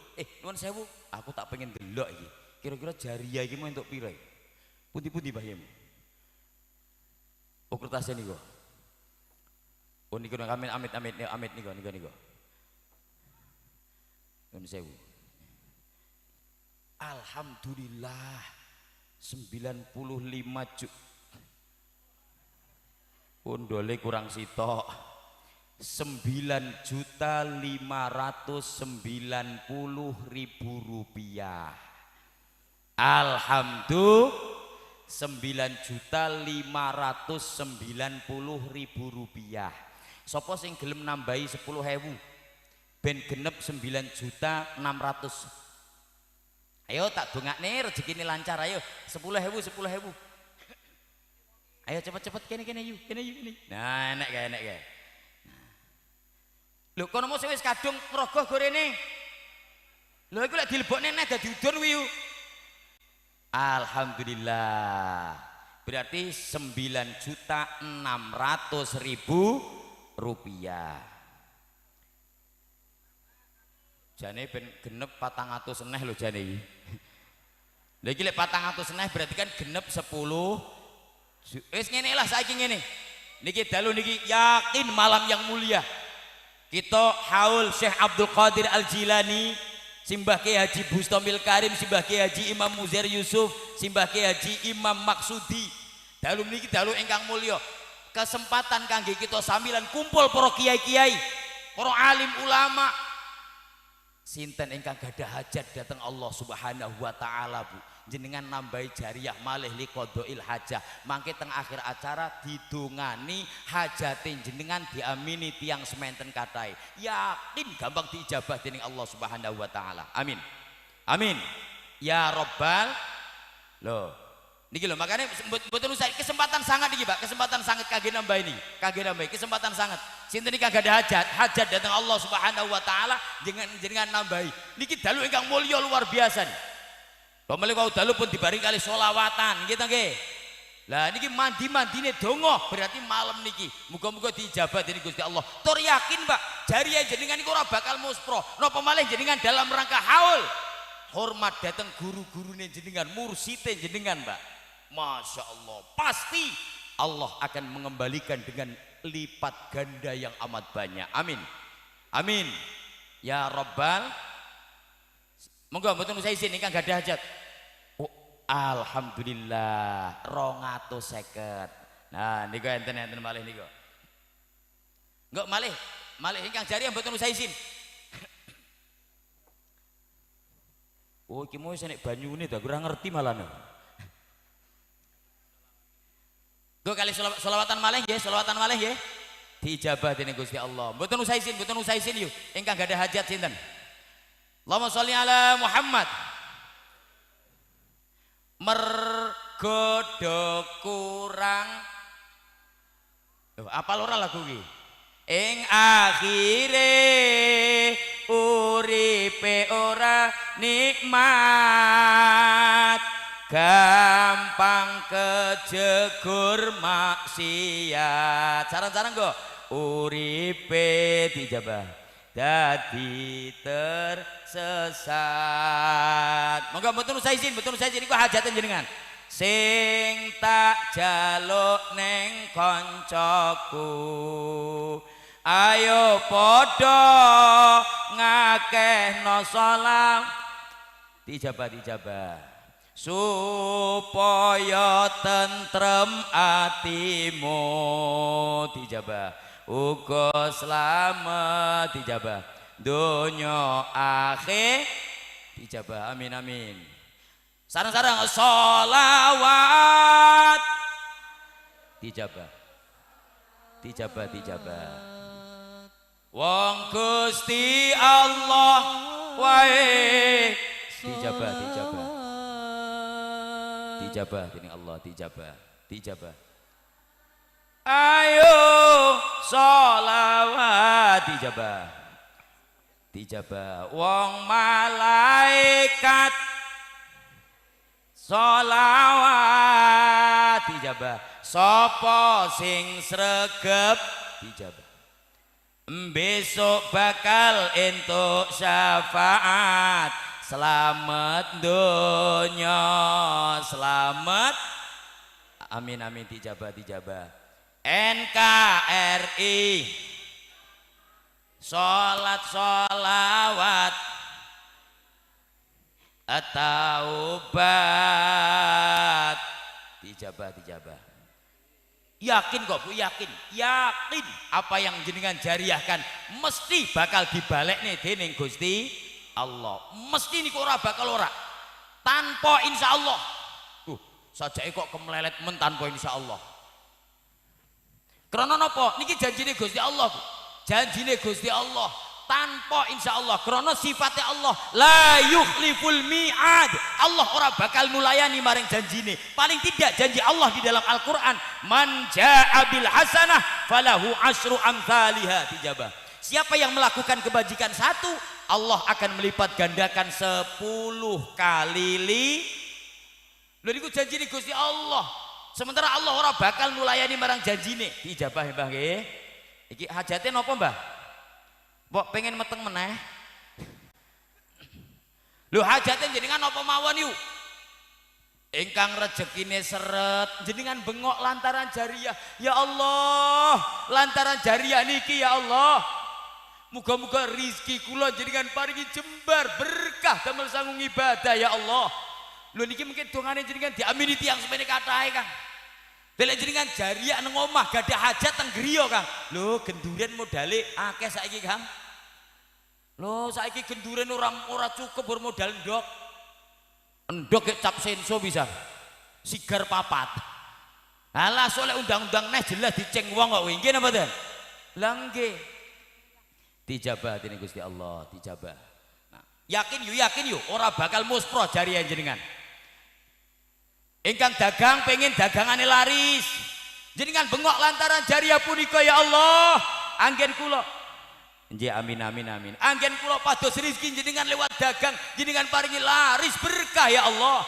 H: Nuwun sewu, aku tak pengen delok iki. Kira-kira jariah iki mau entuk pira iki? Pundi-pundi Mbah Yai? Oh kertasnya niku. Oh niku amit amit amit amit niku niku niku. Nuwun sewu. Alhamdulillah 95 juta. Pondole kurang sitok. 9.590.000 rupiah. Alhamdulillah 9.590.000 rupiah. Sopo sing gelem nambahi 10.000 ben genep 9.600.000. Ayo tak dongakne rezekine lancar ayo 10.000 10.000. Ayo cepet-cepet kene kene yu kene yu kene. Nah enek kae enek kae. Lho kono mau wis kadung ngrogoh gorene. Lho iku lek dilebokne neh dadi udun kuwi yu. Alhamdulillah. Berarti 9.600.000 rupiah. Jane ben genep 400 neh lho jane iki. Lha iki lek 400 neh berarti kan genep 10. Wis ngene lah saiki ngene. Niki dalu niki yakin malam yang mulia. Kita haul Syekh Abdul Qadir Al Jilani Simbah Kiai Haji Bustomil Karim, Simbah Kiai Haji Imam Muzair Yusuf, Simbah Kiai Haji Imam Maksudi. Dalu niki dalu ingkang mulya. Kesempatan kangge kita samilan kumpul para kiai-kiai, para alim ulama. Sinten ingkang gadah hajat dateng Allah Subhanahu wa taala, Bu. Jenengan nambahi jariyah malih liqadail hajah. Mangke teng akhir acara didongani hajate jenengan diamini tiyang sementen kathah. Yakin gampang diijabah dening Allah Subhanahu wa taala. Amin. Amin. Ya Rabbal. Loh. Niki lho makane mboten usah kesempatan sangat niki, Pak. Kesempatan sangat kangge nambah ini. Kangge nambah kesempatan sangat. Sinten iki gadah hajat, hajat dateng Allah Subhanahu wa taala jenengan nambahi. Niki dalu ingkang mulya luar biasa nih. Pamali wau dalu pun dibaring kali sholawatan, nggih ta nggih. Lah niki mandi-mandine donga berarti malam niki. Muga-muga diijabah dening Gusti Allah. Tur yakin, Pak, jariyah jenengan niku ora bakal muspro. Napa malih jenengan dalam rangka haul. Hormat dateng guru-gurune jenengan, mursite jenengan, Pak. Masya Allah, pasti Allah akan mengembalikan dengan lipat ganda yang amat banyak. Amin. Amin. Ya Rabbal. Monggo mboten usah izin ingkang gadah hajat. Oh, alhamdulillah 250. Nah niku enten-enten malih niku. Enggak malih, malih ingkang jariah mboten usah izin. Oh iki mau wis enek banyune ta, kurang ngerti malah. Nggo kali selawatan malih nggih, selawatan malih nggih. Diijabah dening Gusti Allah. Mboten usah izin, mboten usah izin yuk. Ingkang gadah hajat sinten? Allahumma sholli ala Muhammad. Mergo do kurang. Loh, apal ora lagu iki? Ing akhire uripe ora nikmat, gampang kejegur maksiat. Sarang-sarang go uripe dijabah dadi tersesat. Monggo mboten usah izin, mboten usah izin iku hajate jenengan. Sing tak jaluk neng koncoku, ayo padha ngakehno salam. Dijabah, dijabah. Supaya tentrem atimu, dijabah. Uga slamet, dijabah. Donya akhir, dijabah. Amin amin. Sareng-sareng sholawat, dijabah, dijabah, dijabah. Wong Gusti Allah wae, dijabah, dijabah, dijabah dening Allah, dijabah, dijabah. Ayo sholawat, dijabah, dijabah. Wong malaikat sholawat, dijabah. Sopo sing sregep, dijabah. Besok bakal entuk syafaat. Selamat donya, selamat. Amin amin, dijabah, dijabah. NKRI, sholat sholawat, taubat, dijabah, dijabah. Yakin kok Bu, yakin, yakin apa yang jenengan jariahkan mesti bakal dibalik nih dening Gusti Allah. Mesti niku ora bakal ora. Tanpa insya Allah. Sajake kok kemlelet men tanpa insya Allah. Karena napa? Niki janjine Gusti Allah, Bu. Janjine Gusti Allah tanpa insya Allah. Karena sifatnya Allah la yukhliful mi'ad. Allah ora bakal nulayani maring janjine. Paling tidak janji Allah di dalam Al-Qur'an, man jaa bil hasanah falahu asyru amsalihha, dijabah. Siapa yang melakukan kebajikan satu, Allah akan melipat gandakan 10 kali lipat. Lho niku janjine Gusti Allah. Sementara Allah ora bakal nulayani marang janjine. Dijabah Mbah nggih. Iki hajate napa Mbah? Mbok pengen meteng meneh. Lho hajate jenengan napa mawon yuk? Ingkang rejekine seret, jenengan bengok lantaran jariah. Ya Allah, lantaran jariah niki ya Allah. Muga-muga rizki kula jenengan paringi jembar berkah damel sangung ibadah ya Allah. Lho niki mungkin dongane jenengan diamini tiyang semene kathahe Kang. Delek jenengan jariah nang omah gadah hajat teng griya Kang. Lho genduren modale akeh saiki Kang. Lho saiki genduren ora cukup bermodal ndok. Endok kek cap senso bisa. Sigar papat. Alah soleh undang-undang neh jelas diceng wong kok nggih napa mboten? Lah nggih. Dijabah dening Gusti Allah, dijabah. Nah, yakin yu ora bakal muspro jariah jenengan. Ingkang dagang pengen dagangane laris. Jenengan bengok lantaran jariah punika ya Allah. Anggen kula. Nggih amin amin amin. Anggen kula pados rezeki jenengan lewat dagang, jenengan paringi laris berkah ya Allah.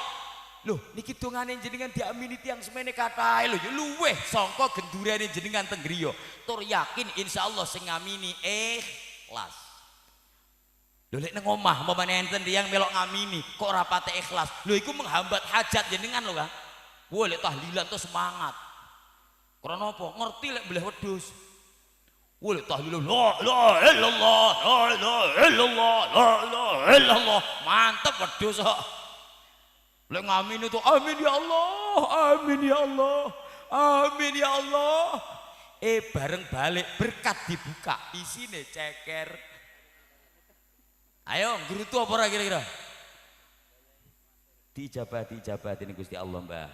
H: Loh niki dongane jenengan diamini tiyang semene kathahe lho ya luweh sangka gendurane jenengan teng griya. Tur yakin insyaallah sing ngamini ikhlas. Lho lek nang omah umpamane enten tiyang melok ngamini kok ora pate ikhlas. Lho iku menghambat hajat jenengan lho Kang. Wah lek tahlilan tuh semangat. Karena apa? Ngerti lek beleh wedhus. Wah lek tahlilan la ilaha illallah la ilaha illallah la ilaha illallah. Mantep wedhus kok. Lek ngamin itu amin ya Allah, amin ya Allah, amin ya Allah. Bareng balik berkat dibuka, isine ceker. Ayo ngrutu apa ora kira-kira? Dijabah dening Gusti Allah, Mbah.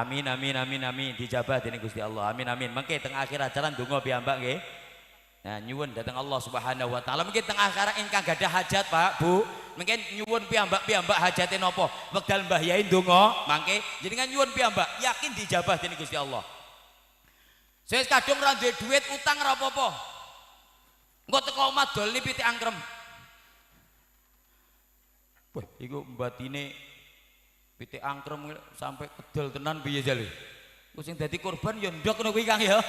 H: Amin amin amin amin, dijabah dening Gusti Allah. Amin amin. Mengke teng akhir acara ndonga piyambak nggih. Nah, nyuwun dateng Allah Subhanahu wa taala. Mungkin teng akhir ingkang gadah hajat, Pak, Bu. Mungkin nyuwun piyambak-piyambak hajate napa? Wekdal Mbah Yai ndonga, mangke jenengan nyuwun piyambak, yakin dijabah dening Gusti Allah. Saya kadung ora duwe duit utang ora apa-apa. Engko teko omah dolne pitik angkrem. Wah, iku mbatine pitik angkrem sampai kedol tenan piye jale. Engko sing dadi korban ya ndok ngono kuwi Kang ya.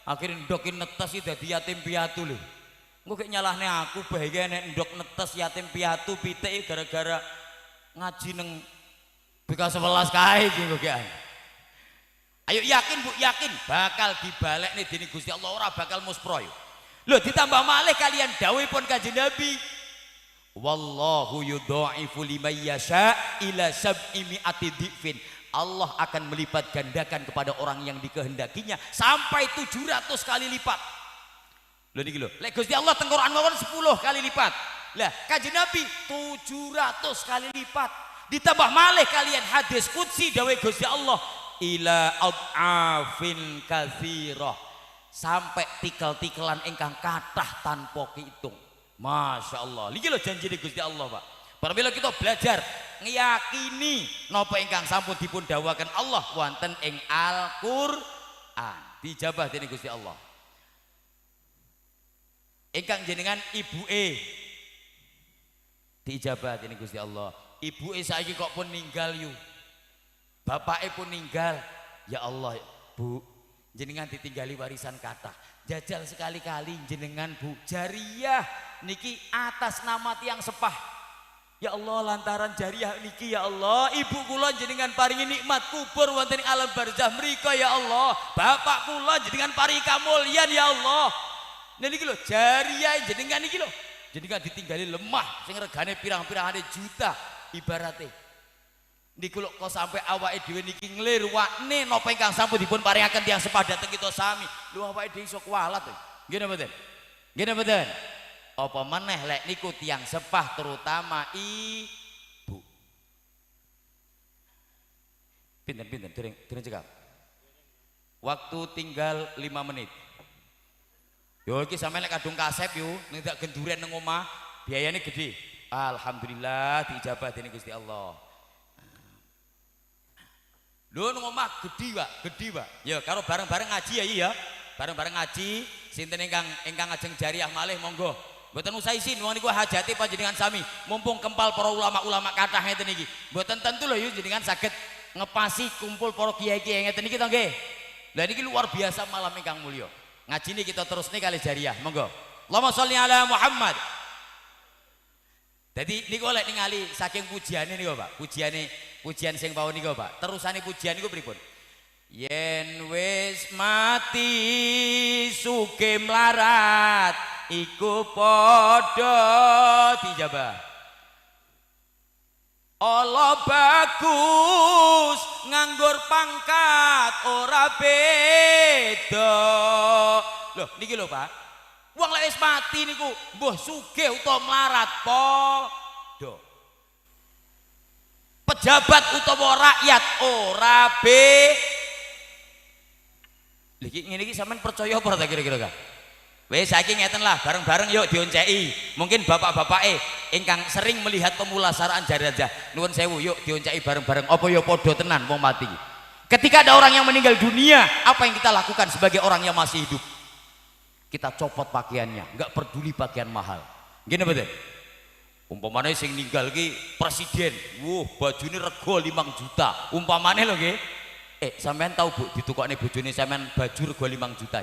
H: Akhire ndok ki netes iki dadi yatim piatu lho. Engko kek nyalahne aku bae iki nek ndok netes yatim piatu pitik gara-gara ngaji neng BK 11 kae iki kok. Ayo yakin Bu, yakin bakal dibalekne dening Gusti Allah, ora bakal muspro. Lho ditambah malih kalian dawuhipun Kanjeng Nabi. Wallahu yudha'ifu liman yasha ila sab'imi'ati dhifin. Allah akan melipat gandakan kepada orang yang dikehendakinya sampai 700 kali lipat. Lho niki lho, lek Gusti Allah teng Quran mawon 10 kali lipat. Lah Kanjeng Nabi 700 kali lipat. Ditambah malih kalian hadis qudsi dawuh Gusti Allah ila ad'afin katsirah, sampai tikel-tikelan ingkang kathah tanpa kehitung. Masya Allah, niki lho janjine Gusti Allah, Pak. Apabila kita belajar ngeyakini napa ingkang sampun dipun dawuhaken Allah wonten ing Al-Qur'an, dijabah dening Gusti Allah. Ingkang jenengan ibuke diijabah dening Gusti Allah. Ibuke saiki kok pun ninggal yu. Bapake pun ninggal. Ya Allah, Bu, jenengan ditinggali warisan kathah. Jajal sekali-kali jenengan Bu jariyah niki atas nama tiang sepah. Ya Allah, lantaran jariah niki ya Allah, ibu kula jenengan paringi nikmat kubur wonten ing alam barzah mriku ya Allah. Bapak kula jenengan paringi kamulyan ya Allah. Nah niki lho jariah jenengan niki lho. Jenengan ditinggali lemah sing regane pirang-pirangane juta ibarate. Niku lho kok sampai awake dhewe niki nglirwakne napa ingkang sampun dipun paringaken tiyang sepah dhateng kita sami. Lho awake dhewe iso kualat. Nggih napa mboten? Nggih napa mboten? Apa meneh lek niku tiyang sepah terutama ibu. Pinten-pinten dereng cekap. Waktu tinggal 5 menit. Yo iki sampeyan lek kadung kasep yo ning dak genduren nang omah, biayane gede. Alhamdulillah diijabah dening Gusti Allah. Lho nang omah gedhi, Pak, gedhi, Pak. Ya karo bareng-bareng ngaji ya iya. Bareng-bareng ngaji, sinten ingkang ajeng jariah malih monggo. Mboten usah isin wong niku hajate panjenengan sami. Mumpung kempal para ulama-ulama kathah ngeten iki. Mboten tentu lho yo jenengan saged ngepasi kumpul para kiai-kiai ngeten iki to nggih. Lah niki luar biasa malam ingkang mulya. Ngajine kita terusne kali jariah. Monggo. Allahumma sholli ala Muhammad. Dadi niku lek ningali saking pujiane niku Pak. Pujiane pujian sing wau niku Pak. Terusane pujian niku pripun? Yen wis mati sugih mlarat iku padha dijabah. Allah bagus nganggur pangkat ora beda. Loh niki lho Pak. Wong lek wis mati niku mbuh sugih utawa mlarat padha. Pejabat utawa rakyat ora beda. Lha iki ngene iki sampean percaya apa ora kira-kira, Kang? Wis saiki ngeten lah, bareng-bareng yuk dionceki. Mungkin bapak-bapake ingkang sering melihat pemulasaraan jenazah, nuwun sewu yuk dionceki bareng-bareng. Apa ya padha tenan wong mati. Ketika ada orang yang meninggal dunia, apa yang kita lakukan sebagai orang yang masih hidup? Kita copot pakaiannya, nggak peduli pakaian mahal. Gini betul? Umpamane sing ninggal ki presiden, wuh bajune rego 5 juta. Umpamane lho nggih. Sampean tahu Bu ditukokne bojone sampean baju rego 5 juta.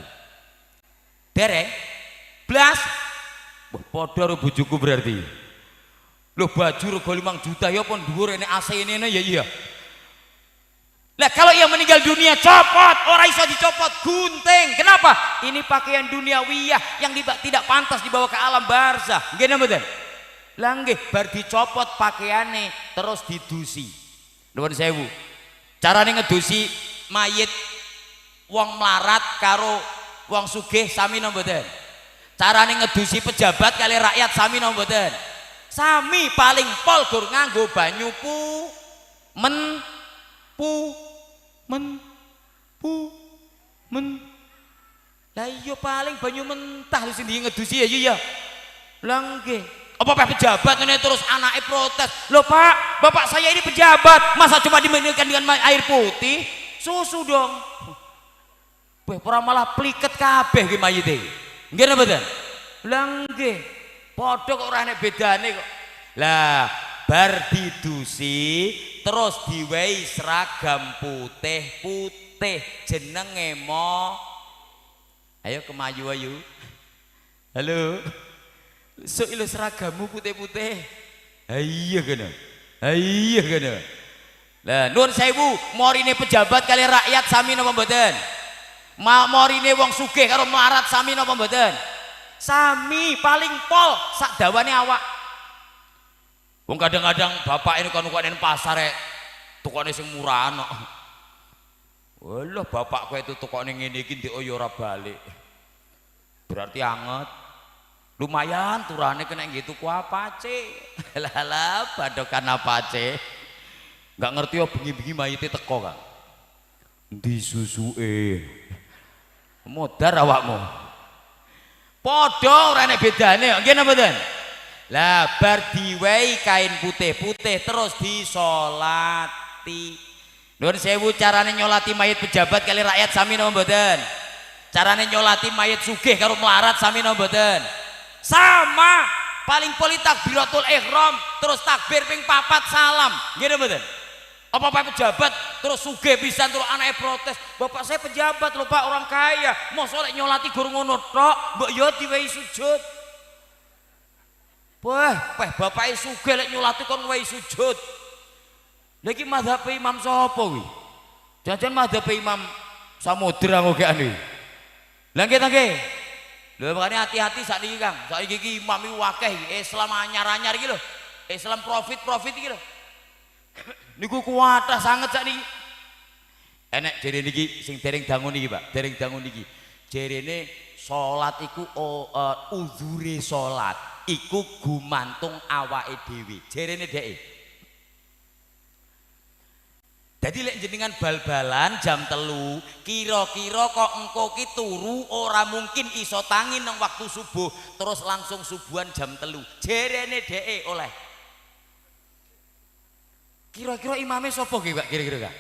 H: Dereng? Blas. Wah, padha karo bojoku berarti. Loh baju rego 5 juta ya apa dhuwur enek AC-ne ya iya. Lah kalau yang meninggal dunia copot, ora iso dicopot, gunting. Kenapa? Ini pakaian duniawiyah yang tidak pantas dibawa ke alam barzah. Nggih napa mboten? Lah nggih, bar dicopot pakaiane terus didusi. Nuwun sewu. Carane ngedusi mayit wong melarat karo wong sugih sami napa mboten? Carane ngedusi pejabat kali rakyat sami napa mboten? Sami, paling pol gur nganggo banyu pu men pu men pu men. Lah iya paling banyu mentah lho sing ngedusi ya iya. Lah nggih. Apa pak pejabat ini terus anaknya protes. Loh Pak, bapak saya ini pejabat, masa cuma dimandikan dengan air putih? Susu dong. Beh, ora malah pliket kabeh ki mayite. Nggih napa mboten? Lah nggih. Padha kok ora enek bedane kok. Lah, bar didusi terus diwehi seragam putih-putih jenenge mo. Ayo kemayu ayo. Halo. Sok lho seragammu putih-putih. Ha iya kene. Ha iya kene. Lah nuwun sewu, morine pejabat kali rakyat sami napa mboten? Morine wong sugih karo melarat sami napa mboten? Sami, paling pol sak dawane awak. Wong kadang-kadang bapak ini kan nukokne pasar rek, tukokne sing murahan kok. Walah bapak kowe itu tukokne ngene iki ndek ya ora balik. Berarti anget. Lumayan turane kena nggih tuku Apache. Lah badokan Apache. Enggak ngerti yo bengi-bengi mayite teko, Kang. Endi susuke? Modar awakmu. Padha ora enek bedane, nggih napa mboten? Lah bar diwehi kain putih-putih terus disolati. Nuwun sewu carane nyolati mayit pejabat kali rakyat sami napa mboten? Carane nyolati mayit sugih karo melarat sami napa mboten? Sama, paling poli takbiratul ihram terus takbir ping 4 salam. Nggih napa mboten? Apa pak pejabat terus sugih pisan terus anake protes, bapak saya pejabat lho Pak, orang kaya, mosok lek nyolati gur ngono tok, mbok yo diwehi sujud. Wah, peh bapake sugih lek nyolati kon wehi sujud. Lha iki mazhabe Imam sapa kuwi? Jangan-jangan mazhabe Imam Samudra ngogean kuwi. Lah nggih ta nggih? Lho makane hati-hati sakniki Kang. Saiki iki imam iki akeh Islam anyar-anyar iki lho. Islam profit-profit iki lho. Niku kuatah sanget sakniki. Enek jere niki sing dereng dangu niki, Pak. Dereng dangu niki. Jerene salat iku uzure salat iku gumantung awake dhewe. Jerene dheke. Jadi lek jenengan bal-balan jam 3, kira-kira kok engko ki turu ora mungkin iso tangi nang waktu subuh, terus langsung subuhan jam 3. Jerene dheke oleh. Kira-kira imame sapa ki, Pak? Kira-kira, Kak?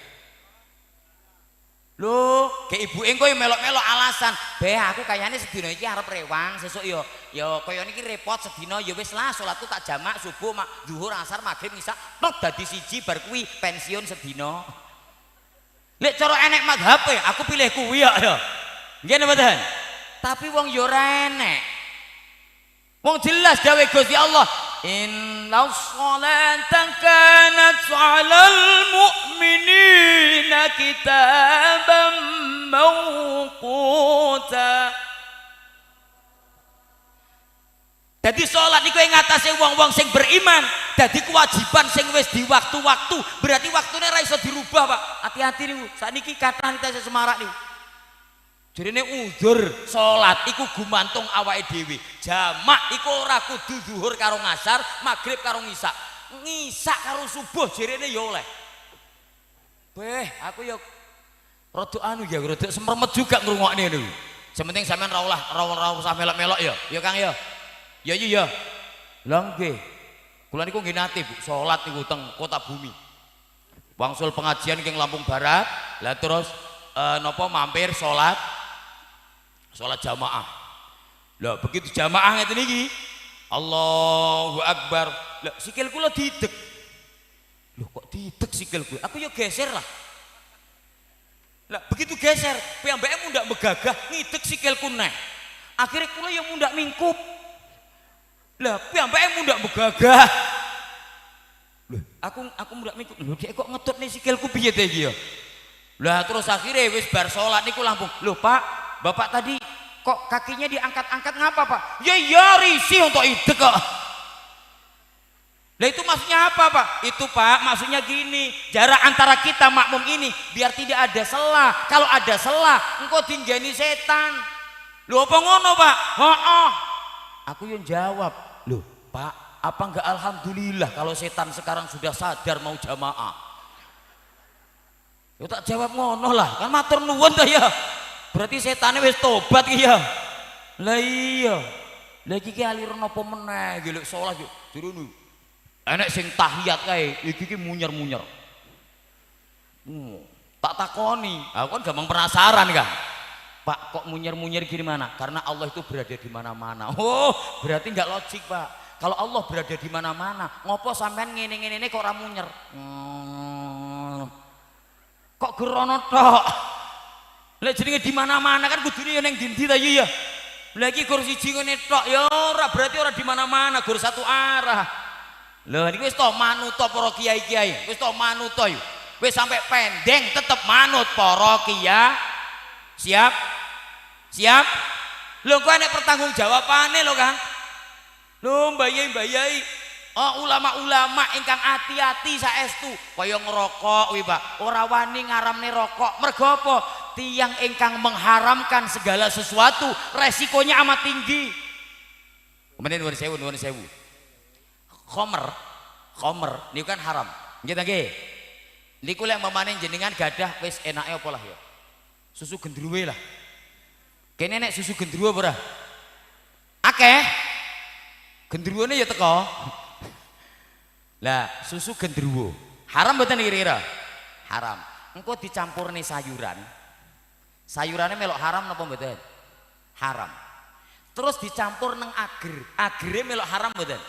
H: Lho, ke ibuke engko melok-melok alasan. Beh, aku kayane sedina iki arep rewang, sesuk yo yo kaya niki repot sedina ya wis lah salatku tak jamak subuh, zuhur, asar, maghrib, isya, tok dadi siji bar kuwi pensiun sedina. Lek cara enek mazhabe, aku pilih kuwi ya. Nggih napa mboten? Tapi wong yo ora enek. Wong jelas dawuh Gusti Allah, Inna sholata kanat 'alal mu'minina kitaban mawquta. Dadi sholat niku ing ngatasé wong-wong sing beriman, dadi kewajiban sing wis di waktu-waktu, berarti waktune ora iso dirubah, Pak. Hati-hati niku, sakniki kathah kita semarak niku. Jarene uzur salat iku gumantung awake dhewe. Jamak iku ora kudu zuhur karo ngasar, magrib karo ngisak. Ngisak karo subuh jarene ya oleh. Beh, aku ya rada anu ya, rada semremet juga ngrungokne niku. Sing penting sampean ora ulah ora usah melok-melok ya. Ya Kang ya. Ya iya ya. Lah nggih. Kula niku nggih nate Bu, salat niku teng Kota Bumi. Wangsul pengajian ing Lampung Barat, lah terus napa mampir salat salat jamaah. Lah begitu jamaah ngeten iki, Allahu Akbar. Lah sikil kula dideg. Loh kok dideg sikilku? Aku ya geser lah. Lah begitu geser, piyambake mundak megagah ngideg sikilku neh. Akhirnya kula ya mundak mingkup. Lah piyambake mundak megagah. Loh, aku mundak mingkup. Lho dhek kok ngetutne sikilku piye te iki ya? Lah terus akhirnya wis bar salat niku lampung. Loh Pak, Bapak tadi kok kakinya diangkat-angkat ngapa Pak? Ya ya risih untuk ideg kok. Lah itu maksudnya apa Pak? Itu Pak maksudnya gini, jarak antara kita makmum ini biar tidak ada selah. Kalau ada selah engkau tinggani setan. Loh apa ngono Pak? Heeh. Aku yang jawab, loh Pak, apa enggak alhamdulillah kalau setan sekarang sudah sadar mau jamaah? Ya tak jawab ngono lah, kan matur nuwun ta ya. Berarti setannya wis tobat ki ya. Lah iya. Lah iki ki aliran apa meneh iki lek salat yo jrono. Enek sing tahiyat kae, iki ki munyer-munyer. Tak takoni, aku kan gampang penasaran kan. Pak kok munyer-munyer gimana? Karena Allah itu berada di mana-mana. Oh, berarti enggak logik, Pak. Kalau Allah berada di mana-mana, ngopo sampean ngene-ngene kok ora munyer? Kok gerono tok? Lah jenenge di mana-mana kan kudune ya ning ndi-ndi ta ya. Lah iki gur siji ngene tok ya ora, berarti ora di mana-mana, gur satu arah. Lha niku wis to manut para kiai-kiai, wis to manut to. Wis sampai pendeng tetep manut para kiai. Siap? Siap? Lho kok enek pertanggungjawabane lho Kang. Lho mbayai-mbayai oh, ulama-ulama ingkang ati-ati saestu kaya ngerokok kuwi Pak, ora wani ngaramne rokok. Mergo apa? Tiyang ingkang mengharamkan segala sesuatu resikonya amat tinggi. Kemudian nuwun sewu, nuwun sewu. Khomer, khomer niku kan haram. Nggih ta nggih? Niku lek mamane jenengan gadah wis enake apa lah ya? Susu gendruwe lah. Kene nek susu gendruwo apa ora? Akeh. Gendruwone ya teko. Lah, susu gendruwo haram mboten kira-kira? Haram. Engko dicampurne sayuran. Sayurane melok haram napa mboten? Haram. Terus dicampur neng ager. Agere melok haram mboten?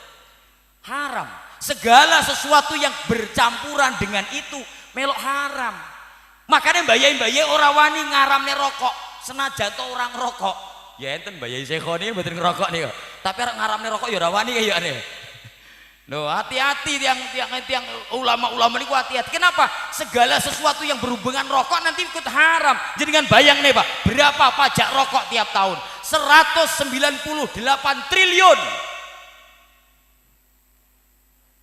H: Haram. Segala sesuatu yang bercampuran dengan itu melok haram. Makanya mbayai-mbayai ora wani ngaramne rokok, senajan to orang rokok. Ya enten mbayai sekhoni mboten ngerokok niku. Tapi arep ngaramne rokok ya ora wani kayakne. Loh, hati-hati tiang ulama-ulama niku hati-hati. Kenapa? Segala sesuatu yang berhubungan rokok nanti ikut haram. Jadi kan bayang nih Pak, berapa pajak rokok tiap tahun? 198 triliun.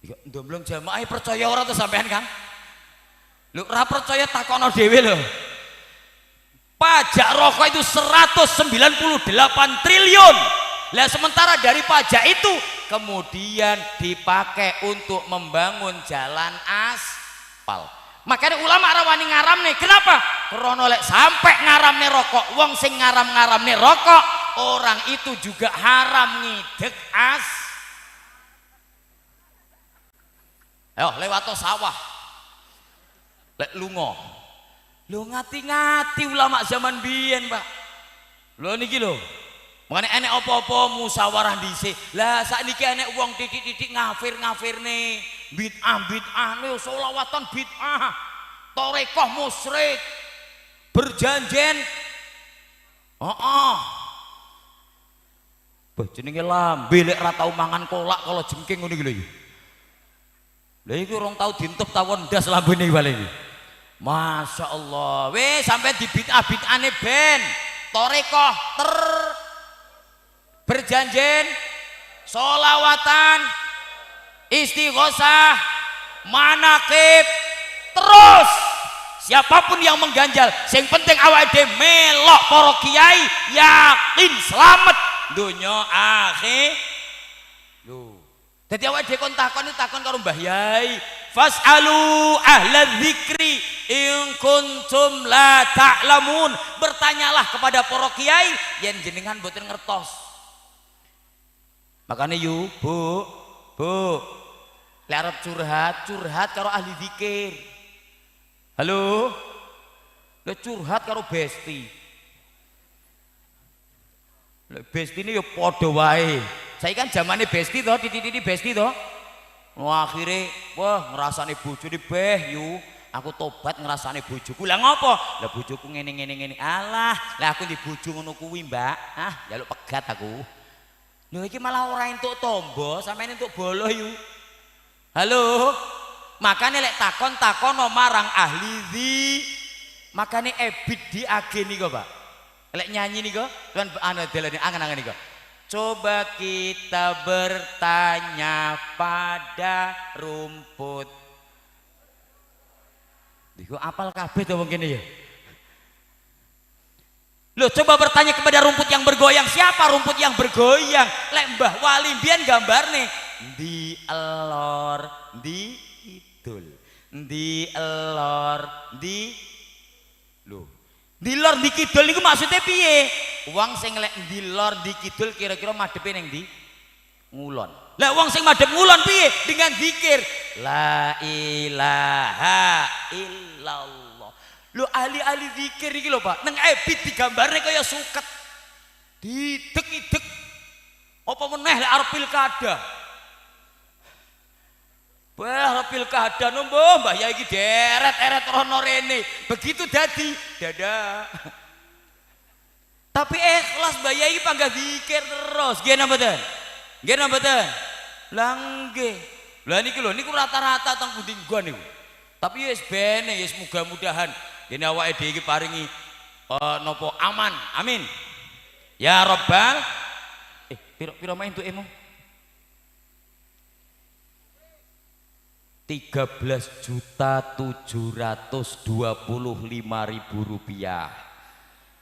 H: Ya ndomblong jamaah percaya ora to sampean Kang? Lho ora percaya takono dhewe lho. Pajak rokok itu 198 triliun. Lah sementara dari pajak itu kemudian dipakai untuk membangun jalan aspal. Makanya ulama ora wani ngaramne. Kenapa? Krono lek sampai ngaramne rokok, wong sing ngaram-ngaramne rokok, orang itu juga haram ngidek as. Ayo lewat sawah. Lek lunga. Lho ngati-ngati ulama zaman biyen, Pak. Lho niki lho. Makane enek apa-apa musyawarah dhisik. Lah sakniki enek wong titik-titik ngafir-ngafirne, bid'ah-bid'ah, sholawatan bid'ah, tarekah musyrik, berjanjen. Heeh. Bah jenenge lambe lek ora tau mangan kolak kala jengking ngono iki lho iki. Lha iki urung tau dientup tawon ndas lambene paling iki. Masya Allah, weh sampai di bid'ah-bid'ahne ben torekoh ter berjanjen solawatan istighosah manakib terus. Siapapun yang mengganjal, sing penting awake dhewe melok para kiai, yakin selamat dunya akhir. Lho, dadi awake dhewe kon takon takon karo Mbah Yai. Fas'alu ahla dzikri in kuntum la ta'lamun. Bertanyalah kepada para kiai yen jenengan mboten ngertos. Makane yu, Bu, Bu, lek arep curhat, curhat karo ahli zikir. Halo? Lek curhat karo besti. Lek besti ini ya padha wae. Saiki kan zamane besti to, titik-titik besti to. Wah, akhire wah ngrasane bojone beh yu, aku tobat ngrasane bojoku. Lah ngopo? Lah bojoku ngene ngene ngene. Alah, lah aku di bojo ngono kuwi, Mbak. Ah, njaluk pegat aku. Lho iki malah ora entuk tombo, sampeyan entuk bolo yu. Halo? Makane lek takon takono marang ahli zi. Makane ebit di ag niku, Pak. Lek nyanyi niku, tuan anu dalane angen-angen niku. Coba kita bertanya pada rumput. Niku apal kabeh to wong kene ya. Loh, coba bertanya kepada rumput yang bergoyang. Siapa rumput yang bergoyang? Lek Mbah Wali mbiyen gambarne ndi elor, ndi idul. Ndi elor, ndi lho. Ndi lor ndi kidul niku maksudnya piye? Wong sing lek ndi lor ndi kidul kira-kira madhepe ning ndi? Ngulon. Lah wong sing madhep ngulon piye? Dengan zikir la ilaha illallah. Lho ahli-ahli zikir iki lho Pak, nang ebit digambarne kaya suket. Didek-idek. Apa meneh lek arep pilkada? Bah arep pilkada nombo Mbah Yai iki deret-eret rono rene. Begitu dadi dadah. Tapi ikhlas Mbah Yai iki panggah zikir terus. Nggih napa mboten? Nggih napa mboten? Lah nggih. Lah niki lho niku rata-rata teng pundi nggon niku. Tapi wis bene wis mudah-mudahan dene awake dhewe iki paringi napa aman. Amin. Ya Rabbal. Piro-piro main entuke mu? 13.725.000 rupiah.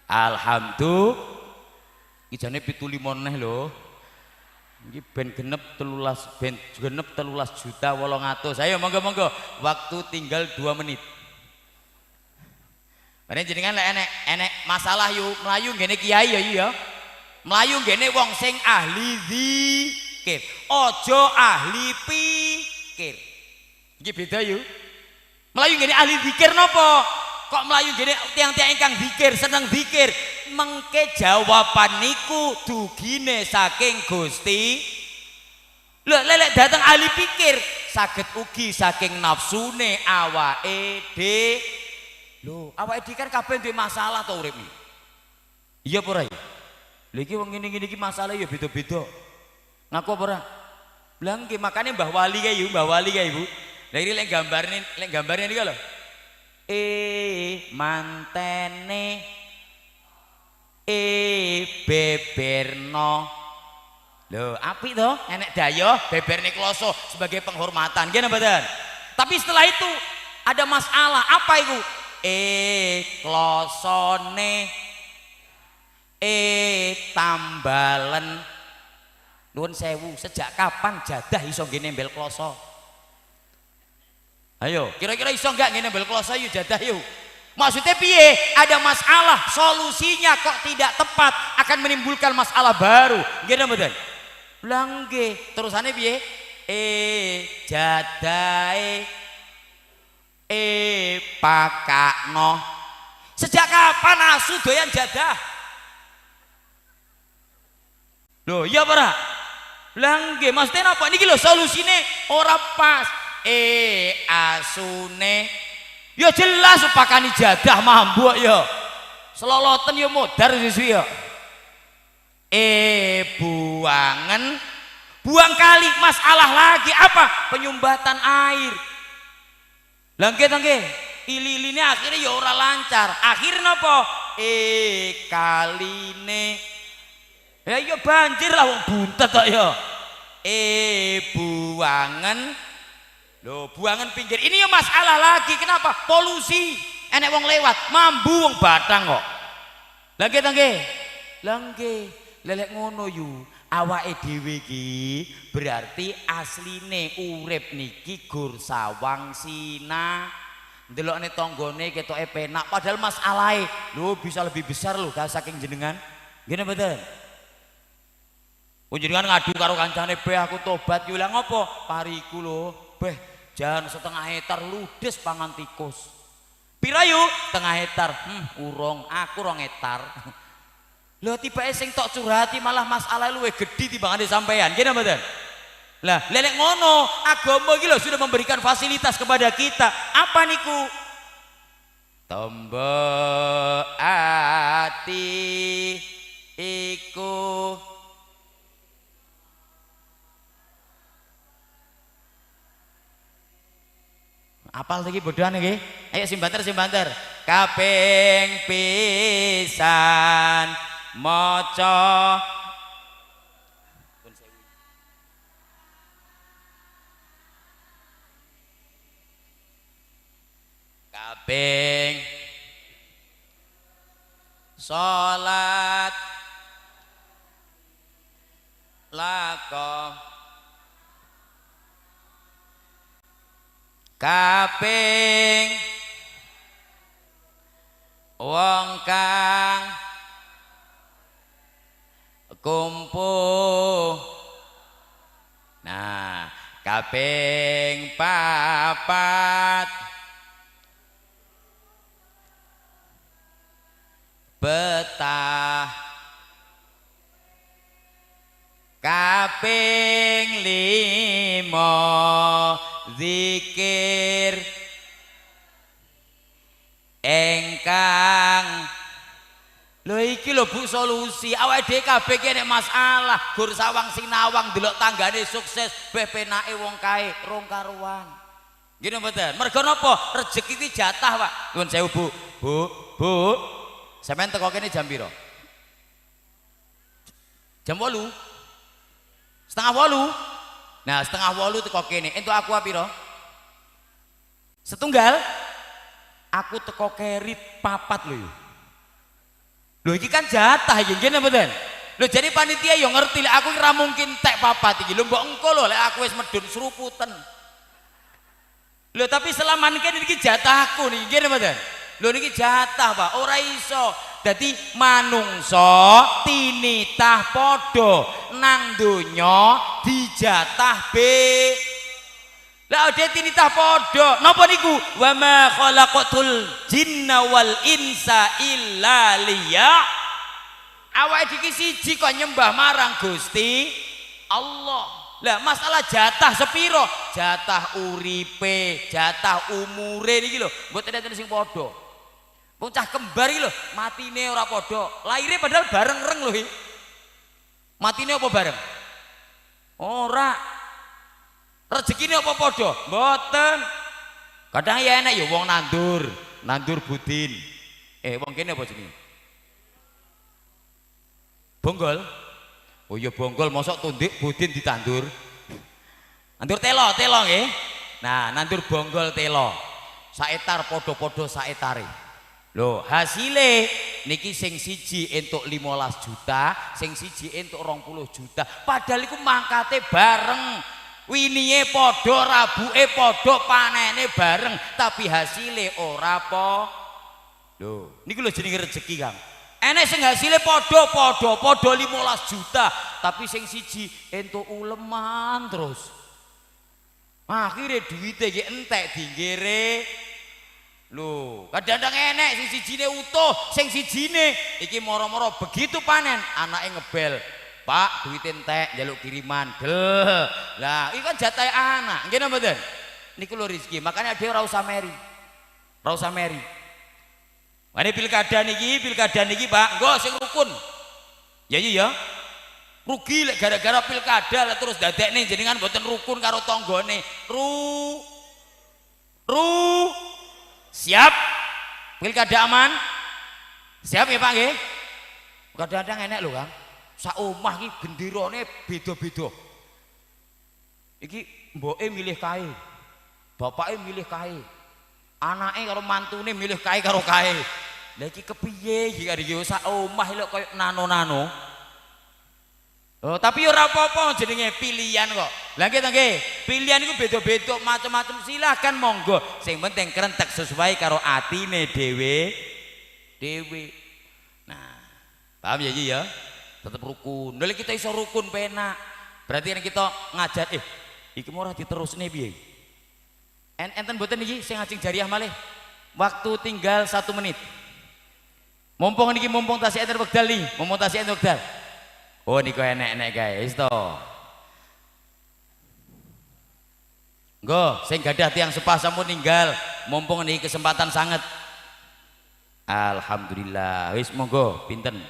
H: Alhamdulillah. Iki jane 75 neh lho. Iki ben genep telulas, ben genep 13.800.000. Ayo monggo monggo. Waktu tinggal 2 menit. Bane jenengan lek enek enek masalah yu mlayu nggene kiai ya yu ya. Mlayu nggene wong sing ahli zikir. Aja ahli pikir. Iki beda yu. Mlayu nggene ahli zikir napa? Kok mlayu nggene tiang-tiang ingkang zikir, seneng zikir, mengke jawaban niku dugine saking Gusti. Lho lek dateng ahli pikir saged ugi saking nafsune awake dhewe. Lho, awake dhewe kan kabeh duwe masalah to urip iki. Iya apa ora ya? Lha iki wong ngene-ngene iki masalah ya beda-beda. Ngaku apa ora? Lah nggih makane Mbah Wali kae yu, Mbah Wali kae Ibu. Lah iki lek gambarne niku lho. Mantene beberno. Lho, apik to? Enek dayoh beberne kloso sebagai penghormatan. Nggih napa mboten? Tapi setelah itu ada masalah, apa iku? Klosone tambalen. Nuwun sewu, sejak kapan jadah iso nggih nembel kloso? Ayo, kira-kira iso enggak nggih nembel kloso yuk jadah yuk? Maksudnya piye? Ada masalah, solusinya kok tidak tepat akan menimbulkan masalah baru. Nggih napa mboten? Lah nggih, terusane piye? Jadahe pakakno. Sejak kapan asu doyan jadah? Loh, iya apa ora? Lah nggih, maksudnya napa? Niki lho solusine ora pas. Asune ya jelas pakani jadah mambu ya. Seloloten ya modar susu ya. Buangan, buang kali, masalah lagi apa? Penyumbatan air. Lah nggih to nggih, ili-iline akhirnya ya ora lancar. Akhirnya napa? Kaline. Ya iya banjir lah wong buntet kok ya. Buangan. Loh, buangan pinggir. Ini ya masalah lagi. Kenapa? Polusi. Enek wong lewat, mambu wong batang kok. Lah nggih to nggih. Lah nggih, lelek ngono yu. Awake dhewe iki berarti asline urip niki gur sawang sina. Ndelokne tanggane ketoke penak padahal masalahe lho bisa lebih besar lho saking jenengan. Nggih mboten? Jenengan ngadu karo kancane, "Beh aku tobat yo." Lah ngopo? Pariku lho, beh jan setengah hektar ludes pangan tikus. Pira yu? Setengah hektar. Urung, aku 2 hektar. Lho tibake sing tok curhati malah masalah luwih gedhi timbangane sampean. Nggih mboten? Lah, lelek ngono, agama iki lho sudah memberikan fasilitas kepada kita. Apa niku? Tombo ati iku apal iki bodhane nggih. Ayo sing banter sing banter. Kaping pisan maca kaping salat lako kaping wong kang kumpul. Nah, kaping papat betah kaping lima zikir engkang. Lho iki lho Bu solusi. Awake dhewe kabeh ki nek masalah gur sawang sinawang delok tanggane sukses beh penake wong kae rong karuan. Nggih mboten? Mergo napa? Rejeki ki jatah, Pak. Nuwun sewu Bu. Bu, Bu. Sampeyan teko kene jam pira? Jam 8. 7:30. Nah, 7:30 teko kene. Entuk aku pira? Setunggal. Aku teko kerit 4 lho. Lho iki kan jatah iki nggih mboten? Lho jadi panitia yo ngerti lek aku ora mungkin tek 4 iki. Lho mbok engko lho lek aku wis medun sruputen. Lho tapi selama niki niki jatahku niki nggih mboten? Lho niki jatah Pak, ora iso. Dadi manungsa tinitah padha nang donya dijatah be. Lah ade tinitah padha. Napa niku? Wa ma khalaqatul jinna wal insa illa liya. Awake iki siji kok nyembah marang Gusti Allah. Lah masalah jatah sepiro? Jatah uripe, jatah umure niki lho, mboten enten sing padha. Wong cah kembar iki lho, matine ora padha. Lahire padahal bareng reng lho iki. Matine apa bareng? Ora. Rezekine apa padha? Mboten. Kadang ya enak ya wong nandur, nandur budin. Wong kene apa jenenge? Bonggol. Oh iya bonggol mosok tundik budin ditandur. Nandur telo, telo nggih. Nah, nandur bonggol telo. Saetar padha-padha saetare. Lho, hasile niki sing siji entuk 15 juta, sing siji entuk 20 juta. Padahal iku mangkate bareng. Winiye padha, rabuke padha, panene bareng, tapi hasile ora apa. Lho, niku lho jenenge rezeki, Kang. Enek sing hasile padha padha padha 15 juta, tapi sing siji entuk uleman terus. Akhire duwite iki entek dinggere. Lho, kadang-kadang enek sing sijine utuh, sing sijine iki moro-moro begitu panen anake ngebel. Pak, duwite entek njaluk kiriman. Del. Lah, iki kan jatahe anak, nggih napa mboten? Niku lho rezeki, makanya dhewe ora usah meri. Ora usah meri. Mane pilkada niki Pak, nggo sing rukun. Ya iya ya. Rugi lek gara-gara pilkada lek terus dadekne jenengan mboten rukun karo tanggane. Ru ru siap pilkada aman? Siap ya Pak nggih? Kadang-kadang enek lho Kang. Sak omah iki genderane beda-beda. Iki mboke milih kae. Bapake milih kae. Anake karo mantune milih kae karo kae. Lah iki kepiye iki iki sak omah lho koyo nano-nano. Oh, tapi ora apa-apa jenenge pilihan kok. Lah nggih ta nggih, pilihan iku beda-beda macam-macam, silahkan monggo. Sing penting krentek sesuai karo atine dhewe dhewe. Nah, paham ya iki ya? Tetep rukun. Lha kita iso rukun penak. Berarti kan kita ngajar iki ora diterusne piye? Enten mboten iki sing ngajeng jariah malih. Waktu tinggal 1 menit. Mumpung niki mumpung tasih enten wekdal niki, mumpung tasih enten wekdal. Oh niku enek-enek guys to. Nggo sing gadah tiyang sepah sampun ninggal, mumpung niki kesempatan sanget. Alhamdulillah. Wis monggo pinten?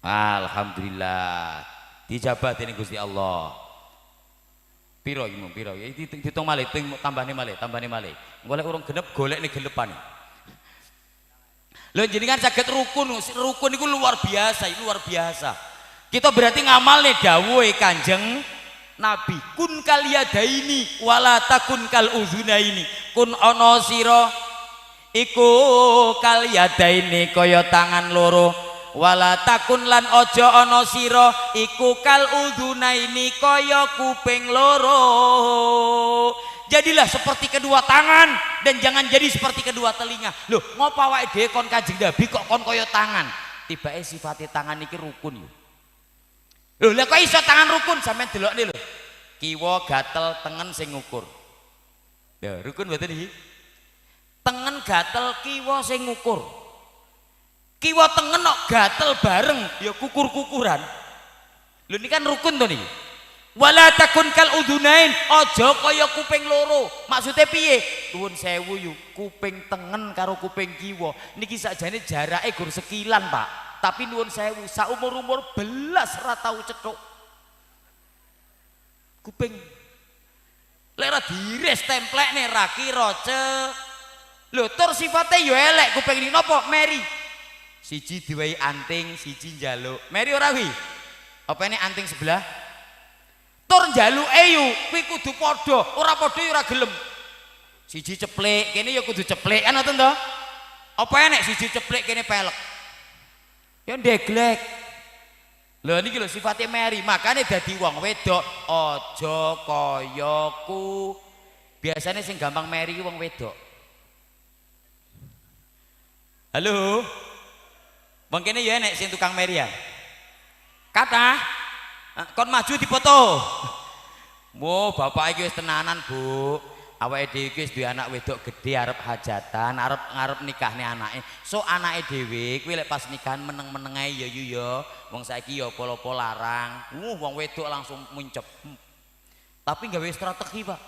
H: Alhamdulillah. Dijabah dening Gusti Allah. Piro iki mung piro? Iki ditung malih, tambahne malih, tambahne malih. Golek urung genep golekne gelepane. Lho jenengan saged rukun, rukun iku luar biasa, luar biasa. Kita berarti ngamalne dawuhe Kanjeng Nabi, kun kal yadaini wala takun kal udzunaini. Kun ana sira iku kal yadaini kaya tangan loro, wala takun lan aja ana sira iku kal udzunaini kaya kuping loro. Jadilah seperti kedua tangan dan jangan jadi seperti kedua telinga. Loh, ngopo awake dhewe kon Kanjeng Nabi kok kon kaya tangan? Tibake sifate tangan iki rukun yo. Lho, lah kok iso tangan rukun? Sampeyan delokne lho. Kiwa gatel tengen sing ngukur. Lho, rukun mboten iki? Tengen gatel kiwa sing ngukur. Kiwa tengen kok gatel bareng ya kukur-kukuran. Lho niki kan rukun to niki. Wala takun kal udhunain, aja kaya kuping loro. Maksudnya piye? Nuwun sewu yu, kuping tengen karo kuping kiwa niki sakjane jarake gur sekilan, Pak. Tapi nuwun sewu saumur-umur belas ra tau cethuk. Kuping lek ra diiris templekne ra kira ce. Lho tur sifate yo elek kuping niki napa? Meri. Siji diwehi anting, siji njaluk. Meri ora kuwi? Apa ini anting sebelah? Tur njaluke yu kuwi kudu padha, ora padha ya ora gelem. Siji ceplik, kene ya kudu ceplik kan ngoten to? Apa enek siji ceplik kene pelek? Ya ndeglek. Lho niki lho sifate meri, makane dadi wong wedok aja kaya ku. Biasane sing gampang meri ki wong wedok. Halo. Wong kene ya enek sing tukang meri ya. Kathah. Kon maju dipoto. Wo, bapak iki wis tenanan, Bu. Awake dhewe iki wis duwe anak wedok gedhe arep hajatan, arep ngarep nikahne anake. So anake dhewe kuwi lek pas nikahan meneng-meneng ae ya yu ya. Wong saiki ya apa-apa larang. Wong wedok langsung mincep. Tapi gawe strategi, Pak.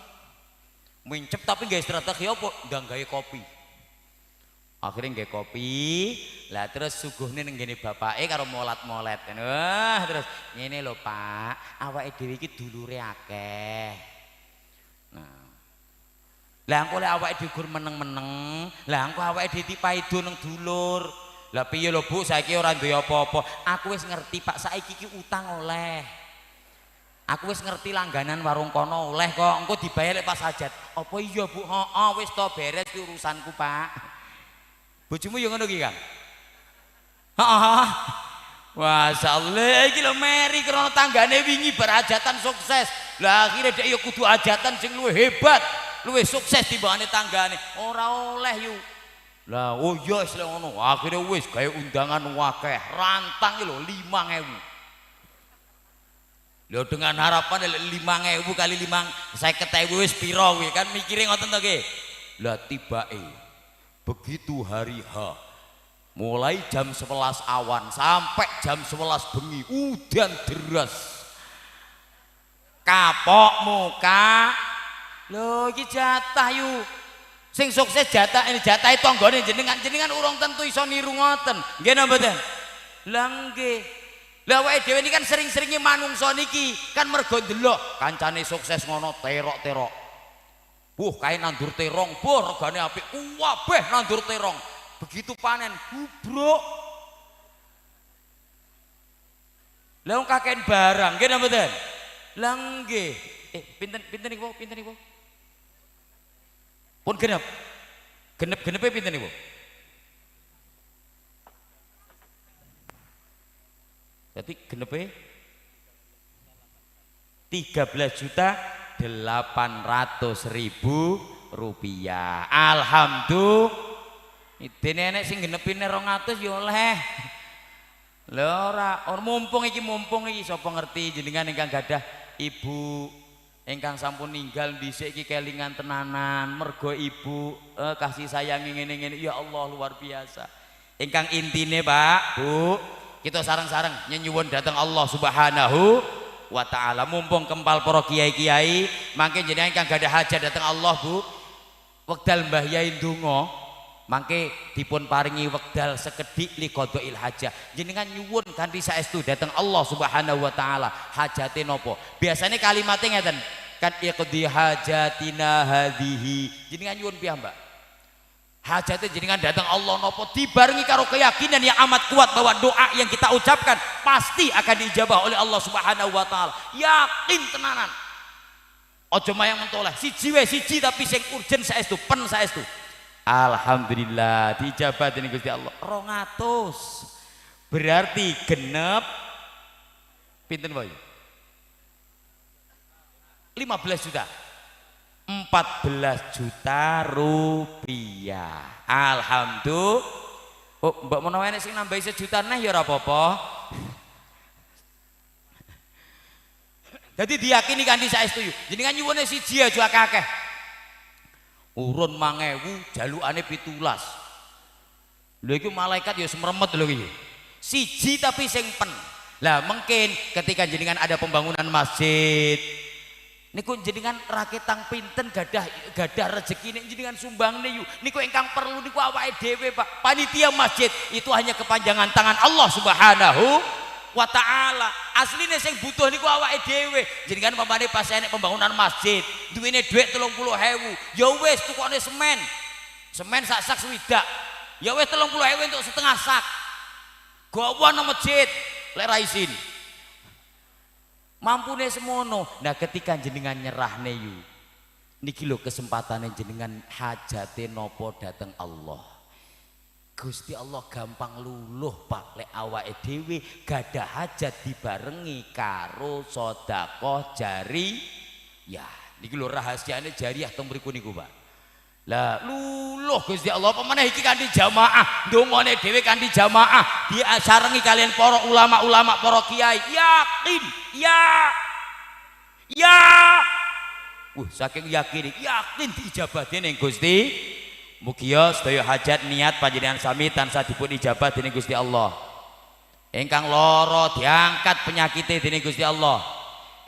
H: Mincep tapi gawe strategi apa? Ndang gawe kopi. Akhirnya nggawe kopi, lah terus suguhne ning ngene bapake karo molat-molet. Wah, terus ngene lho, Pak, awake dhewe iki dulure akeh. Nah. Lah engko lek awake dhewe gur meneng-meneng, lah engko awake dhewe dipaido nang dulur. Lah piye lho, Bu, saiki ora duwe apa-apa. Aku wis ngerti, Pak, saiki iki utang oleh. Aku wis ngerti langganan warung kono oleh kok, engko dibayar lek pas hajat. Apa iya, Bu? Heeh, wis to beres ki urusanku, Pak. Bojomu yo ngono ki, Kang? Heeh. Wah, saleh iki lho meri krana tanggane wingi berhajatan sukses. Lah akhire dhek yo kudu hajatan sing luwih hebat, luwih sukses timbangane tanggane. Ora oleh yu. Lah oh iya wis lek ngono. Akhire wis gawe undangan akeh, rantang iki lho 5.000. Lho dengan harapan 5.000 kali 5 50.000 wis pira kuwi kan mikire ngoten to nggih. Lah tibake begitu hari H, mulai jam 11 awan sampai jam 11 bengi, udan deras. Kapok muka, lho iki jatah yu. Sing sukses jatah ini jatahe tanggane jenengan, jenengan urung tentu iso niru ngoten. Nggih napa mboten? Lah nggih. Lah awake dhewe niki kan sering-seringe manungsa niki kan mergo ndelok kancane sukses ngono terok-terok. Wuh, kae nandur terong, boh regane apik, kabeh nandur terong. Begitu panen bubruk. Lah wong kakean barang, nggih napa mboten? Lah nggih. Pinten niku, pinten niku? Pun genep. Genep-genepe pinten niku? Jadi genepe 13.800.000 rupiah. Alhamdulillah. Dene enek sing genepine 200 ya oleh. Lho ora, mumpung iki sapa ngerti jenengan ingkang gadah ibu ingkang sampun ninggal dhisik iki kelingan tenanan mergo ibu kasih sayangi ngene-ngene ya Allah luar biasa. Ingkang intine Pak, Bu, kita sareng-sareng nyenyuwun dhateng Allah Subhanahu wa taala. Mumpung kempal para kiai-kiai, mangke jenengan ingkang gadah hajat dhateng Allah, Bu. Wekdal Mbah Yai ndonga, mangke dipun paringi wekdal sekedhik liqadail hajah. Jenengan nyuwun kanthi saestu dhateng Allah Subhanahu wa taala. Hajate napa? Biasane kalimate ngeten, kan iqdi hajatina hadhihi. Jenengan nyuwun piyambak. Hajate jenengan datang Allah nopo dibarengi karo keyakinan yang amat kuat bahwa doa yang kita ucapkan pasti akan diijabah oleh Allah Subhanahu wa taala. Yakin tenanan. Aja mayang mentoleh, siji wae siji tapi sing urgen saestu, pen saestu. Alhamdulillah diijabah dening Gusti Allah. 200. Berarti genep pinten wae? 15 juta. 14 juta rupiah. Alhamdulillah. Oh, mbok menawa enek sing nambahi sejuta neh ya ora apa-apa. Dadi diyakini kanthi saestu. Jenengan nyuwune siji aja akeh-akeh. Urun 1000 jalukane 17. Lho iki malaikat ya semremet lho iki. Siji tapi sing pen. Lah mungkin ketika jenengan ada pembangunan masjid niku jenengan raketang pinten gadah rezeki nek jenengan sumbangne yu niku ingkang perlu niku awake dhewe Pak. Panitia masjid itu hanya kepanjangan tangan Allah Subhanahu wa taala. Asline sing butuh niku awake dhewe. Jenengan pamane pas enek pembangunan masjid duwene dhuwit 30.000 ya wis tukone semen. Semen sak sak swidak. Ya wis 30.000 untuk setengah sak. Gawa nang masjid lek ra isin. Mampune semono. Nah ketika jenengan nyerahne yu niki lho kesempatane jenengan hajate nopo dateng Allah. Gusti Allah gampang luluh Pak lek awake dhewe gadah hajat dibarengi karo sedekah jari. Ya niki lho rahasiane jariah teng mriku niku Pak. Lah luluh Gusti Allah apa meneh iki kanthi jamaah, ndongane dhewe kanthi jamaah diasarengi kalian para ulama-ulama, para kiai. Yakin, ya. Ya. Saking yakin, yakin diijabah dening Gusti. Mugia sedaya hajat niat panjenengan sami tansah dipun ijabah dening Gusti Allah. Ingkang lara diangkat penyakite dening Gusti Allah.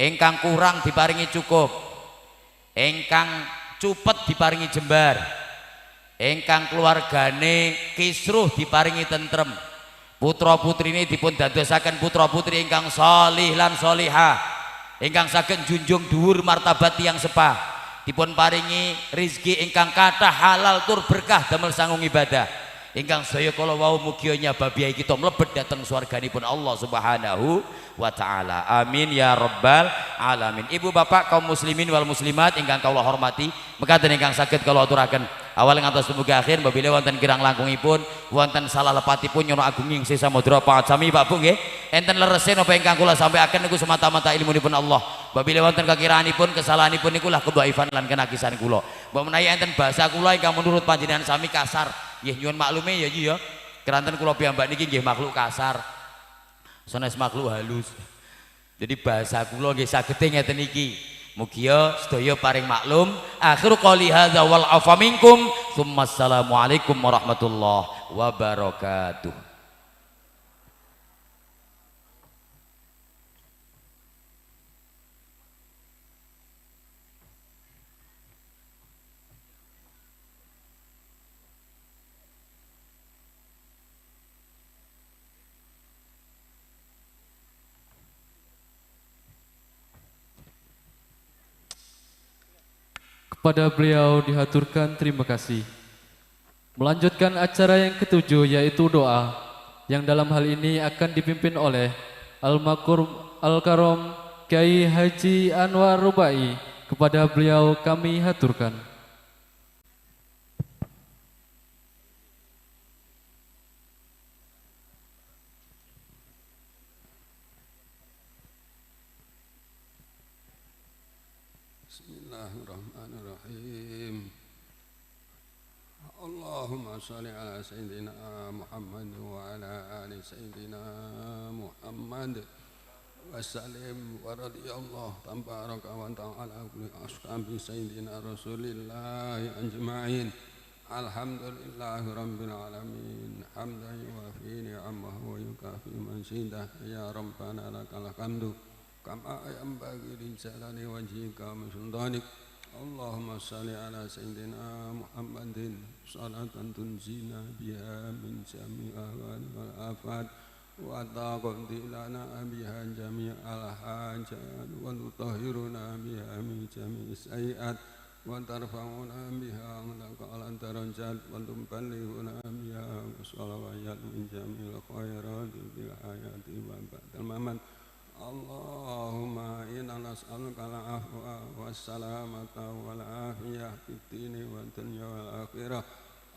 H: Ingkang kurang diparingi cukup. Ingkang cupet diparingi jembar. Ingkang keluargane kisruh diparingi tentrem. Putra putrine dipun dadosaken putra putri ingkang sholih lan sholihah, ingkang saged junjung dhuwur martabat tiyang sepah. Dipun paringi rizki ingkang kathah halal tur berkah damel sangung ibadah. Ingkang sedaya kala wau mugia nyababiahi kita mlebet dhateng swarganipun Allah Subhanahu wa taala. Amin ya rabbal alamin. Ibu bapak kaum muslimin wal muslimat ingkang kawula hormati, mekaten ingkang saged kawula aturaken. Awal ngantos dumugi akhir mbok bilih wonten kirang langkungipun, wonten salah lepatipun nyono agung ing sih samudra sami Pak Bu nggih. Enten lerese napa ingkang kula sampaiaken niku semata-mata ilmunipun Allah. Mbok bilih wonten kekiranganipun, kesalahanipun niku lah kedhaifan lan kenakisan kula. Mbok menawi enten bahasa kula ingkang menurut panjenengan sami kasar, nggih nyuwun maklume ya iki ya. Keranten kula piyambak niki nggih makhluk kasar. Sanes makhluk halus. Jadi bahasa kula nggih sagete ngeten iki. Mugia sedaya paring maklum. Akhiru qouli hadza wal afa minkum. Assalamualaikum warahmatullahi wabarakatuh.
A: Kepada beliau dihaturkan terima kasih. Melanjutkan acara yang ketujuh yaitu doa, yang dalam hal ini akan dipimpin oleh Al-Makur Al-Karom Kiai Haji Anwar Rubai. Kepada beliau kami haturkan.
J: Bismillahirrahmanirrahim. Allahumma sholli ala sayyidina Muhammad wa ala ali sayyidina Muhammad wa sallim wa radiyallahu tabaraka wa ta'ala kulli ashabi sayyidina Rasulillah ajma'in. Alhamdulillahi rabbil alamin hamdan yuwafi ni'amahu wa yukafi mazidah. Ya Rabbana lakal hamdu kama yanbaghi li jalali wajhika wa sultanik. Allahumma shalli ala sayyidina Muhammadin salatan tunjina biha min jami'il ahwali wal afat wa taqdi lana biha jami'al hajat wa tutahhiruna biha min jami'is sayiat wa tarfa'una biha ala darajat wa tuballighuna biha shalawat min jami'il khairati fil hayati wa ba'dal mamat. Allahumma inna nas'aluka al-afwa wassalamata wal afiyah fid dini wad dunya wal akhirah.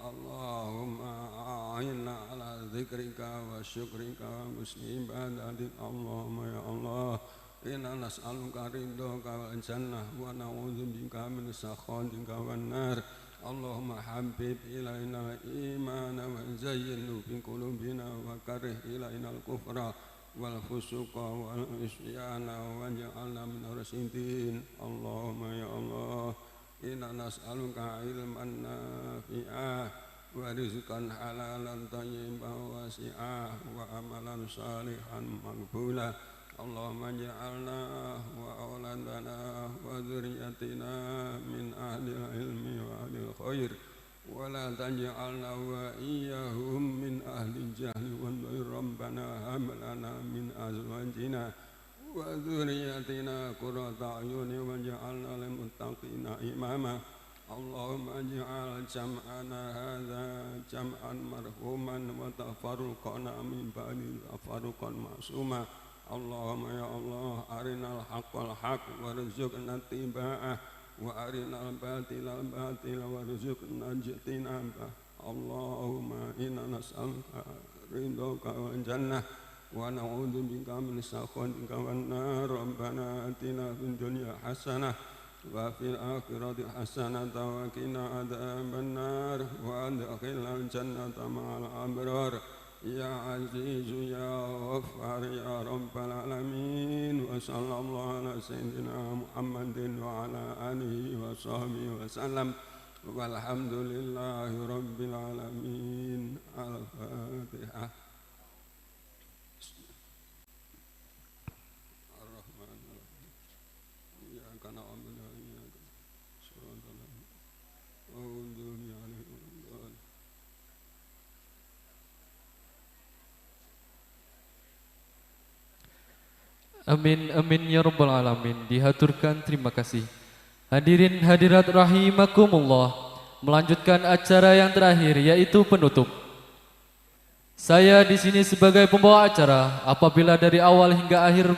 J: Allahumma a'inna ala dzikrika wa syukrika wa husni ibadatik. Allahumma ya Allah inna nas'aluka ridhaka wal jannah wa na'udzubika min sakhatika wan nar. Allahumma habib ilaina al-imana wa zayyinhu fi qulubina wa karrih ilaina al-kufra wal fusuqa wal isyana waj'alna minar rasyidin. Allahumma ya Allah inna nas'aluka ilman nafi'a wa rizqan halalan thayyiban wasi'a wa amalan salihan maqbula. Allahumma ij'alna wa auladana wa dzurriyyatina min ahli ilmi wa ahli khair wa la taj'alna wa iyyahum min ahli jahli wal dhair. Rabbana hab lana min azwajina wa dzurriyyatina qurrata a'yun waj'alna lil muttaqina imama. Allahumma ij'al jam'ana hadza jam'an marhuman wa tafarruqana min ba'di tafarruqan ma'suma. Allahumma ya Allah arinal haqqal haqq warzuqna ittiba'ah wa arinal batilal batila warzuqna ijtinabah. Allahumma inna nas'aluka ridhaka wal jannah wa na'udzubika min sakhatika wan nar. Rabbana atina fid dunya hasanah wa fil akhirati hasanah wa qina adzaban nar wa adkhilnal jannata ma'al abrar. Ya Aziz ya Ghaffar ya Rabbal alamin. Wa sallallahu ala sayyidina Muhammadin wa ala alihi wa sahbihi wa sallam. Walhamdulillahi rabbil alamin. Al-Fatihah. Ar-Rahman ar-Rahim. Iyyaka na'budu wa iyyaka nasta'in.
A: Amin amin ya rabbal alamin. Dihaturkan terima kasih. Hadirin hadirat rahimakumullah, melanjutkan acara yang terakhir yaitu penutup. Saya di sini sebagai pembawa acara, apabila dari awal hingga akhir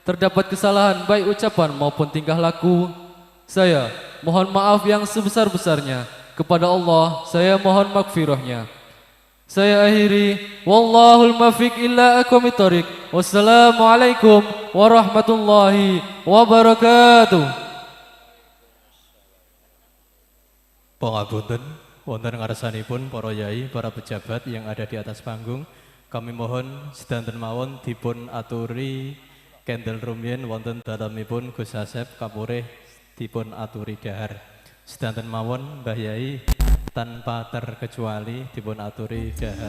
A: terdapat kesalahan baik ucapan maupun tingkah laku, saya mohon maaf yang sebesar-besarnya. Kepada Allah saya mohon magfirahnya. Saya akhiri, wallahul muwaffiq illa aqwamit thoriq. Wassalamualaikum warahmatullahi wabarakatuh.
D: Pangapunten wonten ngarsanipun para yai, para pejabat yang ada di atas panggung, kami mohon sedanten mawon dipun aturi kendel rumiyin wonten dalemipun Gus Asep kapurih dipun aturi dahar. Sedanten mawon Mbah Yai tanpa terkecuali dipun aturi dahar.